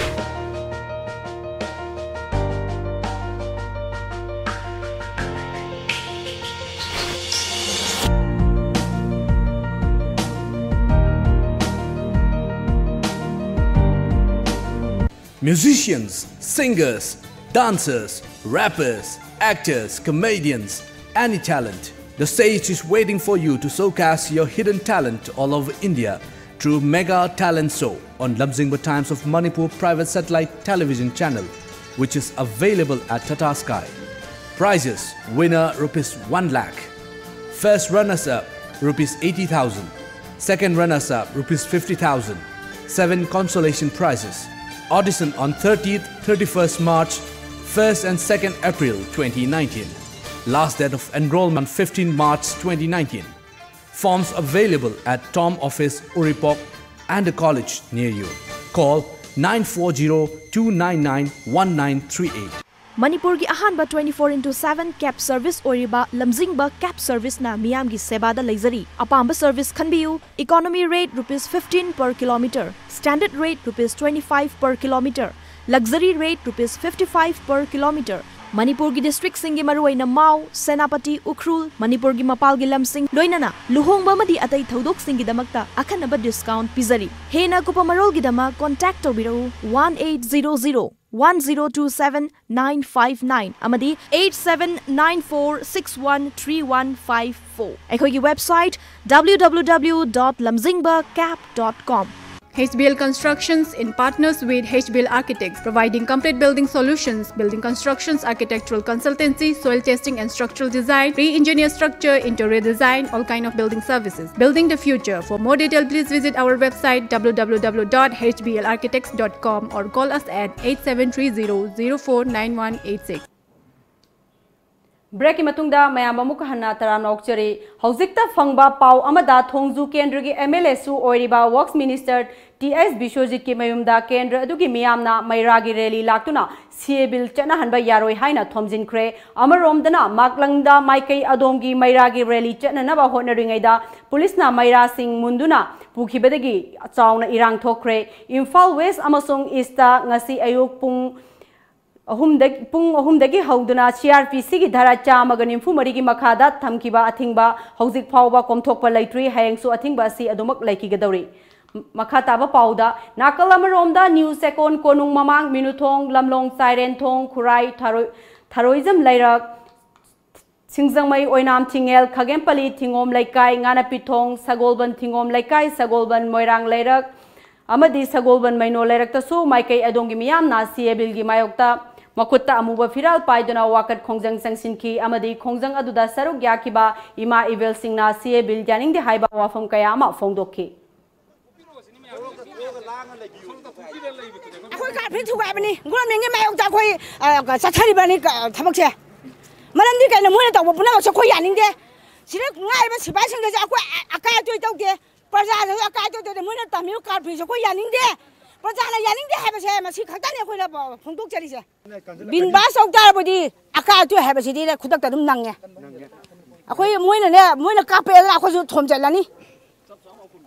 Musicians, singers, dancers, rappers, actors, comedians, any talent. The stage is waiting for you to showcase your hidden talent all over India through Mega Talent Show on Lamjingba Times of Manipur private satellite television channel, which is available at Tata Sky. Prizes: winner rupees one lakh, first runners up rupees eighty thousand, second runners up rupees fifty thousand, seven consolation prizes. Audition on thirtieth, thirty-first March, first and second April twenty nineteen. Last date of enrollment fifteen March twenty nineteen. Forms available at Tom Office, Uripok, and the college near you. Call nine four zero two nine nine one nine three eight. ꯃꯅꯤꯄꯨꯔꯒꯤ ꯑꯍꯥꯟꯕ twenty four into seven cab service ꯑꯣꯏꯔꯤꯕ ꯂꯝꯖꯤꯡꯕ cab serviceꯅ ꯃꯤꯌꯥꯝꯒꯤ ꯁꯦꯕꯥꯗ ꯂꯩꯖꯔꯤ꯫ ꯑꯄꯥꯝꯕ service ꯈꯟꯕꯤꯌꯨ꯫ Economy rate rupees fifteen per kilometer, standard rate rupees twenty five per kilometer, luxury rate rupees fifty five per kilometer꯫ ꯃꯅꯤꯄꯨꯔꯒꯤ districtꯁꯤꯡꯒꯤ ꯃꯔꯨꯑꯣꯏꯅ ꯃꯥꯎ, ꯁꯦꯅꯥꯄꯇꯤ, ꯎꯈ꯭ꯔꯨꯜ, ꯃꯅꯤꯄꯨꯔꯒꯤ ꯃꯄꯥꯜꯒꯤ ꯂꯝꯁꯤꯡ, ꯂꯣꯏꯅꯅ ꯂꯨꯍꯣꯡꯕ ꯑꯃꯗꯤ ꯑꯇꯩ ꯊꯧꯗꯣꯛꯁꯤꯡꯒꯤꯗꯃꯛꯇ ꯑꯈꯟꯅꯕ discount ꯄꯤꯖꯔꯤ꯫ ꯍꯦꯟꯅ ꯑꯀꯨꯞꯄ ꯃꯔꯣꯜꯒꯤꯗꯃꯛ contact ꯇꯧꯕꯤꯔꯛꯎ one eight zero zero one zero two seven nine five nine ꯑꯃꯗꯤ eight seven nine four six one three one five four꯫ ꯑꯩꯈꯣꯏꯒꯤ website W W W dot lamjingba cab dot com꯫ H B L Constructions, in partners with H B L Architects, providing complete building solutions, building constructions, architectural consultancy, soil testing and structural design, pre-engineered structure, interior design, all kind of building services. Building the future. For more detail, please visit our website, w w w dot h b l architects dot com, or call us at eight seven three zero zero four nine one eight six. ꯕ꯭ꯔꯦꯛꯀꯤ ꯃꯇꯨꯡꯗ ꯃꯌꯥꯝ ꯑꯃꯨꯛ ꯍꯟꯅ ꯇꯔꯥꯝꯅ ꯑꯣꯛꯆꯔꯤ꯫ ꯍꯧꯖꯤꯛꯇ ꯐꯪꯕ ꯄꯥꯎ ꯑꯃꯗ, ꯊꯣꯡꯖꯨ ꯀꯦꯟꯗ꯭ꯔꯒꯤ M L A ꯁꯨ ꯑꯣꯏꯔꯤꯕ Works Minister T S ꯕꯤꯁ꯭ꯋꯖꯤꯠꯀꯤ ꯃꯌꯨꯝꯗ ꯀꯦꯟꯗ꯭ꯔ ꯑꯗꯨꯒꯤ ꯃꯤꯌꯥꯝꯅ ꯃꯩꯔꯥꯒꯤ ꯔꯦꯂꯤ ꯂꯥꯛꯇꯨꯅ C A Bill ꯆꯠꯅꯍꯟꯕ ꯌꯥꯔꯣꯏ ꯍꯥꯏꯅ ꯊꯣꯝꯖꯤꯟꯈ꯭ꯔꯦ꯫ ꯑꯃꯔꯣꯝꯗꯅ, ꯃꯥꯛꯂꯪꯗ ꯃꯥꯏꯀꯩ ꯑꯗꯣꯝꯒꯤ ꯃꯩꯔꯥꯒꯤ ꯔꯦꯂꯤ ꯆꯠꯅꯅꯕ ꯍꯣꯠꯅꯔꯤꯉꯩꯗ ꯄꯨꯂꯤꯁꯅ ꯃꯩꯔꯥꯁꯤꯡ ꯃꯨꯟꯗꯨꯅ ꯄꯨꯈꯤꯕꯗꯒꯤ ꯆꯥꯎꯅ ꯏꯔꯥꯡ ꯊꯣꯛꯈ꯭ꯔꯦ꯫ ꯏꯝꯐꯥꯜ ꯋꯦꯁ ꯑꯃꯁꯨꯡ ꯏꯁꯇ ꯉꯁꯤ ꯑꯌꯨꯛ ꯄꯨꯡ ꯑꯍꯨꯝꯗꯒꯤ, ꯄꯨꯡ ꯑꯍꯨꯝꯗꯒꯤ ꯍꯧꯗꯨꯅ C R P C ꯒꯤ ꯙꯥꯔꯥ ꯆꯥꯝꯃꯒ ꯅꯤꯐꯨ ꯃꯔꯤꯒꯤ ꯃꯈꯥꯗ ꯊꯝꯈꯤꯕ ꯑꯊꯤꯡꯕ ꯍꯧꯖꯤꯛ ꯐꯥꯎꯕ ꯀꯣꯝꯊꯣꯛꯄ ꯂꯩꯇ꯭ꯔꯤ꯫ ꯍꯌꯦꯡꯁꯨ ꯑꯊꯤꯡꯕ ꯑꯁꯤ ꯑꯗꯨꯃꯛ ꯂꯩꯈꯤꯒꯗꯧꯔꯤ꯫ ꯃꯈꯥ ꯇꯥꯕ ꯄꯥꯎꯗ, ꯅꯥꯀꯜ ꯑꯃꯔꯣꯝꯗ ꯅ꯭ꯌꯨ ꯆꯦꯀꯣꯟ, ꯀꯣꯅꯨꯡ ꯃꯃꯥꯡ, ꯃꯤꯅꯨꯊꯣꯡ, ꯂꯝꯂꯣꯡ, ꯆꯥꯏꯔꯦꯟꯊꯣꯡ, ꯈꯨꯔꯥꯏ, ꯊꯔꯣꯏ-, ꯊꯔꯣꯏꯖꯝ ꯂꯩꯔꯛ, ꯁꯤꯡꯖꯃꯩ, ꯑꯣꯏꯅꯥꯝ ꯊꯤꯡꯉꯦꯜ, ꯈꯥꯒꯦꯝꯄꯜꯂꯤ ꯊꯤꯡꯒꯣꯝ ꯂꯩꯀꯥꯏ, ꯉꯥꯅꯄꯤꯊꯣꯡ, ꯁꯒꯣꯜꯕꯟ ꯊꯤꯡꯒꯣꯝ ꯂꯩꯀꯥꯏ, ꯁꯒꯣꯜꯕꯟ ꯃꯣꯏꯔꯥꯡ ꯂꯩꯔꯛ ꯑꯃꯗꯤ ꯁꯒꯣꯜꯕꯟ ꯃꯩꯅꯣ ꯂꯩꯔꯛꯇꯁꯨ ꯃꯥꯏꯀꯩ ꯑꯗꯣꯝꯒꯤ ꯃꯤꯌꯥꯝꯅ C A Bill ꯒꯤ ꯃꯥꯌꯣꯛꯇ ꯃꯈꯨꯠꯇ ꯑꯃꯨꯕ ꯐꯤꯔꯥꯜ ꯄꯥꯏꯗꯨꯅ ꯋꯥꯀꯠ ꯈꯣꯡꯖꯪ ꯆꯪꯁꯤꯟꯈꯤ ꯑꯃꯗꯤ ꯈꯣꯡꯖꯪ ꯑꯗꯨꯗ ꯁꯔꯨꯛ ꯌꯥꯈꯤꯕ ꯏꯃꯥ ꯏꯕꯦꯜꯁꯤꯡꯅ C A Bill ꯌꯥꯅꯤꯡꯗꯦ ꯍꯥꯏꯕ ꯋꯥꯐꯝ ꯀꯌꯥ ꯑꯃ ꯐꯣꯡꯗꯣꯛꯈꯤ꯫ ꯑꯩꯈꯣꯏ ꯀꯥꯔꯐ꯭ꯌꯨ ꯊꯨꯒꯥꯏꯕꯅꯤ, ꯒꯣꯔꯃꯦꯟꯒꯤ ꯃꯥꯌꯣꯛꯇ ꯑꯩꯈꯣꯏ, ꯑ, ꯆꯠꯊꯔꯤꯕꯅꯤ, ꯀ-, ꯊꯕꯛꯁꯦ꯫ ꯃꯔꯝꯗꯤ ꯀꯩꯅꯣ? ꯃꯣꯏꯅ ꯇꯧꯕ ꯄꯨꯝꯅꯃꯛꯁꯦ ꯑꯩꯈꯣꯏ ꯌꯥꯅꯤꯡꯗꯦ꯫ ꯁꯤꯗ ꯉꯥꯏꯔꯤꯕ ꯁꯤꯐꯥꯏꯁꯤꯡꯗꯁꯨ ꯑꯩꯈꯣꯏ ꯑ-, ꯑꯀꯥꯏ ꯑꯇꯣꯏ ꯇꯧꯗꯦ, ꯄ꯭ꯔꯖꯥꯗꯁꯨ ꯑꯀꯥꯏ ꯑꯇꯣꯏ ꯇꯧꯗꯦ꯫ ꯃꯣꯏꯅ ꯇꯝꯃꯤꯕ ꯀꯥꯔꯐ꯭ꯌꯨꯁꯦ ꯑꯩꯈꯣꯏ ꯌꯥꯅꯤꯡꯗꯦ꯫ ꯄ꯭ꯔꯖꯥꯅ ꯌꯥꯅꯤꯡꯗꯦ ꯍꯥꯏꯕꯁꯦ ꯃꯁꯤ ꯈꯛꯇꯅꯤ ꯑꯩꯈꯣꯏꯅ ꯐꯣꯡꯗꯣꯛꯆꯔꯤꯁꯦ꯫ ꯕꯤꯟ ꯕꯥꯁ ꯇꯧ ꯇꯥꯔꯕꯗꯤ ꯑꯀꯥꯏ ꯑꯇꯣꯏ ꯍꯥꯏꯕꯁꯤꯗꯤ ꯈꯨꯗꯛꯇ ꯑꯗꯨꯝ ꯅꯪꯉꯦ꯫ ꯑꯩꯈꯣꯏ ꯃꯣꯏꯅꯅꯦ, ꯃꯣꯏꯅ ꯀꯥꯞꯄꯦꯗꯅ ꯑꯩꯈꯣꯏꯁꯨ ꯊꯣꯝꯖꯤꯜꯂꯅꯤ꯫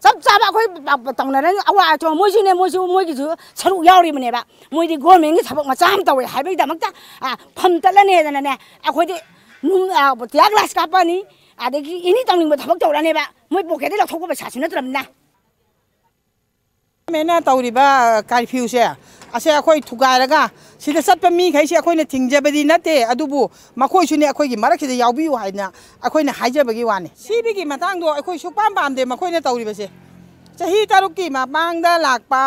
ꯆꯞ ꯆꯥꯕ ꯑꯩꯈꯣꯏ ꯄ-, ꯄ-, ꯇꯧꯅꯔꯅꯤ꯫ ꯑꯋꯥ ꯑꯊꯣ-, ꯃꯣꯏꯁꯨꯅꯦ, ꯃꯣꯏꯁꯨ ꯃꯣꯏꯒꯤꯁꯨ ꯁꯔꯨꯛ ꯌꯥꯎꯔꯤꯕꯅꯦꯕ꯫ ꯃꯣꯏꯗꯤ ꯒꯣꯔꯃꯦꯟꯒꯤ ꯊꯕꯛ ꯃꯆꯥ ꯑꯃ ꯇꯧꯋꯦ ꯍꯥꯏꯕꯒꯤꯗꯃꯛꯇ, ꯑ, ꯐꯝ ꯇꯠꯂꯅꯦꯗꯅꯅꯦ, ꯑꯩꯈꯣꯏꯗꯤ ꯅꯨꯡ-, ꯑ, tear gas ꯀꯥꯞꯄꯅꯤ, ꯑꯗꯒꯤ ꯑꯦꯅꯤ ꯇꯧꯅꯤꯡꯕ ꯊꯕꯛ ꯇꯧꯔꯅꯦꯕ꯫ ꯃꯣꯏ ꯄꯣꯀꯦꯠꯇ ꯂꯧꯊꯣꯛꯄ ꯄꯩꯁꯥꯁꯨ ꯅꯠꯇ꯭ꯔꯕꯅꯤꯅ꯫ ꯒꯣꯔꯃꯦꯟꯅ ꯇꯧꯔꯤꯕ ꯀꯥꯔꯐ꯭ꯌꯨꯁꯦ, ꯑꯁꯦ ꯑꯩꯈꯣꯏ ꯊꯨꯒꯥꯏꯔꯒ ꯁꯤꯗ ꯆꯠꯄ ꯃꯤꯈꯩꯁꯦ ꯑꯩꯈꯣꯏꯅ ꯊꯤꯡꯖꯕꯗꯤ ꯅꯠꯇꯦ, ꯑꯗꯨꯕꯨ ꯃꯈꯣꯏꯁꯨꯅꯦ ꯑꯩꯈꯣꯏꯒꯤ ꯃꯔꯛꯁꯤꯗ ꯌꯥꯎꯕꯤꯌꯨ ꯍꯥꯏꯅ ꯑꯩꯈꯣꯏꯅ ꯍꯥꯏꯖꯕꯒꯤ ꯋꯥꯅꯤ꯫ ꯁꯤꯕꯒꯤ ꯃꯇꯥꯡꯗꯣ ꯑꯩꯈꯣꯏ ꯁꯨꯛꯄꯥꯝ ꯄꯥꯝꯗꯦ ꯃꯈꯣꯏꯅ ꯇꯧꯔꯤꯕꯁꯦ꯫ ꯆꯍꯤ ꯇꯔꯨꯛꯀꯤ ꯃꯃꯥꯡꯗ ꯂꯥꯛꯄ,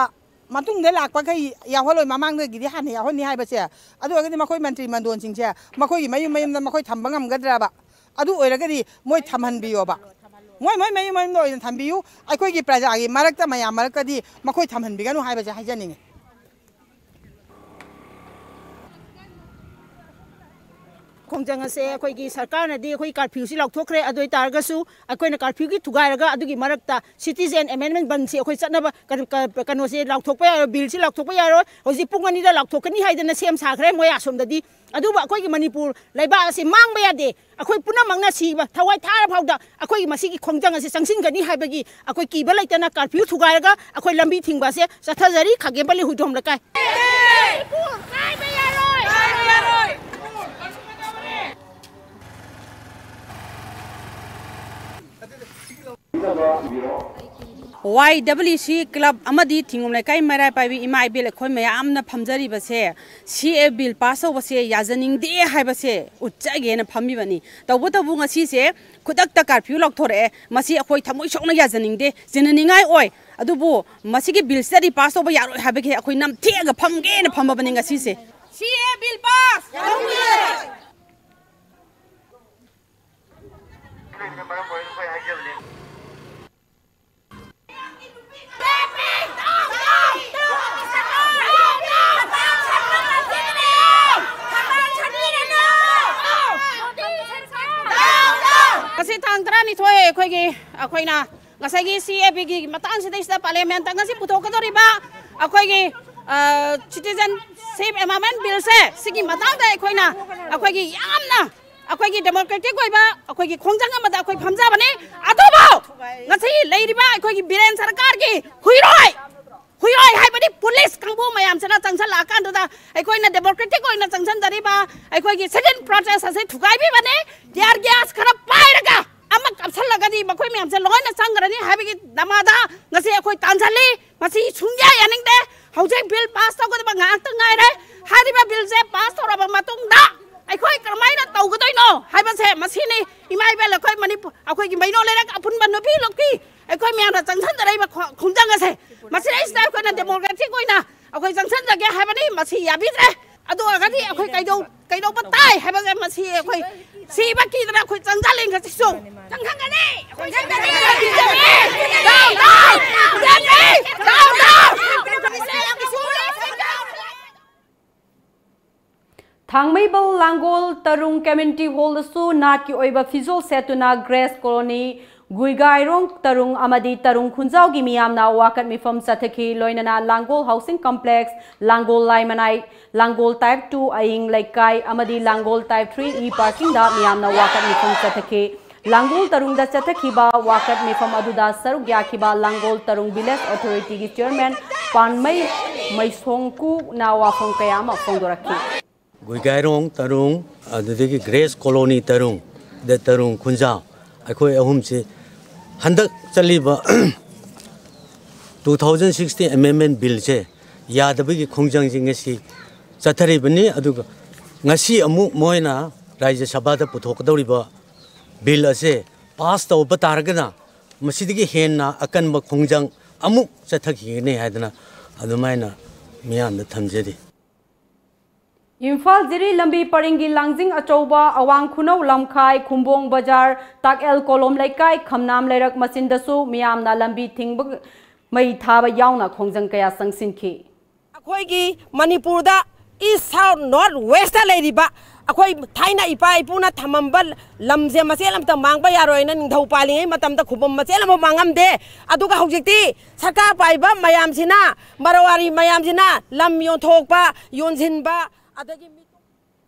ꯃꯇꯨꯡꯗ ꯂꯥꯛꯄꯈꯩ ꯌꯥꯎꯍꯜꯂꯣꯏ, ꯃꯃꯥꯡꯗꯒꯤꯗꯤ ꯍꯥꯟꯅ ꯌꯥꯎꯍꯟꯅꯤ ꯍꯥꯏꯕꯁꯦ, ꯑꯗꯨ ꯑꯣꯏꯔꯒꯗꯤ ꯃꯈꯣꯏ ꯃꯟꯇ꯭ꯔꯤ ꯃꯟꯗꯣꯟꯁꯤꯡꯁꯦ ꯃꯈꯣꯏꯒꯤ ꯃꯌꯨꯝ ꯃꯌꯨꯝꯗ ꯃꯈꯣꯏ ꯊꯝꯕ ꯉꯝꯒꯗ꯭ꯔꯕ? ꯑꯗꯨ ꯑꯣꯏꯔꯒꯗꯤ ꯃꯣꯏ ꯊꯝꯍꯟꯕꯤꯌꯣꯕ, ꯃꯣꯏ ꯃꯣꯏ ꯃꯌꯨꯝ ꯃꯌꯨꯝꯗ ꯑꯣꯏꯅ ꯊꯝꯕꯤꯌꯨ꯫ ꯑꯩꯈꯣꯏꯒꯤ ꯄ꯭ꯔꯖꯥꯒꯤ ꯃꯔꯛꯇ, ꯃꯌꯥꯝ ꯃꯔꯛꯇꯗꯤ ꯃꯈꯣꯏ ꯊꯝꯍꯟꯕꯤꯒꯅꯨ ꯍꯥꯏꯕꯁꯦ ꯍꯥꯏꯖꯅꯤꯡꯉꯤ꯫ ꯈꯣꯡꯖꯪ ꯑꯁꯦ ꯑꯩꯈꯣꯏꯒꯤ ꯁꯔꯀꯥꯔꯅꯗꯤ ꯑꯩꯈꯣꯏ ꯀꯥꯔꯐ꯭ꯌꯨꯁꯤ ꯂꯥꯎꯊꯣꯛꯈ꯭ꯔꯦ꯫ ꯑꯗꯨ ꯑꯣꯏꯇꯥꯔꯒꯁꯨ ꯑꯩꯈꯣꯏꯅ ꯀꯥꯔꯐ꯭ꯌꯨꯒꯤ ꯊꯨꯒꯥꯏꯔꯒ ꯑꯗꯨꯒꯤ ꯃꯔꯛꯇ ꯁꯤꯇꯤꯖꯦꯟ ꯑꯦꯃꯦꯟꯗꯃꯦꯟ ꯕꯟꯁꯤ ꯑꯩꯈꯣꯏ ꯆꯠꯅꯕ ꯀꯩꯅꯣ, ꯀ-, ꯀꯩꯅꯣꯁꯦ ꯂꯥꯎꯊꯣꯛꯄ ꯌꯥꯔꯣꯏ, ꯕꯤꯜꯁꯤ ꯂꯥꯎꯊꯣꯛꯄ ꯌꯥꯔꯣꯏ꯫ ꯍꯧꯖꯤꯛ ꯄꯨꯡ ꯑꯅꯤꯗ ꯂꯥꯎꯊꯣꯛꯀꯅꯤ ꯍꯥꯏꯗꯅ ꯁꯦꯝ ꯁꯥꯈ꯭ꯔꯦ ꯃꯣꯏ ꯑꯁꯣꯝꯗꯗꯤ꯫ ꯑꯗꯨꯕꯨ ꯑꯩꯈꯣꯏꯒꯤ ꯃꯅꯤꯄꯨꯔ ꯂꯩꯕꯥꯛ ꯑꯁꯤ ꯃꯥꯡꯕ ꯌꯥꯗꯦ꯫ ꯑꯩꯈꯣꯏ ꯄꯨꯝꯅꯃꯛꯅ ꯁꯤꯕ ꯊꯋꯥꯏ ꯊꯥꯔ ꯐꯥꯎꯗ ꯑꯩꯈꯣꯏꯒꯤ ꯃꯁꯤꯒꯤ ꯈꯣꯡꯖꯪ ꯑꯁꯤ ꯆꯪꯁꯤꯟꯒꯅꯤ ꯍꯥꯏꯕꯒꯤ ꯑꯩꯈꯣꯏ ꯀꯤꯕ ꯂꯩꯇꯅ ꯀꯥꯔꯐ꯭ꯌꯨ ꯊꯨꯒꯥꯏꯔꯒ ꯑꯩꯈꯣꯏ ꯂꯝꯕꯤ ꯊꯤꯡꯕ ꯑꯁꯦ ꯆꯠꯊꯖꯔꯤ ꯈꯥꯒꯦꯝꯄꯜꯂꯤ ꯍꯨꯏꯗ꯭ꯔꯣꯝ ꯂꯩꯀꯥꯏ꯫ ꯋꯥꯏ ꯗꯕ꯭ꯂꯤꯎ ꯁꯤ ꯀ꯭ꯂꯕ ꯑꯃꯗꯤ ꯊꯤꯡꯒꯣꯝ ꯂꯩꯀꯥꯏ ꯃꯩꯔꯥ ꯄꯥꯏꯕꯤ ꯏꯃꯥ ꯏꯕꯦꯜ ꯑꯩꯈꯣꯏ ꯃꯌꯥꯝꯅ ꯐꯝꯖꯔꯤꯕꯁꯦ, ꯁꯤ ꯑꯦ ꯕꯤꯜ ꯄꯥꯁ ꯇꯧꯕꯁꯦ ꯌꯥꯖꯅꯤꯡꯗꯦ ꯍꯥꯏꯕꯁꯦ ꯎꯠꯆꯒꯦꯅ ꯐꯝꯃꯤꯕꯅꯤ꯫ ꯇꯧꯕꯇꯕꯨ ꯉꯁꯤꯁꯦ ꯈꯨꯗꯛꯇ ꯀꯥꯔꯐ꯭ꯌꯨ ꯂꯧꯊꯣꯔꯛꯑꯦ꯫ ꯃꯁꯤ ꯑꯩꯈꯣꯏ ꯊꯃꯣꯏ ꯁꯣꯛꯅ ꯌꯥꯖꯅꯤꯡꯗꯦ, ꯆꯤꯟꯅꯅꯤꯡꯉꯥꯏ ꯑꯣꯏ꯫ ꯑꯗꯨꯕꯨ ꯃꯁꯤꯒꯤ ꯕꯤꯜꯁꯤꯗꯗꯤ ꯄꯥꯁ ꯇꯧꯕ ꯌꯥꯔꯣꯏ ꯍꯥꯏꯕꯒꯤ ꯑꯩꯈꯣꯏ ꯅꯝꯊꯦꯛꯑꯒ ꯐꯝꯒꯦꯅ ꯐꯝꯃꯕꯅꯤ ꯉꯁꯤꯁꯦ꯫ ꯁꯤ ꯑꯦ ꯕꯤꯜ ꯄꯥꯁ! ꯉꯁꯤ ꯇꯥꯡ ꯇꯔꯥꯅꯤꯊꯣꯏ ꯑꯩꯈꯣꯏꯒꯤ, ꯑꯩꯈꯣꯏꯅ ꯉꯁꯥꯏꯒꯤ ꯁꯤ ꯑꯦ ꯕꯤꯜꯒꯤ ꯃꯇꯥꯡꯁꯤꯗꯩꯁꯤꯗ ꯄꯥꯔꯂꯤꯌꯥꯃꯦꯟꯇ ꯉꯁꯤ ꯄꯨꯊꯣꯛꯀꯗꯧꯔꯤꯕ ꯑꯩꯈꯣꯏꯒꯤ, ꯑ, ꯁꯤꯇꯤꯖꯦꯟꯁꯤꯞ ꯑꯦꯃꯦꯟꯗꯃꯦꯟ ꯕꯤꯜꯁꯦ, ꯁꯤꯒꯤ ꯃꯇꯥꯡꯗ ꯑꯩꯈꯣꯏꯅ, ꯑꯩꯈꯣꯏꯒꯤ ꯌꯥꯝꯅ ꯑꯩꯈꯣꯏꯒꯤ ꯗꯦꯃꯣꯀ꯭ꯔꯦꯇꯤꯛ ꯑꯣꯏꯕ ꯑꯩꯈꯣꯏꯒꯤ ꯈꯣꯡꯖꯪ ꯑꯃꯗ ꯑꯩꯈꯣꯏ ꯐꯝꯖꯕꯅꯤ꯫ ꯑꯗꯨꯕꯨ ꯉꯁꯤ ꯂꯩꯔꯤꯕ ꯑꯩꯈꯣꯏꯒꯤ ꯕꯤꯔꯦꯟ ꯁꯔꯀꯥꯔꯒꯤ ꯍꯨꯏꯔꯣꯏ, ꯍꯨꯏꯔꯣꯏ ꯍꯥꯏꯕꯗꯤ ꯄꯨꯂꯤꯁ ꯀꯥꯡꯕꯨ ꯃꯌꯥꯝꯁꯤꯅ ꯆꯪꯁꯜꯂꯛꯑꯀꯥꯟꯗꯨꯗ ꯑꯩꯈꯣꯏꯅ ꯗꯦꯃꯣꯀ꯭ꯔꯦꯇꯤꯛ ꯑꯣꯏꯅ ꯆꯪꯁꯤꯟꯖꯔꯤꯕ ꯑꯩꯈꯣꯏꯒꯤ ꯁꯤꯇꯤꯖꯦꯟ ꯄ꯭ꯔꯣꯇꯦꯁ ꯑꯁꯤ ꯊꯨꯒꯥꯏꯕꯤꯕꯅꯤ꯫ ꯇꯤꯌꯥꯔ ꯒ꯭ꯌꯥꯁ ꯈꯔ ꯄꯥꯏꯔꯒ ꯑꯃ ꯀꯥꯞꯁꯜꯂꯒꯗꯤ ꯃꯈꯣꯏ ꯃꯌꯥꯝꯁꯦ ꯂꯣꯏꯅ ꯆꯪꯈ꯭ꯔꯅꯤ ꯍꯥꯏꯕꯒꯤ ꯅꯃꯥꯗ ꯉꯁꯤ ꯑꯩꯈꯣꯏ ꯇꯥꯟꯁꯤꯜꯂꯤ꯫ ꯃꯁꯤ ꯁꯨꯡꯌꯥ ꯌꯥꯅꯤꯡꯗꯦ꯫ ꯍꯧꯖꯤꯛ ꯕꯤꯜ ꯄꯥꯁ ꯇꯧꯒꯗꯕ ꯉꯥꯏꯍꯥꯛꯇ ꯉꯥꯏꯔꯦ꯫ ꯍꯥꯏꯔꯤꯕ ꯕꯤꯜꯁꯦ ꯄꯥꯁ ꯇꯧꯔꯕ ꯃꯇꯨꯡꯗ ꯑꯩꯈꯣꯏ ꯀꯔꯝꯍꯥꯏꯅ ꯇꯧꯒꯗꯣꯏꯅꯣ ꯍꯥꯏꯕꯁꯦ ꯃꯁꯤꯅꯤ꯫ ꯏꯃꯥ ꯏꯕꯦꯜ, ꯑꯩꯈꯣꯏ ꯃꯅꯤꯄꯨꯔ, ꯑꯩꯈꯣꯏꯒꯤ ꯃꯩꯅꯣ ꯂꯩꯔꯛ ꯑꯄꯨꯟꯕ ꯅꯨꯄꯤ ꯂꯨꯞꯀꯤ ꯑꯩꯈꯣꯏ ꯃꯌꯥꯝꯅ ꯆꯪꯁꯤꯟꯖꯔꯛꯏꯕ ꯈꯣ-, ꯑꯣꯏꯅ ꯑꯩꯈꯣꯏ ꯆꯪꯁꯤꯟꯖꯒꯦ ꯍꯥꯏꯕꯅꯤ꯫ ꯃꯁꯤ ꯌꯥꯕꯤꯗ꯭ꯔꯦ꯫ ꯑꯗꯨ ꯑꯣꯏꯔꯒꯗꯤ ꯑꯩꯈꯣꯏ ꯀꯩꯗꯧ-, ꯀꯩꯗꯧꯕ ꯇꯥꯏ ꯍꯥꯏꯕꯁꯦ ꯃꯁꯤ ꯑꯩꯈꯣꯏ ꯁꯤꯕ ꯀꯤꯗꯅ ꯑꯩꯈꯣꯏ ꯆꯪꯁꯤꯜꯂꯦ꯫ ꯉꯁꯤꯁꯨ ꯆꯪꯁꯤꯟꯒꯅꯤ꯫ ꯑꯩꯈꯣꯏ ꯆꯪꯁꯤꯟꯒꯅꯤ꯫ Down, down! Down, down! Thangmeiband Langol Tarung community ꯍꯣꯜꯗꯁꯨ ꯅꯥꯠꯀꯤ ꯑꯣꯏꯕ ꯐꯤꯖꯣꯜ ꯁꯦꯠꯇꯨꯅ ꯒ꯭ꯔꯦꯁ ꯀꯣꯂꯣꯅꯤ, ꯒꯨꯏꯒꯥꯏꯔꯣꯡ ꯇꯔꯨꯡ ꯑꯃꯗꯤ ꯇꯔꯨꯡ ꯈꯨꯟꯖꯥꯎꯒꯤ ꯃꯤꯌꯥꯝꯅ ꯋꯥꯀꯠ ꯃꯤꯐꯝ ꯆꯠꯊꯈꯤ꯫ ꯂꯣꯏꯅꯅ ꯂꯥꯡꯒꯣꯜ ꯍꯥꯎꯁꯤꯡ ꯀꯝꯄ꯭ꯂꯦꯛꯁ, ꯂꯥꯡꯒꯣꯜ ꯂꯥꯏꯃꯅꯥꯏ, ꯂꯥꯡꯒꯣꯜ ꯇꯥꯏꯞ ꯇꯨ ꯑꯌꯤꯡ ꯂꯩꯀꯥꯏ ꯑꯃꯗꯤ ꯂꯥꯡꯒꯣꯜ ꯇꯥꯏꯞ ꯊ꯭ꯔꯤ ꯏ ꯄꯥꯔꯀꯤꯡꯗ ꯃꯤꯌꯥꯝꯅ ꯋꯥꯀꯠ ꯃꯤꯐꯝ ꯆꯠꯊꯈꯤ꯫ ꯂꯥꯡꯒꯣꯜ ꯇꯔꯨꯡꯗ ꯆꯠꯊꯈꯤꯕ ꯋꯥꯀꯠ ꯃꯤꯐꯝ ꯑꯗꯨꯗ ꯁꯔꯨꯛ ꯌꯥꯈꯤꯕ ꯂꯥꯡꯒꯣꯜ ꯇꯔꯨꯡ ꯚꯤꯂꯦꯖ ꯑꯣꯊꯣꯔꯤꯇꯤꯒꯤ ꯆꯤꯌꯔꯃꯦꯟ ꯄꯥꯟꯃꯩ ꯃꯩꯁꯣꯡꯀꯨꯅ ꯋꯥꯐꯝ ꯀꯌꯥ ꯑꯃ ꯐꯣꯡꯗꯣꯔꯛꯈꯤ꯫ ꯒꯨꯏꯒꯥꯏꯔꯣꯡ ꯇꯔꯨꯡ, ꯑꯗꯨꯗꯒꯤ ꯒ꯭ꯔꯦꯁ ꯀꯣꯂꯣꯅꯤ ꯇꯔꯨꯡ, ꯗ ꯇꯔꯨꯡ ꯈꯨꯟꯖꯥꯎ, ꯑꯩꯈꯣꯏ ꯑꯍꯨꯝꯁꯤ ꯍꯟꯗꯛ ꯆꯠꯂꯤꯕ two thousand sixteen amendment ꯕꯤꯜꯁꯦ ꯌꯥꯗꯕꯒꯤ ꯈꯣꯡꯖꯪꯁꯤ ꯉꯁꯤ ꯆꯠꯊꯔꯤꯕꯅꯤ꯫ ꯑꯗꯨꯒ ꯉꯁꯤ ꯑꯃꯨꯛ ꯃꯣꯏꯅ ꯔꯥꯖ꯭ꯌ ꯁꯚꯥꯗ ꯄꯨꯊꯣꯛꯀꯗꯧꯔꯤꯕ ꯕꯤꯜ ꯑꯁꯦ ꯄꯥꯁ ꯇꯧꯕ ꯇꯥꯔꯒꯅ ꯃꯁꯤꯗꯒꯤ ꯍꯦꯟꯅ ꯑꯀꯟꯕ ꯈꯣꯡꯖꯪ ꯑꯃꯨꯛ ꯆꯠꯊꯈꯤꯒꯅꯤ ꯍꯥꯏꯗꯅ ꯑꯗꯨꯃꯥꯏꯅ ꯃꯤꯌꯥꯝꯗ ꯊꯝꯖꯔꯤ꯫ ꯏꯝꯐꯥꯜ ꯖꯤꯔꯤ ꯂꯝꯕꯤ ꯄꯔꯤꯡꯒꯤ ꯂꯥꯡꯖꯤꯡ ꯑꯆꯧꯕ, ꯑꯋꯥꯡ ꯈꯨꯅꯧ ꯂꯝꯈꯥꯏ, ꯈꯨꯝꯕꯣꯡ ꯕꯖꯥꯔ, ꯇꯥꯛꯑꯦꯜ ꯀꯣꯂꯣꯝ ꯂꯩꯀꯥꯏ, ꯈꯝꯅꯥꯝ ꯂꯩꯔꯛ ꯃꯆꯤꯟꯗꯁꯨ ꯃꯤꯌꯥꯝꯅ ꯂꯝꯕꯤ ꯊꯤꯡꯕ, ꯃꯩ ꯊꯥꯕ ꯌꯥꯎꯅ ꯈꯣꯡꯖꯪ ꯀꯌꯥ ꯆꯪꯁꯤꯟꯈꯤ꯫ ꯑꯩꯈꯣꯏꯒꯤ ꯃꯅꯤꯄꯨꯔꯗ East South North West ꯂꯩꯔꯤꯕ ꯑꯩꯈꯣꯏ ꯊꯥꯏꯅ ꯏꯄꯥ ꯏꯄꯨꯅ ꯊꯝꯃꯝꯕ ꯂꯝꯁꯦ ꯃꯆꯦꯠ ꯑꯃꯇ ꯃꯥꯡꯕ ꯌꯥꯔꯣꯏꯅ ꯅꯤꯡꯊꯧ ꯄꯥꯜꯂꯤꯉꯩ ꯃꯇꯝꯗ ꯈꯨꯕꯝ ꯃꯆꯦꯠ ꯑꯃ ꯃꯥꯡꯉꯝꯗꯦ꯫ ꯑꯗꯨꯒ ꯍꯧꯖꯤꯛꯇꯤ ꯁꯔꯀꯥꯔ ꯄꯥꯏꯕ ꯃꯌꯥꯝꯁꯤꯅ, ꯃꯔꯋꯥꯔꯤ ꯃꯌꯥꯝꯁꯤꯅ ꯂꯝ ꯌꯣꯟꯊꯣꯛꯄ, ꯌꯣꯟꯁꯤꯟꯕ, ꯑꯗꯒꯤ ꯃꯤ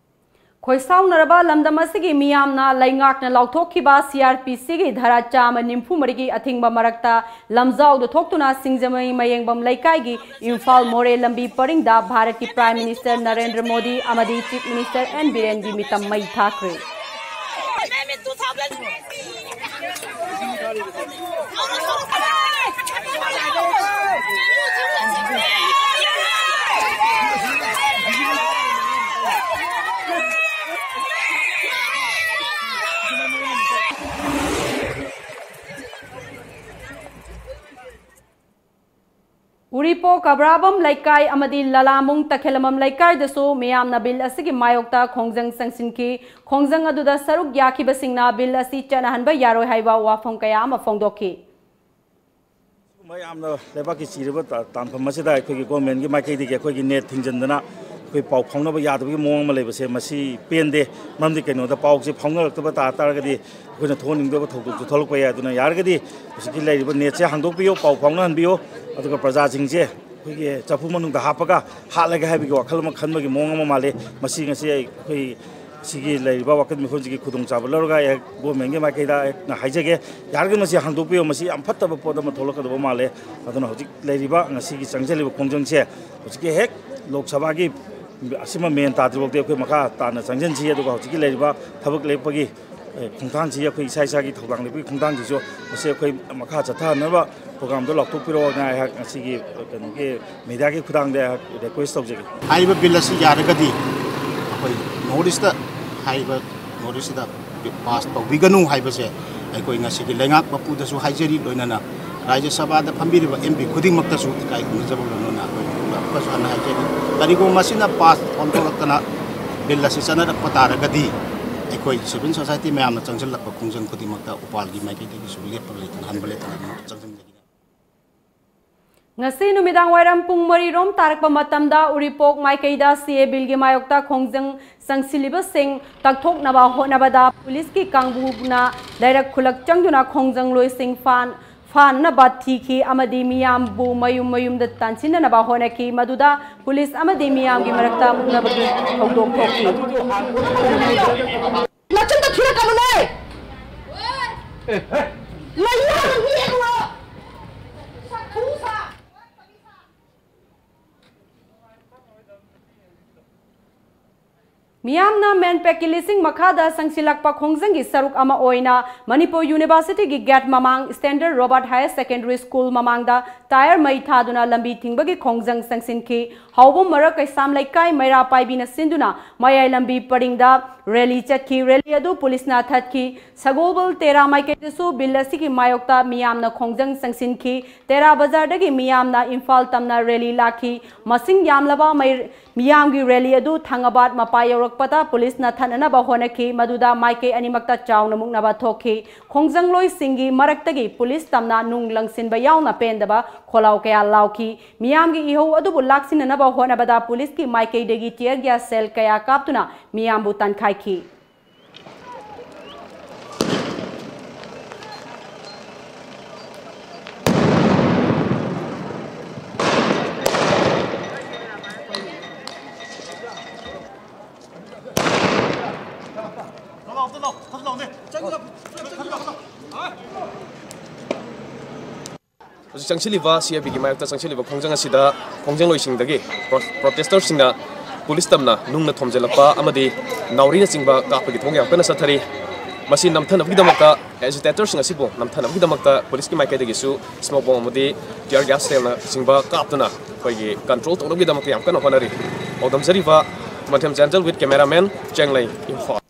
ꯈꯣꯏꯁꯥꯎꯅꯔꯕ ꯂꯝꯗꯝ ꯑꯁꯤꯒꯤ ꯃꯤꯌꯥꯝꯅ ꯂꯩꯉꯥꯛꯅ ꯂꯥꯎꯊꯣꯛꯈꯤꯕ ꯁꯤ ꯑꯥꯔ ꯄꯤ ꯁꯤꯒꯤ ꯙꯥꯔꯥ ꯆꯥꯝꯃ ꯅꯤꯐꯨ ꯃꯔꯤꯒꯤ ꯑꯊꯤꯡꯕ ꯃꯔꯛꯇ ꯂꯝꯖꯥꯎꯗ ꯊꯣꯛꯇꯨꯅ ꯁꯤꯡꯖꯃꯩ ꯃꯌꯦꯡꯕꯝ ꯂꯩꯀꯥꯏꯒꯤ ꯏꯝꯐꯥꯜ ꯃꯣꯔꯦ ꯂꯝꯕꯤ ꯄꯔꯤꯡꯗ ꯚꯥꯔꯠꯀꯤ ꯄ꯭ꯔꯥꯏꯝ ꯃꯤꯅꯤꯁꯇꯔ ꯅꯔꯦꯟꯗ꯭ꯔ ꯃꯣꯗꯤ ꯑꯃꯗꯤ ꯆꯤꯐ ꯃꯤꯅꯤꯁꯇꯔ ꯑꯦꯟ ꯕꯤꯔꯦꯟꯒꯤ ꯃꯤꯇꯝ ꯃꯩ ꯊꯥꯈ꯭ꯔꯦ꯫ ꯎꯔꯤꯄꯣꯛ ꯀꯕ꯭ꯔꯥꯕꯝ ꯂꯩꯀꯥꯏ ꯑꯃꯗꯤ ꯂꯂꯥꯃꯨꯡ ꯇꯈꯦꯂꯃꯝ ꯂꯩꯀꯥꯏꯗꯁꯨ ꯃꯤꯌꯥꯝꯅ ꯕꯤꯜ ꯑꯁꯤꯒꯤ ꯃꯥꯌꯣꯛꯇ ꯈꯣꯡꯖꯪ ꯆꯪꯁꯤꯟꯈꯤ꯫ ꯈꯣꯡꯖꯪ ꯑꯗꯨꯗ ꯁꯔꯨꯛ ꯌꯥꯈꯤꯕꯁꯤꯡꯅ ꯕꯤꯜ ꯑꯁꯤ ꯆꯠꯅꯍꯟꯕ ꯌꯥꯔꯣꯏ ꯍꯥꯏꯕ ꯋꯥꯐꯝ ꯀꯌꯥ ꯑꯃ ꯐꯣꯡꯗꯣꯛꯈꯤ꯫ ꯁꯤꯒꯨꯝꯕ ꯌꯥꯝꯅ ꯂꯩꯕꯥꯛꯀꯤ ꯆꯤꯔꯕ ꯇꯥ-, ꯇꯥꯟꯐꯝ ꯑꯁꯤꯗ ꯑꯩꯈꯣꯏꯒꯤ ꯒꯣꯔꯃꯦꯟꯒꯤ ꯃꯥꯏꯀꯩꯗꯒꯤ ꯑꯩꯈꯣꯏꯒꯤ ꯅꯦꯠ ꯊꯤꯡꯖꯤꯟꯗꯅ ꯑꯩꯈꯣꯏ ꯄꯥꯎ ꯐꯥꯎꯅꯕ ꯌꯥꯗꯕꯒꯤ ꯃꯑꯣꯡ ꯑꯃ ꯂꯩꯕꯁꯦ, ꯃꯁꯤ ꯄꯦꯟꯗꯦ꯫ ꯃꯔꯝꯗꯤ ꯀꯩꯅꯣꯗ ꯄꯥꯎꯁꯦ ꯐꯥꯎꯅꯔꯛꯇꯕ ꯇꯥ ꯇꯥꯔꯒꯗꯤ ꯑꯩꯈꯣꯏꯅ ꯊꯣꯛꯍꯟꯅꯤꯡꯗꯕ ꯊꯧꯗꯣꯛꯁꯨ ꯊꯣꯛꯂꯛꯄ ꯌꯥꯏ꯫ ꯑꯗꯨꯅ ꯌꯥꯔꯒꯗꯤ ꯍꯧꯖꯤꯛꯀꯤ ꯂꯩꯔꯤꯕ ꯅꯦꯠꯁꯦ ꯍꯥꯡꯗꯣꯛꯄꯤꯌꯨ, ꯄꯥꯎ ꯐꯥꯎꯅꯍꯟꯕꯤꯌꯨ, ꯑꯗꯨꯒ ꯄ꯭ꯔꯖꯥꯁꯤꯡꯁꯦ ꯑꯩꯈꯣꯏꯒꯤ ꯆꯐꯨ ꯃꯅꯨꯡꯗ ꯍꯥꯞꯄꯒ ꯍꯥꯠꯂꯒꯦ ꯍꯥꯏꯕꯒꯤ ꯋꯥꯈꯜ ꯑꯃ ꯈꯟꯕꯒꯤ ꯃꯑꯣꯡ ꯑꯃ ꯃꯥꯜꯂꯤ꯫ ꯃꯁꯤ ꯉꯁꯤ ꯑꯩꯈꯣꯏ ꯁꯤꯒꯤ ꯂꯩꯔꯤꯕ ꯋꯥꯀꯠ ꯃꯤꯐꯝꯁꯤꯒꯤ ꯈꯨꯗꯣꯡꯆꯥꯕ ꯂꯧꯔꯒ ꯑꯩ ꯒꯣꯔꯃꯦꯟꯒꯤ ꯃꯥꯏꯀꯩꯗ ꯑꯩꯅ ꯍꯥꯏꯖꯒꯦ, ꯌꯥꯔꯒꯗꯤ ꯃꯁꯤ ꯍꯥꯡꯗꯣꯛꯄꯤꯌꯨ꯫ ꯃꯁꯤ ꯌꯥꯝ ꯐꯠꯇꯕ ꯄꯣꯠ ꯑꯃ ꯊꯣꯛꯂꯛꯀꯗꯕ ꯃꯥꯜꯂꯦ꯫ ꯑꯗꯨꯅ ꯍꯧꯖꯤꯛ ꯂꯩꯔꯤꯕ ꯉꯁꯤꯒꯤ ꯆꯪꯁꯤꯜꯂꯤꯕ ꯈꯣꯡꯖꯪꯁꯦ ꯍꯧꯖꯤꯛꯀꯤ ꯍꯦꯛ ꯂꯣꯛ ꯁꯚꯥꯒꯤ ꯑꯁꯤꯃ ꯃꯦꯟ ꯇꯥꯗ꯭ꯔꯤꯐꯥꯎꯗꯤ ꯑꯩꯈꯣꯏ ꯃꯈꯥ ꯇꯥꯅ ꯆꯪꯁꯤꯟꯁꯤ꯫ ꯑꯗꯨꯒ ꯍꯧꯖꯤꯛꯀꯤ ꯂꯩꯔꯤꯕ ꯊꯕꯛ ꯂꯦꯞꯄꯒꯤ, ꯑꯦ, ꯈꯣꯡꯊꯥꯡꯁꯤ, ꯑꯩꯈꯣꯏ ꯏꯁꯥ ꯏꯁꯥꯒꯤ ꯊꯧꯗꯥꯡ ꯂꯦꯞꯄꯒꯤ ꯈꯣꯡꯊꯥꯡꯁꯤꯁꯨ ꯃꯁꯤ ꯑꯩꯈꯣꯏ ꯃꯈꯥ ꯆꯠꯊꯍꯟꯅꯕ ꯄ꯭ꯔꯣꯒ꯭ꯔꯥꯝꯗꯣ ꯂꯥꯎꯊꯣꯛꯄꯤꯔꯛꯑꯣꯅ ꯑꯩꯍꯥꯛ ꯉꯁꯤꯒꯤ, ꯑ, ꯀꯩꯅꯣꯒꯤ ꯃꯦꯗꯤꯌꯥꯒꯤ ꯈꯨꯠꯊꯥꯡꯗ ꯑꯩꯍꯥꯛ ꯔꯤꯀ꯭ꯋꯦꯁ ꯇꯧꯖꯒꯦ꯫ ꯍꯥꯏꯔꯤꯕ ꯕꯤꯜ ꯑꯁꯤ ꯌꯥꯔꯒꯗꯤ ꯑꯩꯈꯣꯏ ꯅꯣꯔꯠ ꯏꯁꯇ ꯍꯥꯏꯔꯤꯕ ꯅꯣꯔꯠ ꯏꯁꯁꯤꯗ ꯄꯥꯁ ꯇꯧꯕꯤꯒꯅꯨ ꯍꯥꯏꯕꯁꯦ ꯑꯩꯈꯣꯏ ꯉꯁꯤꯒꯤ ꯂꯩꯉꯥꯛ ꯃꯄꯨꯗꯁꯨ ꯍꯥꯏꯖꯔꯤ, ꯂꯣꯏꯅꯅ ꯔꯥꯖ꯭ꯌ ꯁꯚꯥꯗ ꯐꯝꯕꯤꯔꯤꯕ ꯑꯦꯝ ꯄꯤ ꯈꯨꯗꯤꯡꯃꯛꯇꯁꯨ ꯏꯀꯥꯏ ꯈꯨꯝꯅꯖꯕ ꯂꯣꯏꯅꯅ ꯑꯩꯈꯣꯏ ꯑꯃꯨꯛꯀꯁꯨ ꯍꯟꯅ ꯍꯥꯏꯖꯔꯤ꯫ ꯀꯔꯤꯒꯨꯝꯕ ꯃꯁꯤꯅ ꯄꯥꯁ ꯑꯣꯟꯊꯣꯔꯛꯇꯅ ꯕꯤꯜ ꯑꯁꯤ ꯆꯠꯅꯔꯛꯄ ꯇꯥꯔꯒꯗꯤ ꯑꯩꯈꯣꯏ ꯁꯤꯚꯤꯜ ꯁꯣꯁꯥꯏꯇꯤ ꯃꯌꯥꯝꯅ ꯆꯪꯁꯤꯜꯂꯛꯄ ꯈꯣꯡꯖꯪ ꯈꯨꯗꯤꯡꯃꯛꯇ ꯎꯄꯥꯜꯒꯤ ꯃꯥꯏꯀꯩꯗꯒꯤꯁꯨ ꯂꯦꯞꯄ ꯂꯩꯇꯅ, ꯍꯟꯕ ꯂꯩꯇꯅ ꯑꯗꯨꯝ ꯆꯪꯁꯤꯟꯖꯒꯅꯤ꯫ ꯉꯁꯤ ꯅꯨꯃꯤꯗꯥꯡ ꯋꯥꯏꯔꯝ ꯄꯨꯡ ꯃꯔꯤ ꯔꯣꯝ ꯇꯥꯔꯛꯄ ꯃꯇꯝꯗ ꯎꯔꯤꯄꯣꯛ ꯃꯥꯏꯀꯩꯗ ꯁꯤ ꯑꯦ ꯕꯤꯜꯒꯤ ꯃꯥꯌꯣꯛꯇ ꯈꯣꯡꯖꯪ ꯆꯪꯁꯤꯜꯂꯤꯕꯁꯤꯡ ꯇꯛꯊꯣꯛꯅꯕ ꯍꯣꯠꯅꯕꯗ ꯄꯨꯂꯤꯁꯀꯤ ꯀꯥꯡꯕꯨꯅ ꯂꯩꯔꯛ ꯈꯨꯂꯛ ꯆꯪꯗꯨꯅ ꯈꯣꯡꯖꯪꯂꯣꯏꯁꯤꯡ ꯐꯥꯟ-, ꯐꯥꯅꯅꯕ ꯊꯤꯈꯤ ꯑꯃꯗꯤ ꯃꯤꯌꯥꯝꯕꯨ ꯃꯌꯨꯝ ꯃꯌꯨꯝꯗ ꯇꯥꯟꯁꯤꯟꯅꯅꯕ ꯍꯣꯠꯅꯈꯤ꯫ ꯃꯗꯨꯗ ꯄꯨꯂꯤꯁ ꯑꯃꯗꯤ ꯃꯤꯌꯥꯝꯒꯤ ꯃꯔꯛꯇ ꯃꯨꯛꯅꯕꯒꯤ ꯊꯧꯗꯣꯛ ꯊꯣꯛꯈꯤ꯫ ꯅꯆꯤꯟꯗꯣ ꯊꯤꯔꯛꯀꯅꯨꯅꯦ! ꯅꯌꯨꯝ ꯃꯤ ꯌꯦꯡꯉꯨꯔꯣ! ꯃꯤꯌꯥꯝꯅ ꯃꯦꯟꯄꯦꯛꯀꯤ ꯂꯤꯁꯤꯡ ꯃꯈꯥꯗ ꯆꯪꯁꯤꯜꯂꯛꯄ ꯈꯣꯡꯖꯪꯒꯤ ꯁꯔꯨꯛ ꯑꯃ ꯑꯣꯏꯅ ꯃꯅꯤꯄꯨꯔ ꯌꯨꯅꯤꯚꯔꯁꯤꯇꯤꯒꯤ ꯒꯦꯠ ꯃꯃꯥꯡ standard Robert higher secondary school ꯃꯃꯥꯡꯗ ꯇꯥꯌꯔ ꯃꯩ ꯊꯥꯗꯨꯅ ꯂꯝꯕꯤ ꯊꯤꯡꯕꯒꯤ ꯈꯣꯡꯖꯪ ꯆꯪꯁꯤꯟꯈꯤ꯫ ꯍꯥꯎꯕꯝ ꯃꯔꯛ ꯀꯩꯁꯥꯝ ꯂꯩꯀꯥꯏ ꯃꯩꯔꯥ ꯄꯥꯏꯕꯤꯅ ꯁꯤꯟꯗꯨꯅ ꯃꯌꯥꯏ ꯂꯝꯕꯤ ꯄꯔꯤꯡꯗ ꯔꯦꯂꯤ ꯆꯠꯈꯤ꯫ ꯔꯦꯂꯤ ꯑꯗꯨ ꯄꯨꯂꯤꯁꯅ ꯊꯠꯈꯤ꯫ ꯁꯒꯣꯜꯕꯜ ꯇꯦꯔꯥ ꯃꯥꯏꯀꯩꯗꯁꯨ ꯕꯤꯜ ꯑꯁꯤꯒꯤ ꯃꯥꯌꯣꯛꯇ ꯃꯤꯌꯥꯝꯅ ꯈꯣꯡꯖꯪ ꯆꯪꯁꯤꯟꯈꯤ꯫ ꯇꯦꯔꯥ ꯕꯖꯥꯔꯗꯒꯤ ꯃꯤꯌꯥꯝꯅ ꯏꯝꯐꯥꯜ ꯇꯝꯅ ꯔꯦꯂꯤ ꯂꯥꯛꯈꯤ꯫ ꯃꯁꯤꯡ ꯌꯥꯝꯂꯕ ꯃꯩ-, ꯃꯤꯌꯥꯝꯒꯤ ꯔꯦꯂꯤ ꯑꯗꯨ ꯊꯥꯡꯒꯕꯥꯠ ꯃꯄꯥ ꯌꯧꯔꯛꯄꯗ ꯄꯨꯂꯤꯁꯅ ꯊꯠꯅꯅꯕ ꯍꯣꯠꯅꯈꯤ, ꯃꯗꯨꯗ ꯃꯥꯏꯀꯩ ꯑꯅꯤꯃꯛꯇ ꯆꯥꯎꯅ ꯃꯨꯛꯅꯕ ꯊꯣꯛꯈꯤ꯫ ꯈꯣꯡꯖꯪꯂꯣꯏꯁꯤꯡꯒꯤ ꯃꯔꯛꯇꯒꯤ ꯄꯨꯂꯤꯁ ꯇꯝꯅ ꯅꯨꯡ ꯂꯪꯁꯤꯟꯕ ꯌꯥꯎꯅ ꯄꯦꯟꯗꯕ ꯈꯣꯜꯂꯥꯎ ꯀꯌꯥ ꯂꯥꯎꯈꯤ꯫ ꯃꯤꯌꯥꯝꯒꯤ ꯏꯍꯧ ꯑꯗꯨꯕꯨ ꯂꯥꯛꯁꯤꯟꯅꯅꯕ ꯍꯣꯠꯅꯕꯗ ꯄꯨꯂꯤꯁꯀꯤ ꯃꯥꯏꯀꯩꯗꯒꯤ tear gas shell ꯀꯌꯥ ꯀꯥꯞꯇꯨꯅ ꯃꯤꯌꯥꯝꯕꯨ ꯇꯥꯟꯈꯥꯏꯈꯤ꯫ ꯍꯧꯖꯤꯛ ꯆꯪꯁꯤꯜꯂꯤꯕ ꯁꯤ ꯑꯥꯏ ꯕꯤꯒꯤ ꯃꯥꯌꯣꯛꯇ ꯆꯪꯁꯤꯜꯂꯤꯕ ꯈꯣꯡꯖꯪ ꯑꯁꯤꯗ ꯈꯣꯡꯖꯪꯂꯣꯏꯁꯤꯡꯗꯒꯤ ꯄ꯭ꯔꯣ-, protester ꯁꯤꯡꯅ ꯄꯨꯂꯤꯁ ꯇꯝꯅ ꯅꯨꯡꯅ ꯊꯣꯝꯖꯤꯜꯂꯛꯄ ꯑꯃꯗꯤ ꯅꯥꯎꯔꯤꯅꯆꯤꯡꯕ ꯀꯥꯞꯄꯒꯤ ꯊꯧꯑꯣꯡ ꯌꯥꯝ ꯀꯟꯅ ꯆꯠꯊꯔꯤ꯫ ꯃꯁꯤ ꯅꯝꯊꯅꯕꯒꯤꯗꯃꯛꯇ agitator ꯁꯤꯡ ꯑꯁꯤꯕꯨ ꯅꯝꯊꯅꯕꯒꯤꯗꯃꯛꯇ ꯄꯨꯂꯤꯁꯀꯤ ꯃꯥꯏꯀꯩꯗꯒꯤꯁꯨ smoke bomb ꯑꯃꯗꯤ tear gas shell ꯅꯆꯤꯡꯕ ꯀꯥꯞꯇꯨꯅ ꯑꯩꯈꯣꯏꯒꯤ control ꯇꯧꯅꯕꯒꯤꯗꯃꯛꯇ ꯌꯥꯝ ꯀꯟꯅ ꯍꯣꯠꯅꯔꯤ꯫ ꯄꯥꯎꯗꯝꯖꯔꯤꯕ ꯃꯊꯦꯝ ꯖꯦꯟꯖꯜ with cameraman, ꯆꯦꯡꯂꯩ, ꯏꯝꯐꯥꯜ꯫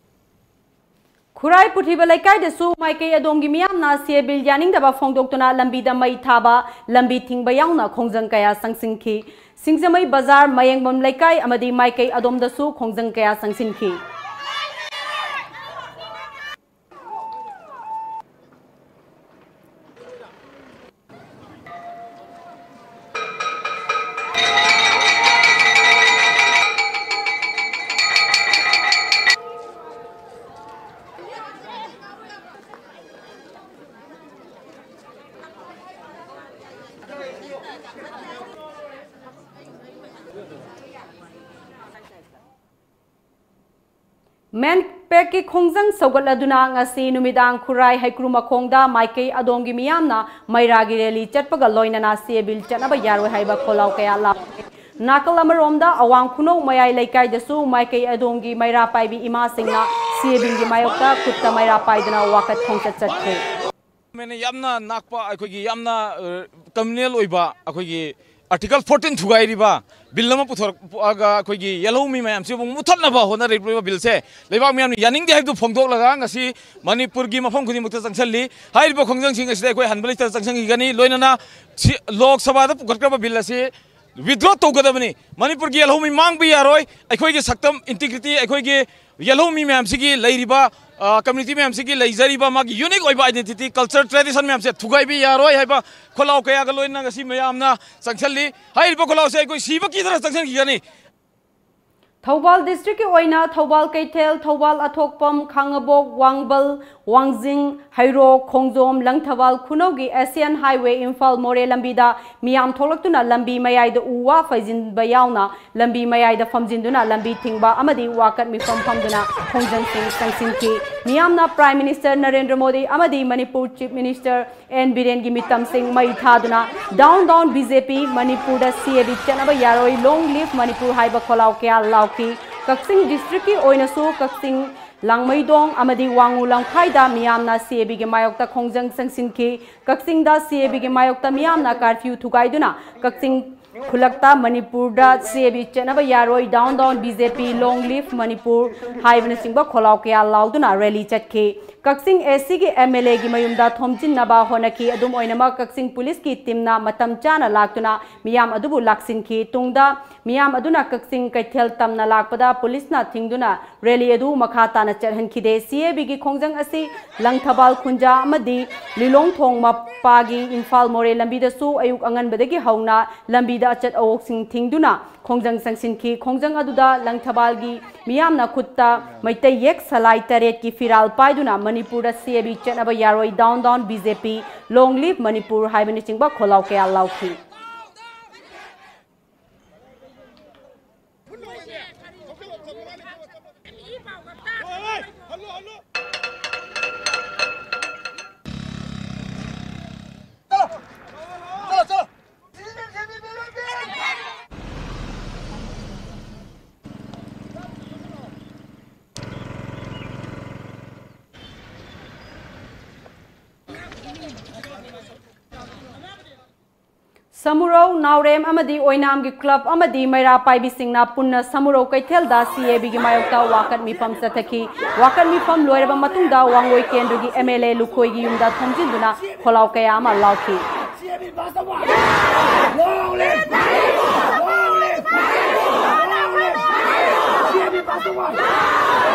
ꯈꯨꯔꯥꯏ ꯄꯨꯊꯤꯕ ꯂꯩꯀꯥꯏꯗꯁꯨ ꯃꯥꯏꯀꯩ ꯑꯗꯣꯝꯒꯤ ꯃꯤꯌꯥꯝꯅ ꯁꯤ ꯑꯦ ꯕꯤꯜ ꯌꯥꯅꯤꯡꯗꯕ ꯐꯣꯡꯗꯣꯛꯇꯨꯅ ꯂꯝꯕꯤꯗ ꯃꯩ ꯊꯥꯕ, ꯂꯝꯕꯤ ꯊꯤꯡꯕ ꯌꯥꯎꯅ ꯈꯣꯡꯖꯪ ꯀꯌꯥ ꯆꯪꯁꯤꯟꯈꯤ꯫ ꯁꯤꯡꯖꯃꯩ ꯕꯖꯥꯔ, ꯃꯌꯦꯡꯕꯝ ꯂꯩꯀꯥꯏ ꯑꯃꯗꯤ ꯃꯥꯏꯀꯩ ꯑꯗꯣꯝꯗꯁꯨ ꯈꯣꯡꯖꯪ ꯀꯌꯥ ꯆꯪꯁꯤꯟꯈꯤ꯫ ꯃꯦꯟꯄꯦꯛꯀꯤ ꯈꯣꯡꯖꯪ ꯁꯧꯒꯠꯂꯗꯨꯅ ꯉꯁꯤ ꯅꯨꯃꯤꯗꯥꯡ ꯈꯨꯔꯥꯏ ꯍꯩꯀ꯭ꯔꯨ ꯃꯈꯣꯡꯗ ꯃꯥꯏꯀꯩ ꯑꯗꯣꯝꯒꯤ ꯃꯤꯌꯥꯝꯅ ꯃꯩꯔꯥꯒꯤ ꯔꯦꯂꯤ ꯆꯠꯄꯒ ꯂꯣꯏꯅꯅ ꯁꯤ ꯑꯦ ꯕꯤꯜ ꯆꯠꯅꯕ ꯌꯥꯔꯣꯏ ꯍꯥꯏꯕ ꯈꯣꯜꯂꯥꯎ ꯀꯌꯥ ꯂꯥꯎꯈꯤ꯫ ꯅꯥꯀꯜ ꯑꯃꯔꯣꯝꯗ, ꯑꯋꯥꯡ ꯈꯨꯅꯧ ꯃꯌꯥꯏ ꯂꯩꯀꯥꯏꯗꯁꯨ ꯃꯥꯏꯀꯩ ꯑꯗꯣꯝꯒꯤ ꯃꯩꯔꯥ ꯄꯥꯏꯕꯤ ꯏꯃꯥꯁꯤꯡꯅ ꯁꯤꯑꯦꯕꯤꯒꯤ ꯃꯥꯌꯣꯛꯇ ꯈꯨꯠꯇ ꯃꯩꯔꯥ ꯄꯥꯏꯗꯨꯅ ꯋꯥꯀꯠ ꯈꯣꯡꯆꯠ ꯆꯠꯈ꯭ꯔꯦ꯫ ꯃꯦꯟꯅ ꯌꯥꯝꯅ ꯅꯥꯛꯄ, ꯑꯩꯈꯣꯏꯒꯤ ꯌꯥꯝꯅ, ꯑ, ꯀ꯭ꯔꯤꯃꯤꯅꯦꯜ ꯑꯣꯏꯕ, ꯑꯩꯈꯣꯏꯒꯤ ꯑꯥꯔꯇꯤꯀꯜ ꯐꯣꯔꯇꯤꯟ ꯊꯨꯒꯥꯏꯔꯤꯕ ꯕꯤꯜ ꯑꯃ ꯄꯨꯊꯣꯔꯛꯑꯒ ꯑꯩꯈꯣꯏꯒꯤ ꯌꯦꯜꯍꯧꯃꯤ ꯃꯌꯥꯝꯁꯤꯕꯨ ꯃꯨꯊꯠꯅꯕ ꯍꯣꯠꯅꯔꯛꯂꯤꯕ ꯕꯤꯜꯁꯦ ꯂꯩꯕꯥꯛ ꯃꯤꯌꯥꯝꯅ ꯌꯥꯅꯤꯡꯗꯦ ꯍꯥꯏꯕꯗꯨ ꯐꯣꯡꯗꯣꯛꯂꯒ ꯉꯁꯤ ꯃꯅꯤꯄꯨꯔꯒꯤ ꯃꯐꯝ ꯈꯨꯗꯤꯡꯃꯛꯇ ꯆꯪꯁꯤꯜꯂꯤ꯫ ꯍꯥꯏꯔꯤꯕ ꯈꯣꯡꯖꯪꯁꯤꯡ ꯑꯁꯤꯗ ꯑꯩꯈꯣꯏ ꯍꯟꯕ ꯂꯩꯇꯅ ꯆꯪꯁꯤꯟꯈꯤꯒꯅꯤ꯫ ꯂꯣꯏꯅꯅ ꯁꯤ ꯂꯣꯛ ꯁꯚꯥꯗ ꯄꯨꯈꯠꯈ꯭ꯔꯕ ꯕꯤꯜ ꯑꯁꯤ ꯋꯤꯗ꯭ꯔꯣ ꯇꯧꯒꯗꯕꯅꯤ꯫ ꯃꯅꯤꯄꯨꯔꯒꯤ ꯌꯦꯜꯍꯧꯃꯤ ꯃꯥꯡꯕ ꯌꯥꯔꯣꯏ꯫ ꯑꯩꯈꯣꯏꯒꯤ ꯁꯛꯇꯝ, ꯏꯟꯇꯤꯒ꯭ꯔꯤꯇꯤ, ꯑꯩꯈꯣꯏꯒꯤ ꯌꯦꯜꯍꯧꯃꯤ ꯃꯌꯥꯝꯁꯤꯒꯤ ꯂꯩꯔꯤꯕ, ꯑ, ꯀꯝꯃ꯭ꯌꯨꯅꯤꯇꯤ ꯃꯌꯥꯝꯁꯤꯒꯤ ꯂꯩꯖꯔꯤꯕ ꯃꯥꯒꯤ ꯌꯨꯅꯤꯛ ꯑꯣꯏꯕ ꯑꯥꯏꯗꯦꯟꯇꯤꯇꯤ, ꯀꯜꯆꯔ, ꯇ꯭ꯔꯦꯗꯤꯁꯟ ꯃꯌꯥꯝꯁꯦ ꯊꯨꯒꯥꯏꯕ ꯌꯥꯔꯣꯏ ꯍꯥꯏꯕ ꯈꯣꯜꯂꯥꯎ ꯀꯌꯥꯒ ꯂꯣꯏꯅꯅ ꯉꯁꯤ ꯃꯌꯥꯝꯅ ꯆꯪꯁꯤꯜꯂꯤ꯫ ꯍꯥꯏꯔꯤꯕ ꯈꯣꯜꯂꯥꯎꯁꯦ ꯑꯩꯈꯣꯏ ꯁꯤꯕ ꯀꯤꯗꯅ ꯆꯪꯁꯤꯟꯈꯤꯒꯅꯤ꯫ ꯊꯧꯕꯥꯜ ꯗꯤꯁꯇ꯭ꯔꯤꯛꯀꯤ ꯑꯣꯏꯅ ꯊꯧꯕꯥꯜ ꯀꯩꯊꯦꯜ, ꯊꯧꯕꯥꯜ ꯑꯊꯣꯛꯄꯝ, ꯈꯥꯉꯕꯣꯛ, ꯋꯥꯡꯕꯜ, ꯋꯥꯡꯖꯤꯡ, ꯍꯩꯔꯣꯛ, ꯈꯣꯡꯖꯣꯝ, ꯂꯪꯊꯕꯥꯜ ꯈꯨꯅꯧꯒꯤ ꯑꯦꯁꯤꯌꯥꯟ ꯍꯥꯏꯋꯦ ꯏꯝꯐꯥꯜ ꯃꯣꯔꯦ ꯂꯝꯕꯤꯗ ꯃꯤꯌꯥꯝ ꯊꯣꯛꯂꯛꯇꯨꯅ ꯂꯝꯕꯤ ꯃꯌꯥꯏꯗ ꯎ ꯋꯥ ꯐꯩꯖꯤꯟꯕ ꯌꯥꯎꯅ ꯂꯝꯕꯤ ꯃꯌꯥꯏꯗ ꯐꯝꯖꯤꯟꯗꯨꯅ ꯂꯝꯕꯤ ꯊꯤꯡꯕ ꯑꯃꯗꯤ ꯋꯥꯀꯠ ꯃꯤꯐꯝ ꯐꯝꯗꯨꯅ ꯈꯣꯡꯖꯪꯁꯤꯡ ꯆꯪꯁꯤꯟꯈꯤ꯫ ꯃꯤꯌꯥꯝꯅ Prime Minister ꯅꯔꯦꯟꯗ꯭ꯔ ꯃꯣꯗꯤ ꯑꯃꯗꯤ ꯃꯅꯤꯄꯨꯔ Chief Minister ꯑꯦꯟ ꯕꯤꯔꯦꯟꯒꯤ ꯃꯤꯇꯝꯁꯤꯡ ꯃꯩ ꯊꯥꯗꯨꯅ "Down, down, B J P, ꯃꯅꯤꯄꯨꯔꯗ C A B ꯆꯠꯅꯕ ꯌꯥꯔꯣꯏ, Long live ꯃꯅꯤꯄꯨꯔ" ꯍꯥꯏꯕ ꯈꯣꯜꯂꯥꯎ ꯀꯌꯥ ꯂꯥꯎꯈꯤ꯫ ꯀꯛꯆꯤꯡ ꯗꯤꯁꯇ꯭ꯔꯤꯛꯀꯤ ꯑꯣꯏꯅꯁꯨ ꯀꯛꯆꯤꯡ ꯂꯥꯡꯃꯩꯗꯣꯡ ꯑꯃꯗꯤ ꯋꯥꯡꯉꯨ ꯂꯝꯈꯥꯏꯗ ꯃꯤꯌꯥꯝꯅ C A Bꯒꯤ ꯃꯥꯌꯣꯛꯇ ꯈꯣꯡꯖꯪ ꯆꯪꯁꯤꯟꯈꯤ꯫ ꯀꯛꯆꯤꯡꯗ C A Bꯒꯤ ꯃꯥꯌꯣꯛꯇ ꯃꯤꯌꯥꯝꯅ ꯀꯥꯔꯐ꯭ꯌꯨ ꯊꯨꯒꯥꯏꯗꯨꯅ ꯀꯛꯆꯤꯡ ꯈꯨꯜꯂꯛꯇ "ꯃꯅꯤꯄꯨꯔꯗ C A B ꯆꯠꯅꯕ ꯌꯥꯔꯣꯏ, Down, down, B J P, Long live Manipur" ꯍꯥꯏꯕꯅꯆꯤꯡꯕ ꯈꯣꯜꯂꯥꯎ ꯀꯌꯥ ꯂꯥꯎꯗꯨꯅ ꯔꯦꯂꯤ ꯆꯠꯈꯤ꯫ ꯀꯛꯆꯤꯡ A Cꯒꯤ M L Aꯒꯤ ꯃꯌꯨꯝꯗ ꯊꯣꯝꯖꯤꯟꯅꯕ ꯍꯣꯠꯅꯈꯤ꯫ ꯑꯗꯨꯝ ꯑꯣꯏꯅꯃꯛ, ꯀꯛꯆꯤꯡ ꯄꯨꯂꯤꯁꯀꯤ ꯇꯤꯝꯅ ꯃꯇꯝ ꯆꯥꯅ ꯂꯥꯛꯇꯨꯅ ꯃꯤꯌꯥꯝ ꯑꯗꯨꯕꯨ ꯂꯥꯛꯁꯤꯟꯈꯤ꯫ ꯇꯨꯡꯗ ꯃꯤꯌꯥꯝ ꯑꯗꯨꯅ ꯀꯛꯆꯤꯡ ꯀꯩꯊꯦꯜ ꯇꯝꯅ ꯂꯥꯛꯄꯗ ꯄꯨꯂꯤꯁꯅ ꯊꯤꯡꯗꯨꯅ ꯔꯦꯂꯤ ꯑꯗꯨ ꯃꯈꯥ ꯇꯥꯅ ꯆꯠꯍꯟꯈꯤꯗꯦ꯫ C A Bꯒꯤ ꯈꯣꯡꯖꯪ ꯑꯁꯤ ꯂꯪꯊꯕꯥꯜ ꯈꯨꯟꯖꯥ ꯑꯃꯗꯤ ꯂꯤꯂꯣꯡꯊꯣꯡ ꯃꯄꯥꯒꯤ ꯏꯝꯐꯥꯜ ꯃꯣꯔꯦ ꯂꯝꯕꯤꯗꯁꯨ ꯑꯌꯨꯛ ꯑꯉꯟꯕꯗꯒꯤ ꯍꯧꯅ ꯂꯝꯕꯤꯗ ꯑꯆꯠ ꯑꯋꯣꯛꯁꯤꯡ ꯊꯤꯡꯗꯨꯅ ꯈꯣꯡꯖꯪ ꯆꯪꯁꯤꯟꯈꯤ꯫ ꯈꯣꯡꯖꯪ ꯑꯗꯨꯗ ꯂꯪꯊꯕꯥꯜꯒꯤ ꯃꯤꯌꯥꯝꯅ ꯈꯨꯠꯇ ꯃꯩꯇꯩ ꯌꯦꯛ ꯁꯂꯥꯏ ꯇꯔꯦꯠꯀꯤ ꯐꯤꯔꯥꯜ ꯄꯥꯏꯗꯨꯅ "ꯃꯅꯤꯄꯨꯔꯗ C A B ꯆꯠꯅꯕ ꯌꯥꯔꯣꯏ, Down, down, B J P, Long live Manipur" ꯍꯥꯏꯕꯅꯆꯤꯡꯕ ꯈꯣꯜꯂꯥꯎ ꯀꯌꯥ ꯂꯥꯎꯈꯤ꯫ ꯁꯃꯨꯔꯧ, ꯅꯥꯎꯔꯦꯝ ꯑꯃꯗꯤ ꯑꯣꯏꯅꯥꯝꯒꯤ ꯀ꯭ꯂꯕ ꯑꯃꯗꯤ ꯃꯩꯔꯥ ꯄꯥꯏꯕꯤꯁꯤꯡꯅ ꯄꯨꯟꯅ ꯁꯃꯨꯔꯧ ꯀꯩꯊꯦꯜꯗ ꯁꯤ ꯑꯦ ꯕꯤꯒꯤ ꯃꯥꯌꯣꯛꯇ ꯋꯥꯀꯠ ꯃꯤꯐꯝ ꯆꯠꯊꯈꯤ꯫ ꯋꯥꯀꯠ ꯃꯤꯐꯝ ꯂꯣꯏꯔꯕ ꯃꯇꯨꯡꯗ ꯋꯥꯡꯒꯣꯏ ꯀꯦꯟꯗ꯭ꯔꯒꯤ ꯑꯦꯝ ꯑꯦꯜ ꯑꯦ ꯂꯨꯈꯣꯏꯒꯤ ꯌꯨꯝꯗ ꯊꯣꯝꯖꯤꯟꯗꯨꯅ ꯈꯣꯜꯂꯥꯎ ꯀꯌꯥ ꯑꯃ ꯂꯥꯎꯈꯤ꯫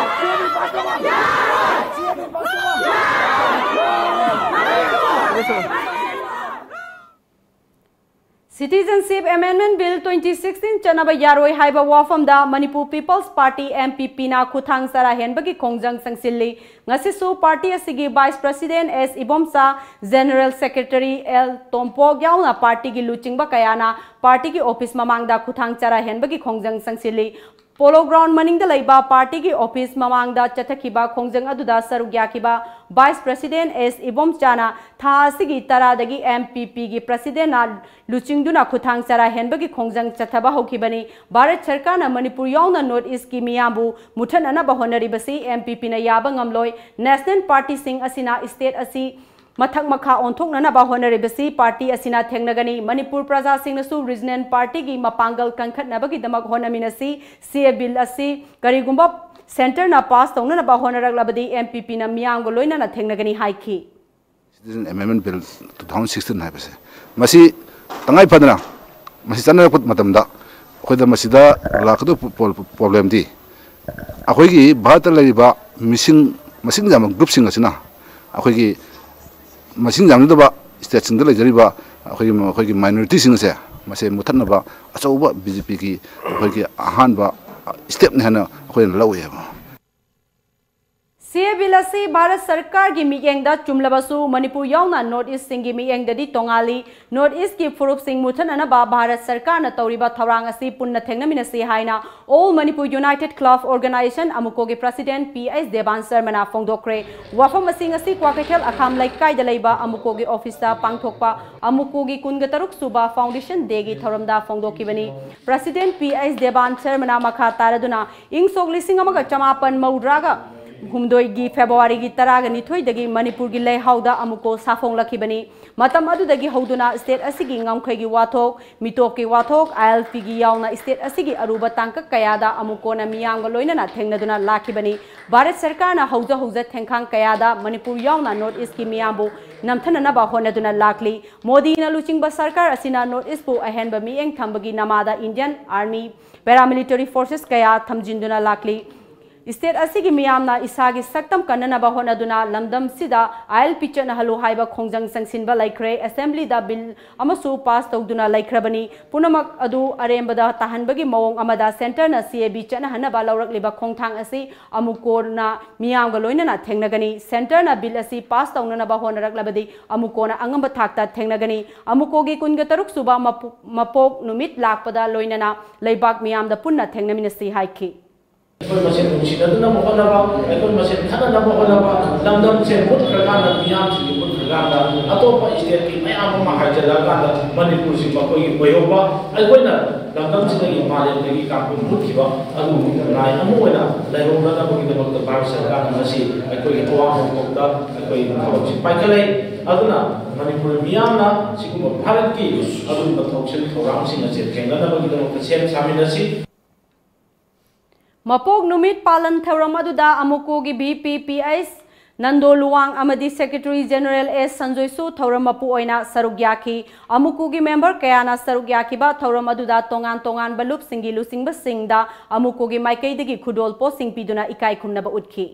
Citizenship Amendment Bill twenty sixteen ꯆꯠꯅꯕ ꯌꯥꯔꯣꯏ ꯍꯥꯏꯕ ꯋꯥꯐꯝꯗ Manipur People's Party, M P P ꯅ ꯈꯨꯠꯊꯥꯡ ꯆꯔꯥ ꯍꯦꯟꯕꯒꯤ ꯈꯣꯡꯖꯪ ꯆꯪꯁꯤꯜꯂꯤ꯫ ꯉꯁꯤꯁꯨ ꯄꯥꯔꯇꯤ ꯑꯁꯤꯒꯤ ꯚꯥꯏꯁ ꯄ꯭ꯔꯁꯤꯗꯦꯟ ꯑꯦꯁ Ibomcha, general secretary L Tompok ꯌꯥꯎꯅ ꯄꯥꯔꯇꯤꯒꯤ ꯂꯨꯆꯤꯡꯕ ꯀꯌꯥꯅ ꯄꯥꯔꯇꯤꯒꯤ ꯑꯣꯐꯤꯁ ꯃꯃꯥꯡꯗ ꯈꯨꯠꯊꯥꯡ ꯆꯔꯥ ꯍꯦꯟꯕꯒꯤ ꯈꯣꯡꯖꯪ ꯆꯪꯁꯤꯜꯂꯤ꯫ ꯄꯣꯂꯣ ꯒ꯭ꯔꯥꯎꯟ ꯃꯅꯤꯡꯗ ꯂꯩꯕ ꯄꯥꯔꯇꯤꯒꯤ ꯑꯣꯐꯤꯁ ꯃꯃꯥꯡꯗ ꯆꯠꯊꯈꯤꯕ ꯈꯣꯡꯖꯪ ꯑꯗꯨꯗ ꯁꯔꯨꯛ ꯌꯥꯈꯤꯕ ꯚꯥꯏꯁ ꯄ꯭ꯔꯁꯤꯗꯦꯟ ꯑꯦꯁ ꯏꯕꯣꯝꯆꯥꯅ ꯊꯥ ꯑꯁꯤꯒꯤ ꯇꯔꯥꯗꯒꯤ M P P ꯒꯤ ꯄ꯭ꯔꯁꯤꯗꯦꯟꯅ ꯂꯨꯆꯤꯡꯗꯨꯅ ꯈꯨꯠꯊꯥꯡ ꯆꯔꯥ ꯍꯦꯟꯕꯒꯤ ꯈꯣꯡꯖꯪ ꯆꯠꯊꯕ ꯍꯧꯈꯤꯕꯅꯤ꯫ ꯚꯥꯔꯠ ꯁꯔꯀꯥꯔꯅ ꯃꯅꯤꯄꯨꯔ ꯌꯥꯎꯅ ꯅꯣꯔꯠ ꯏꯁꯀꯤ ꯃꯤꯌꯥꯝꯕꯨ ꯃꯨꯠꯊꯠꯅꯅꯕ ꯍꯣꯠꯅꯔꯤꯕꯁꯤ M P P ꯅ ꯌꯥꯕ ꯉꯝꯂꯣꯏ꯫ ꯅꯦꯁꯅꯦꯜ ꯄꯥꯔꯇꯤꯁꯤꯡ ꯑꯁꯤꯅ ꯁ꯭ꯇꯦꯠ ꯑꯁꯤ ꯃꯊꯛ ꯃꯈꯥ ꯑꯣꯟꯊꯣꯛꯅꯅꯕ ꯍꯣꯠꯅꯔꯤꯕꯁꯤ ꯄꯥꯔꯇꯤ ꯑꯁꯤꯅ ꯊꯦꯡꯅꯒꯅꯤ꯫ ꯃꯅꯤꯄꯨꯔ ꯄ꯭ꯔꯖꯥꯁꯤꯡꯅꯁꯨ ꯔꯤꯖꯅꯦꯜ ꯄꯥꯔꯇꯤꯒꯤ ꯃꯄꯥꯡꯒꯜ ꯀꯟꯈꯠꯅꯕꯒꯤꯗꯃꯛ ꯍꯣꯠꯅꯃꯤꯟꯅꯁꯤ꯫ ꯁꯤ ꯑꯦ ꯕꯤꯜ ꯑꯁꯤ ꯀꯔꯤꯒꯨꯝꯕ ꯁꯦꯟꯇꯔꯅ ꯄꯥꯁ ꯇꯧꯅꯅꯕ ꯍꯣꯠꯅꯔꯛꯂꯕꯗꯤ M P P ꯅ ꯃꯤꯌꯥꯝꯒ ꯂꯣꯏꯅꯅ ꯊꯦꯡꯅꯒꯅꯤ ꯍꯥꯏꯈꯤ꯫ Citizen Amendment Bill two thousand sixteen ꯍꯥꯏꯕꯁꯦ, ꯃꯁꯤ ꯇꯉꯥꯏ ꯐꯗꯅ ꯃꯁꯤ ꯆꯠꯅꯔꯛꯄ ꯃꯇꯝꯗ ꯑꯩꯈꯣꯏꯗ ꯃꯁꯤꯗ ꯂꯥꯛꯀꯗꯧꯕ ꯄ꯭ꯔꯣꯕ꯭ꯂꯦꯝꯗꯤ, ꯑꯩꯈꯣꯏꯒꯤ ꯚꯥꯔꯠꯇ ꯂꯩꯔꯤꯕ ꯃꯤꯁꯤꯡ, ꯃꯁꯤꯡ ꯌꯥꯝꯕ ꯒ꯭ꯔꯨꯞꯁꯤꯡ ꯑꯁꯤꯅ ꯑꯩꯈꯣꯏꯒꯤ ꯃꯁꯤꯡ ꯌꯥꯝꯖꯗꯕ ꯁ꯭ꯇꯦꯠꯁꯤꯡꯗ ꯂꯩꯖꯔꯤꯕ ꯑꯩꯈꯣꯏꯒꯤ, ꯑꯩꯈꯣꯏꯒꯤ ꯃꯥꯏꯅꯣꯔꯤꯇꯤꯁꯤꯡ ꯑꯁꯦ, ꯃꯁꯦ ꯃꯨꯠꯊꯠꯅꯕ ꯑꯆꯧꯕ ꯕꯤ ꯖꯦ ꯄꯤꯒꯤ ꯑꯩꯈꯣꯏꯒꯤ ꯑꯍꯥꯟꯕ ꯁ꯭ꯇꯦꯞꯅꯤ ꯍꯥꯏꯅ ꯑꯩꯈꯣꯏꯅ ꯂꯧꯏ ꯍꯥꯏꯕ꯫ ꯁꯤ ꯑꯦ ꯕꯤꯜ ꯑꯁꯤ ꯚꯥꯔꯠ ꯁꯔꯀꯥꯔꯒꯤ ꯃꯤꯠꯌꯦꯡꯗ ꯆꯨꯝꯂꯕꯁꯨ ꯃꯅꯤꯄꯨꯔ ꯌꯥꯎꯅ ꯅꯣꯔꯠ ꯏꯁꯁꯤꯡꯒꯤ ꯃꯤꯠꯌꯦꯡꯗꯗꯤ ꯇꯣꯉꯥꯜꯂꯤ꯫ ꯅꯣꯔꯠ ꯏꯁꯀꯤ ꯐꯨꯔꯨꯞꯁꯤꯡ ꯃꯨꯠꯊꯠꯅꯅꯕ ꯚꯥꯔꯠ ꯁꯔꯀꯥꯔꯅ ꯇꯧꯔꯤꯕ ꯊꯧꯔꯥꯡ ꯑꯁꯤ ꯄꯨꯟꯅ ꯊꯦꯡꯅꯃꯤꯟꯅꯁꯤ ꯍꯥꯏꯅ All Manipur United Club Organisation, ꯑꯃꯨꯀꯣꯒꯤ ꯄ꯭ꯔꯁꯤꯗꯦꯟ ꯄꯤ ꯑꯩꯆ ꯗꯦꯕꯥꯟ ꯁꯔꯃꯅ ꯐꯣꯡꯗꯣꯛꯈ꯭ꯔꯦ꯫ ꯋꯥꯐꯝ ꯑꯁꯤ ꯉꯁꯤ ꯀ꯭ꯋꯥꯀꯩꯊꯦꯜ ꯑꯈꯥꯝ ꯂꯩꯀꯥꯏꯗ ꯂꯩꯕ ꯑꯃꯨꯀꯣꯒꯤ ꯑꯣꯐꯤꯁꯇ ꯄꯥꯡꯊꯣꯛꯄ ꯑꯃꯨꯀꯣꯒꯤ ꯀꯨꯟꯒ ꯇꯔꯨꯛ ꯁꯨꯕ ꯐꯥꯎꯟꯗꯦꯁꯟ ꯗꯦꯒꯤ ꯊꯧꯔꯝꯗ ꯐꯣꯡꯗꯣꯛꯈꯤꯕꯅꯤ꯫ ꯄ꯭ꯔꯁꯤꯗꯦꯟ ꯄꯤ ꯑꯩꯆ ꯗꯦꯕꯥꯟ ꯁꯔꯃꯅ ꯃꯈꯥ ꯇꯥꯔꯗꯨꯅ ꯏꯪ ꯁꯣꯛ ꯂꯤꯁꯤꯡ ꯑꯃꯒ ꯆꯃꯥꯄꯟ ꯃꯧꯗ꯭ꯔꯥꯒ ꯍꯨꯝꯗꯣꯏꯒꯤ ꯐꯦꯕ꯭ꯔꯨꯋꯥꯔꯤꯒꯤ ꯇꯔꯥꯒ ꯅꯤꯊꯣꯏꯗꯒꯤ ꯃꯅꯤꯄꯨꯔꯒꯤ ꯂꯩꯍꯥꯎꯗ ꯑꯃꯨꯛꯀꯣ ꯁꯥꯐꯣꯡꯂꯛꯈꯤꯕꯅꯤ꯫ ꯃꯇꯝ ꯑꯗꯨꯗꯒꯤ ꯍꯧꯗꯨꯅ ꯁ꯭ꯇꯦꯠ ꯑꯁꯤꯒꯤ ꯉꯝꯈꯩꯒꯤ ꯋꯥꯊꯣꯛ, ꯃꯤꯇꯣꯞꯀꯤ ꯋꯥꯊꯣꯛ, ꯑꯥꯏ-ꯑꯦꯜ-ꯄꯤꯒꯤ ꯌꯥꯎꯅ ꯁ꯭ꯇꯦꯠ ꯑꯁꯤꯒꯤ ꯑꯔꯨꯕ ꯇꯥꯡꯀꯛ ꯀꯌꯥꯗ ꯑꯃꯨꯛꯀꯣꯅ ꯃꯤꯌꯥꯝꯒ ꯂꯣꯏꯅꯅ ꯊꯦꯡꯅꯗꯨꯅ ꯂꯥꯛꯈꯤꯕꯅꯤ꯫ ꯚꯥꯔꯠ ꯁꯔꯀꯥꯔꯅ ꯍꯧꯖ ꯍꯧꯖ ꯊꯦꯡꯈꯥꯡ ꯀꯌꯥꯗ ꯃꯅꯤꯄꯨꯔ ꯌꯥꯎꯅ ꯅꯣꯔꯠ ꯏꯁ꯭ꯠꯀꯤ ꯃꯤꯌꯥꯝꯕꯨ ꯅꯝꯊꯅꯅꯕ ꯍꯣꯠꯅꯗꯨꯅ ꯂꯥꯛꯂꯤ꯫ ꯃꯣꯗꯤꯅ ꯂꯨꯆꯤꯡꯕ ꯁꯔꯀꯥꯔ ꯑꯁꯤꯅ ꯅꯣꯔꯠ ꯏꯁ꯭ꯠꯄꯨ ꯑꯍꯦꯟꯕ ꯃꯤꯠꯌꯦꯡ ꯊꯝꯕꯒꯤ ꯅꯃꯥꯗ ꯏꯟꯗꯤꯌꯟ ꯑꯥꯔꯃꯤ, ꯄꯦꯔꯥꯃꯤꯂꯤꯇꯔꯤ ꯐꯣꯔꯁꯦꯁ ꯀꯌꯥ ꯊꯝꯖꯤꯟꯗꯨꯅ ꯂꯥꯛꯂꯤ꯫ ꯁ꯭ꯇꯦꯠ ꯑꯁꯤꯒꯤ ꯃꯤꯌꯥꯝꯅ ꯏꯁꯥꯒꯤ ꯁꯛꯇꯝ ꯀꯟꯅꯅꯕ ꯍꯣꯠꯅꯗꯨꯅ ꯂꯝꯗꯝꯁꯤꯗ ꯑꯥꯏ-ꯑꯦꯜ-ꯄꯤ ꯆꯠꯅꯍꯜꯂꯨ ꯍꯥꯏꯕ ꯈꯣꯡꯖꯪ ꯆꯪꯁꯤꯟꯕ ꯂꯩꯈ꯭ꯔꯦ꯫ ꯑꯦꯁꯦꯝꯕ꯭ꯂꯤꯗ ꯕꯤꯜ ꯑꯃꯁꯨ ꯄꯥꯁ ꯇꯧꯗꯨꯅ ꯂꯩꯈ꯭ꯔꯕꯅꯤ꯫ ꯄꯨꯝꯅꯃꯛ ꯑꯗꯨ ꯑꯔꯦꯝꯕꯗ ꯇꯥꯍꯟꯕꯒꯤ ꯃꯑꯣꯡ ꯑꯃꯗ ꯁꯦꯟꯇꯔꯅ ꯁꯤ-ꯑꯦ-ꯕꯤ ꯆꯠꯅꯍꯟꯅꯕ ꯂꯧꯔꯛꯂꯤꯕ ꯈꯣꯡꯊꯥꯡ ꯑꯁꯤ ꯑꯃꯨꯛ ꯀꯣꯟꯅ ꯃꯤꯌꯥꯝꯒ ꯂꯣꯏꯅꯅ ꯊꯦꯡꯅꯒꯅꯤ꯫ ꯁꯦꯟꯇꯔꯅ ꯕꯤꯜ ꯑꯁꯤ ꯄꯥꯁ ꯇꯧꯅꯅꯕ ꯍꯣꯠꯅꯔꯛꯂꯕꯗꯤ ꯑꯃꯨꯛ ꯀꯣꯟꯅ ꯑꯉꯝꯕ ꯊꯥꯛꯇ ꯊꯦꯡꯅꯒꯅꯤ꯫ ꯑꯃꯨꯛꯀꯣꯒꯤ ꯀꯨꯟꯒ ꯇꯔꯨꯛ ꯁꯨꯕ ꯃꯄꯣ-, ꯃꯄꯣꯛ ꯅꯨꯃꯤꯠ ꯂꯥꯛꯄꯗ ꯂꯣꯏꯅꯅ ꯂꯩꯕꯥꯛ ꯃꯤꯌꯥꯝꯗ ꯄꯨꯟꯅ ꯊꯦꯡꯅꯃꯤꯟꯅꯁꯤ ꯍꯥꯏꯈꯤ꯫ ꯑꯩꯈꯣꯏ ꯃꯁꯦꯟ ꯅꯨꯡꯁꯤꯅꯗꯨꯅꯕ ꯍꯣꯠꯅꯕ, ꯑꯩꯈꯣꯏ ꯃꯁꯦꯟ ꯈꯠꯅꯅꯕ ꯍꯣꯠꯅꯕ, ꯂꯝꯗꯝꯁꯦ ꯃꯨꯠꯈ꯭ꯔꯀꯥꯟꯗ, ꯃꯤꯌꯥꯝꯁꯤꯡꯁꯦ ꯃꯨꯠꯈ꯭ꯔꯀꯥꯟꯗ, ꯑꯇꯣꯞꯄ ꯁ꯭ꯇꯦꯠꯀꯤ ꯃꯌꯥꯝ ꯑꯃ ꯍꯥꯏꯖꯤꯜꯂꯛꯑꯀꯥꯟꯗ ꯃꯅꯤꯄꯨꯔꯁꯤ ꯃꯈꯣꯏꯒꯤ ꯑꯣꯏꯍꯧꯕ, ꯑꯩꯈꯣꯏꯅ ꯂꯝꯗꯝꯁꯤꯗꯒꯤ ꯃꯥꯂꯦꯝꯗꯒꯤ ꯀꯥꯡꯈꯨꯜ ꯃꯨꯠꯈꯤꯕ ꯑꯗꯨꯒꯨꯝꯕ ꯈꯨꯟꯅꯥꯏ ꯑꯃ ꯑꯣꯏꯅ ꯂꯩꯍꯧꯅꯅꯕꯒꯤꯗꯃꯛꯇ ꯚꯥꯔꯠ ꯁꯔꯀꯥꯔꯅ ꯉꯁꯤ ꯑꯩꯈꯣꯏꯒꯤ ꯑꯋꯥꯡ ꯅꯣꯡꯄꯣꯛꯇ ꯑꯩꯈꯣꯏ ꯊꯕꯛꯁꯤ ꯄꯥꯏꯈꯠꯂꯦ꯫ ꯑꯗꯨꯅ ꯃꯅꯤꯄꯨꯔ ꯃꯤꯌꯥꯝꯅ ꯁꯤꯒꯨꯝꯕ ꯚꯥꯔꯠꯀꯤ ꯑꯗꯨꯒꯨꯝꯕ ꯊꯧꯁꯤꯜ ꯊꯧꯔꯥꯡꯁꯤꯡ ꯑꯁꯦ ꯊꯦꯡꯅꯅꯕꯒꯤꯗꯃꯛꯇ ꯁꯦꯝ ꯁꯥꯃꯤꯟꯅꯁꯤ꯫ ꯃꯄꯣꯛ ꯅꯨꯃꯤꯠ ꯄꯥꯂꯟ ꯊꯧꯔꯝ ꯑꯗꯨꯗ ꯑꯃꯨꯛꯀꯨꯒꯤ V P P H Nando Luwang ꯑꯃꯗꯤ ꯁꯦꯀ꯭ꯔꯦꯇꯔꯤ ꯖꯦꯅꯔꯦꯜ ꯑꯦꯁ ꯁꯟꯖꯣꯏꯁꯨ ꯊꯧꯔꯝ ꯃꯄꯨ ꯑꯣꯏꯅ ꯁꯔꯨꯛ ꯌꯥꯈꯤ꯫ ꯑꯃꯨꯛꯀꯨꯒꯤ ꯃꯦꯝꯕꯔ ꯀꯌꯥꯅ ꯁꯔꯨꯛ ꯌꯥꯈꯤꯕ ꯊꯧꯔꯝ ꯑꯗꯨꯗ ꯇꯣꯉꯥꯟ ꯇꯣꯉꯥꯟꯕ ꯂꯨꯞꯁꯤꯡꯒꯤ ꯂꯨꯆꯤꯡꯕꯁꯤꯡꯗ ꯑꯃꯨꯛꯀꯨꯒꯤ ꯃꯥꯏꯀꯩꯗꯒꯤ ꯈꯨꯗꯣꯜ ꯄꯣꯠꯁꯤꯡ ꯄꯤꯗꯨꯅ ꯏꯀꯥꯏ ꯈꯨꯝꯅꯕ ꯎꯠꯈꯤ꯫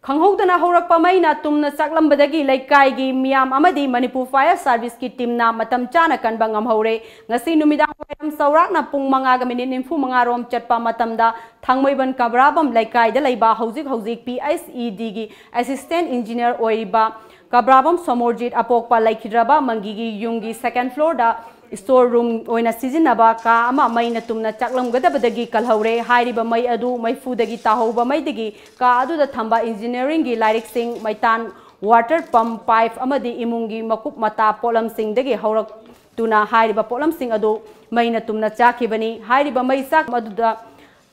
ꯈꯪꯍꯧꯗꯅ ꯍꯧꯔꯛꯄ ꯃꯩꯅ ꯇꯨꯝꯅ ꯆꯥꯛꯂꯝꯕꯗꯒꯤ ꯂꯩꯀꯥꯏꯒꯤ ꯃꯤꯌꯥꯝ ꯑꯃꯗꯤ ꯃꯅꯤꯄꯨꯔ ꯐꯥꯌꯔ ꯁꯥꯔꯚꯤꯁꯀꯤ ꯇꯤꯝꯅ ꯃꯇꯝ ꯆꯥꯅ ꯀꯟꯕ ꯉꯝꯍꯧꯔꯦ꯫ ꯉꯁꯤ ꯅꯨꯃꯤꯗꯥꯡ ꯋꯥꯏꯔꯝ ꯆꯥꯎꯔꯥꯛꯅ ꯄꯨꯡ ꯃꯉꯥꯒ ꯃꯤꯅꯤꯠ ꯅꯤꯐꯨ ꯃꯉꯥ ꯔꯣꯝ ꯆꯠꯄ ꯃꯇꯝꯗ ꯊꯥꯡꯃꯩꯕꯟ ꯀꯕ꯭ꯔꯥꯕꯝ ꯂꯩꯀꯥꯏꯗ ꯂꯩꯕ ꯍꯧꯖꯤꯛ ꯍꯧꯖꯤꯛ P H E ꯗꯤꯒꯤ assistant engineer ꯑꯣꯏꯔꯤꯕ ꯀꯕ꯭ꯔꯥꯕꯝ ꯁꯣꯃꯣꯔꯖꯤꯠ ꯑꯄꯣꯛꯄ ꯂꯩꯈꯤꯗ꯭ꯔꯕ ꯃꯪꯒꯤꯒꯤ ꯌꯨꯝꯒꯤ ꯁꯦꯀꯦꯟ ꯐ꯭ꯂꯣꯔꯗ ꯁ꯭ꯇꯣꯔ ꯔꯨꯝ ꯑꯣꯏꯅ ꯁꯤꯖꯤꯟꯅꯕ ꯀꯥ ꯑꯃ ꯃꯩꯅ ꯇꯨꯝꯅ ꯆꯥꯛꯂꯝꯒꯗꯕꯗꯒꯤ ꯀꯜꯍꯧꯔꯦ꯫ ꯍꯥꯏꯔꯤꯕ ꯃꯩ ꯑꯗꯨ ꯃꯩꯐꯨꯗꯒꯤ ꯇꯥꯍꯧꯕ ꯃꯩꯗꯒꯤ ꯀꯥ ꯑꯗꯨꯗ ꯊꯝꯕ ꯏꯟꯖꯤꯅꯤꯌꯥꯔꯤꯡꯒꯤ ꯂꯥꯏꯔꯤꯛꯁꯤꯡ, ꯃꯩꯇꯥꯟ, water pump, pipe ꯑꯃꯗꯤ ꯏꯃꯨꯡꯒꯤ ꯃꯀꯨꯞ ꯃꯇꯥ ꯄꯣꯠꯂꯝꯁꯤꯡꯗꯒꯤ ꯍꯧꯔꯛꯇꯨꯅ ꯍꯥꯏꯔꯤꯕ ꯄꯣꯠꯂꯝꯁꯤꯡ ꯑꯗꯨ ꯃꯩꯅ ꯇꯨꯝꯅ ꯆꯥꯛꯈꯤꯕꯅꯤ꯫ ꯍꯥꯏꯔꯤꯕ ꯃꯩ ꯆꯥꯛ ꯑꯗꯨꯗ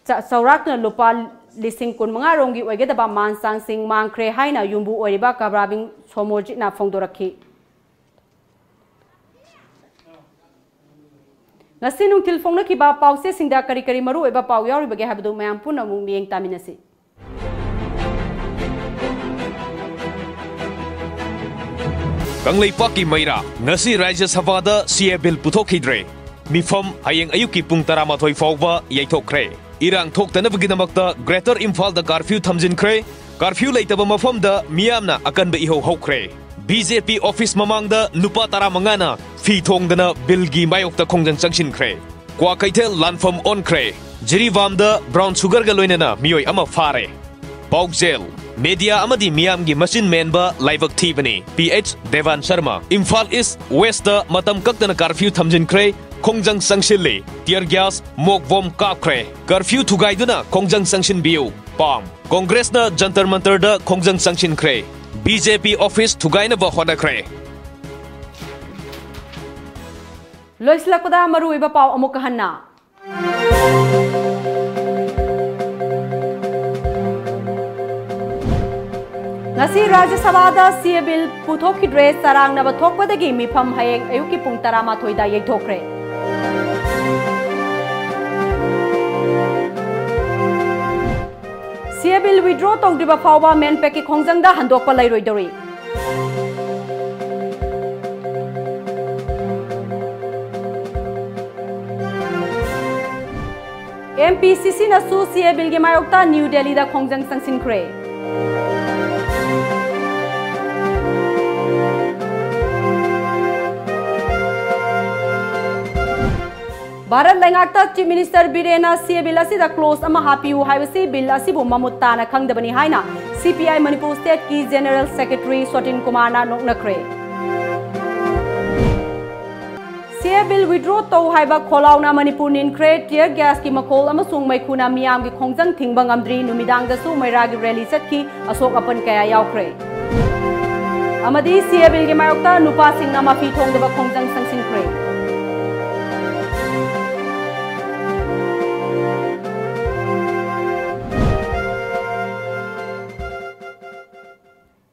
ꯆ-, ꯆꯥꯎꯔꯥꯛꯅ ꯂꯨꯄꯥ ꯂꯤꯁꯤꯡ ꯀꯨꯟꯃꯉꯥ ꯔꯣꯝꯒꯤ ꯑꯣꯏꯒꯗꯕ ꯃꯥꯟ ꯆꯥꯡꯁꯤꯡ ꯃꯥꯡꯈ꯭ꯔꯦ ꯍꯥꯏꯅ ꯌꯨꯝꯕꯨ ꯑꯣꯏꯔꯤꯕ ꯀꯕ꯭ꯔꯥꯕꯤꯡ ꯁꯣꯃꯣꯔꯖꯤꯠꯅ ꯐꯣꯡꯗꯣꯔꯛꯈꯤ꯫ ꯉꯁꯤ ꯅꯨꯡꯊꯤꯜ ꯐꯣꯡꯅꯈꯤꯕ ꯄꯥꯎꯆꯦꯁꯤꯡꯗ ꯀꯔꯤ ꯀꯔꯤ ꯃꯔꯨꯑꯣꯏꯕ ꯄꯥꯎ ꯌꯥꯎꯔꯤꯕꯒꯦ ꯍꯥꯏꯕꯗꯨ ꯃꯌꯥꯝ ꯄꯨꯟꯅ ꯑꯃꯨꯛ ꯃꯤꯠꯌꯦꯡ ꯇꯥꯃꯤꯟꯅꯁꯤ꯫ ꯀꯪꯂꯩꯄꯥꯛꯀꯤ ꯃꯩꯔꯥ, ꯉꯁꯤ ꯔꯥꯖ꯭ꯌ ꯁꯚꯥꯗ ꯁꯤ ꯑꯦ ꯕꯤꯜ ꯄꯨꯊꯣꯛꯈꯤꯗ꯭ꯔꯦ꯫ ꯃꯤꯐꯝ ꯍꯌꯦꯡ ꯑꯌꯨꯛꯀꯤ ꯄꯨꯡ ꯇꯔꯥꯃꯥꯊꯣꯏ ꯐꯥꯎꯕ ꯌꯩꯊꯣꯛꯈ꯭ꯔꯦ꯫ ꯏꯔꯥꯡ ꯊꯣꯛꯇꯅꯕꯒꯤꯗꯃꯛꯇ ꯒ꯭ꯔꯦꯇꯔ ꯏꯝꯐꯥꯜꯗ ꯀꯥꯔꯐ꯭ꯌꯨ ꯊꯝꯖꯤꯟꯈ꯭ꯔꯦ꯫ ꯀꯥꯔꯐ꯭ꯌꯨ ꯂꯩꯇꯕ ꯃꯐꯝꯗ ꯃꯤꯌꯥꯝꯅ ꯑꯀꯟꯕ ꯏꯍꯧ ꯍꯧꯈ꯭ꯔꯦ꯫ ꯕꯤ ꯖꯦ ꯄꯤ ꯑꯣꯐꯤꯁ ꯃꯃꯥꯡꯗ ꯅꯨꯄꯥ ꯇꯔꯥꯃꯉꯥꯅ ꯐꯤ ꯊꯣꯡꯗꯅ ꯕꯤꯜꯒꯤ ꯃꯥꯌꯣꯛꯇ ꯈꯣꯡꯖꯪ ꯆꯪꯁꯤꯟꯈ꯭ꯔꯦ꯫ ꯀ꯭ꯋꯥꯀꯩꯊꯦꯜ ꯂꯥꯟꯐꯝ ꯑꯣꯟꯈ꯭ꯔꯦ꯫ ꯖꯤꯔꯤꯕꯥꯝꯗ ꯕ꯭ꯔꯥꯎꯟ ꯁꯨꯒꯔꯒ ꯂꯣꯏꯅꯅ ꯃꯤꯑꯣꯏ ꯑꯃ ꯐꯥꯔꯦ꯫ ꯄꯥꯎꯖꯦꯜ, ꯃꯦꯗꯤꯌꯥ ꯑꯃꯗꯤ ꯃꯤꯌꯥꯝꯒꯤ ꯃꯆꯤꯟ ꯃꯦꯟꯕ ꯂꯥꯏꯕꯛ ꯊꯤꯕꯅꯤ꯫ P H Deban Sharma. Imphal east west ꯃꯇꯝ ꯀꯛꯇꯅ ꯀꯥꯔꯐ꯭ꯌꯨ ꯊꯝꯖꯤꯟꯈ꯭ꯔꯦ꯫ ꯈꯣꯡꯖꯪ ꯆꯪꯁꯤꯜꯂꯤ꯫ ꯇꯤꯌꯔ ꯒ꯭ꯌꯥꯁ, ꯃꯣꯛ ꯕꯣꯝ ꯀꯥꯞꯈ꯭ꯔꯦ꯫ ꯀꯥꯔꯐ꯭ꯌꯨ ꯊꯨꯒꯥꯏꯗꯨꯅ ꯈꯣꯡꯖꯪ ꯆꯪꯁꯤꯟꯕꯤꯌꯨ꯫ ꯄꯥꯝ, ꯀꯣꯡꯒ꯭ꯔꯦꯁꯅ ꯖꯟꯇꯔ ꯃꯟꯇꯔꯗ ꯈꯣꯡꯖꯪ ꯆꯪꯁꯤꯟꯈ꯭ꯔꯦ꯫ ꯕꯤ ꯖꯦ ꯄꯤ ꯑꯣꯐꯤꯁ ꯊꯨꯒꯥꯏꯅꯕ ꯍꯣꯠꯅꯈ꯭ꯔꯦ꯫ ꯂꯣꯏꯁꯤꯜꯂꯛꯄꯗ ꯃꯔꯨꯑꯣꯏꯕ ꯄꯥꯎ ꯑꯃꯨꯛꯀ ꯍꯟꯅ꯫ ꯉꯁꯤ ꯔꯥꯖ꯭ꯌ ꯁꯚꯥꯗ ꯁꯤ ꯑꯦ ꯕꯤꯜ ꯄꯨꯊꯣꯛꯈꯤꯗ꯭ꯔꯦ꯫ ꯆꯔꯥꯡꯅꯕ ꯊꯣꯛꯄꯗꯒꯤ ꯃꯤꯐꯝ ꯍꯌꯦꯡ ꯑꯌꯨꯛꯀꯤ ꯄꯨꯡ ꯇꯔꯥꯃꯥꯊꯣꯏꯗ ꯌꯩꯊꯣꯛꯈ꯭ꯔꯦ꯫ ꯁꯤ ꯑꯦ ꯕꯤꯜ ꯋꯤꯗ꯭ꯔꯣ ꯇꯧꯗ꯭ꯔꯤꯕ ꯐꯥꯎꯕ ꯃꯦꯟꯄꯦꯛꯀꯤ ꯈꯣꯡꯖꯪꯗ ꯍꯟꯗꯣꯛꯄ ꯂꯩꯔꯣꯏꯗꯧꯔꯤ꯫ ꯑꯦꯝ ꯄꯤ ꯁꯤ ꯁꯤꯅꯁꯨ ꯁꯤ ꯑꯦ ꯕꯤꯜꯒꯤ ꯃꯥꯌꯣꯛꯇ ꯅ꯭ꯌꯨ ꯗꯦꯜꯂꯤꯗ ꯈꯣꯡꯖꯪ ꯆꯪꯁꯤꯟꯈ꯭ꯔꯦ꯫ ꯚꯥꯔꯠ ꯂꯩꯉꯥꯛꯇ ꯆꯤꯐ ꯃꯤꯅꯤꯁꯇꯔ ꯕꯤꯔꯦꯟꯅ ꯁꯤ ꯑꯦ ꯕꯤꯜ ꯑꯁꯤꯗ ꯀ꯭ꯂꯣꯖ ꯑꯃ ꯍꯥꯞꯄꯤꯌꯨ ꯍꯥꯏꯕꯁꯤ ꯕꯤꯜ ꯑꯁꯤꯕꯨ ꯃꯃꯨꯠ ꯇꯥꯅ ꯈꯪꯗꯕꯅꯤ ꯍꯥꯏꯅ ꯁꯤ ꯄꯤ ꯑꯥꯏ ꯃꯅꯤꯄꯨꯔ ꯁ꯭ꯇꯦꯠꯀꯤ ꯖꯦꯅꯔꯦꯜ ꯁꯦꯀ꯭ꯔꯦꯇꯔꯤ ꯁꯣꯇꯤꯟ ꯀꯨꯃꯥꯔꯅ ꯅꯣꯛꯅꯈ꯭ꯔꯦ꯫ ꯁꯤ ꯑꯦ ꯕꯤꯜ ꯋꯤꯗ꯭ꯔꯣ ꯇꯧ ꯍꯥꯏꯕ ꯈꯣꯜꯂꯥꯎꯅ ꯃꯅꯤꯄꯨꯔ ꯅꯤꯟꯈ꯭ꯔꯦ꯫ ꯇꯤꯌꯔ ꯒ꯭ꯌꯥꯁꯀꯤ ꯃꯈꯣꯜ ꯑꯃꯁꯨꯡ ꯃꯩꯈꯨꯅ ꯃꯤꯌꯥꯝꯒꯤ ꯈꯣꯡꯖꯪ ꯊꯤꯡꯕ ꯉꯝꯗ꯭ꯔꯤ꯫ ꯅꯨꯃꯤꯗꯥꯡꯗꯁꯨ ꯃꯩꯔꯥꯒꯤ ꯔꯦꯂꯤ ꯆꯠꯈꯤ꯫ ꯑꯁꯣꯛ ꯑꯄꯟ ꯀꯌꯥ ꯌꯥꯎꯈ꯭ꯔꯦ꯫ ꯑꯃꯗꯤ ꯁꯤ ꯑꯦ ꯕꯤꯜꯒꯤ ꯃꯥꯌꯣꯛꯇ ꯅꯨꯄꯥꯁꯤꯡꯅ ꯃꯐꯤ ꯊꯣꯡꯗꯕ ꯈꯣꯡꯖꯪ ꯆꯪꯁꯤꯟꯈ꯭ꯔꯦ꯫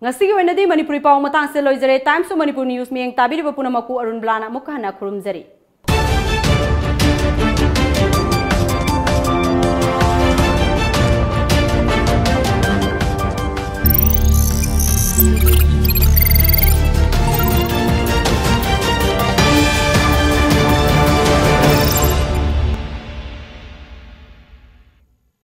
ꯉꯁꯤꯒꯤ ꯑꯣꯏꯅꯗꯤ ꯃꯅꯤꯄꯨꯔꯤ ꯄꯥꯎ ꯃꯇꯥꯡꯁꯤꯗ ꯂꯣꯏꯖꯔꯦ꯫ Times of Manipur News ꯃꯤꯠꯌꯦꯡ ꯇꯥꯕꯤꯔꯤꯕ ꯄꯨꯝꯅꯃꯛꯄꯨ ꯑꯔꯨꯟ ꯕ꯭ꯂꯥꯅ ꯑꯃꯨꯛꯀ ꯍꯟꯅ ꯈꯨꯔꯨꯝꯖꯔꯤ꯫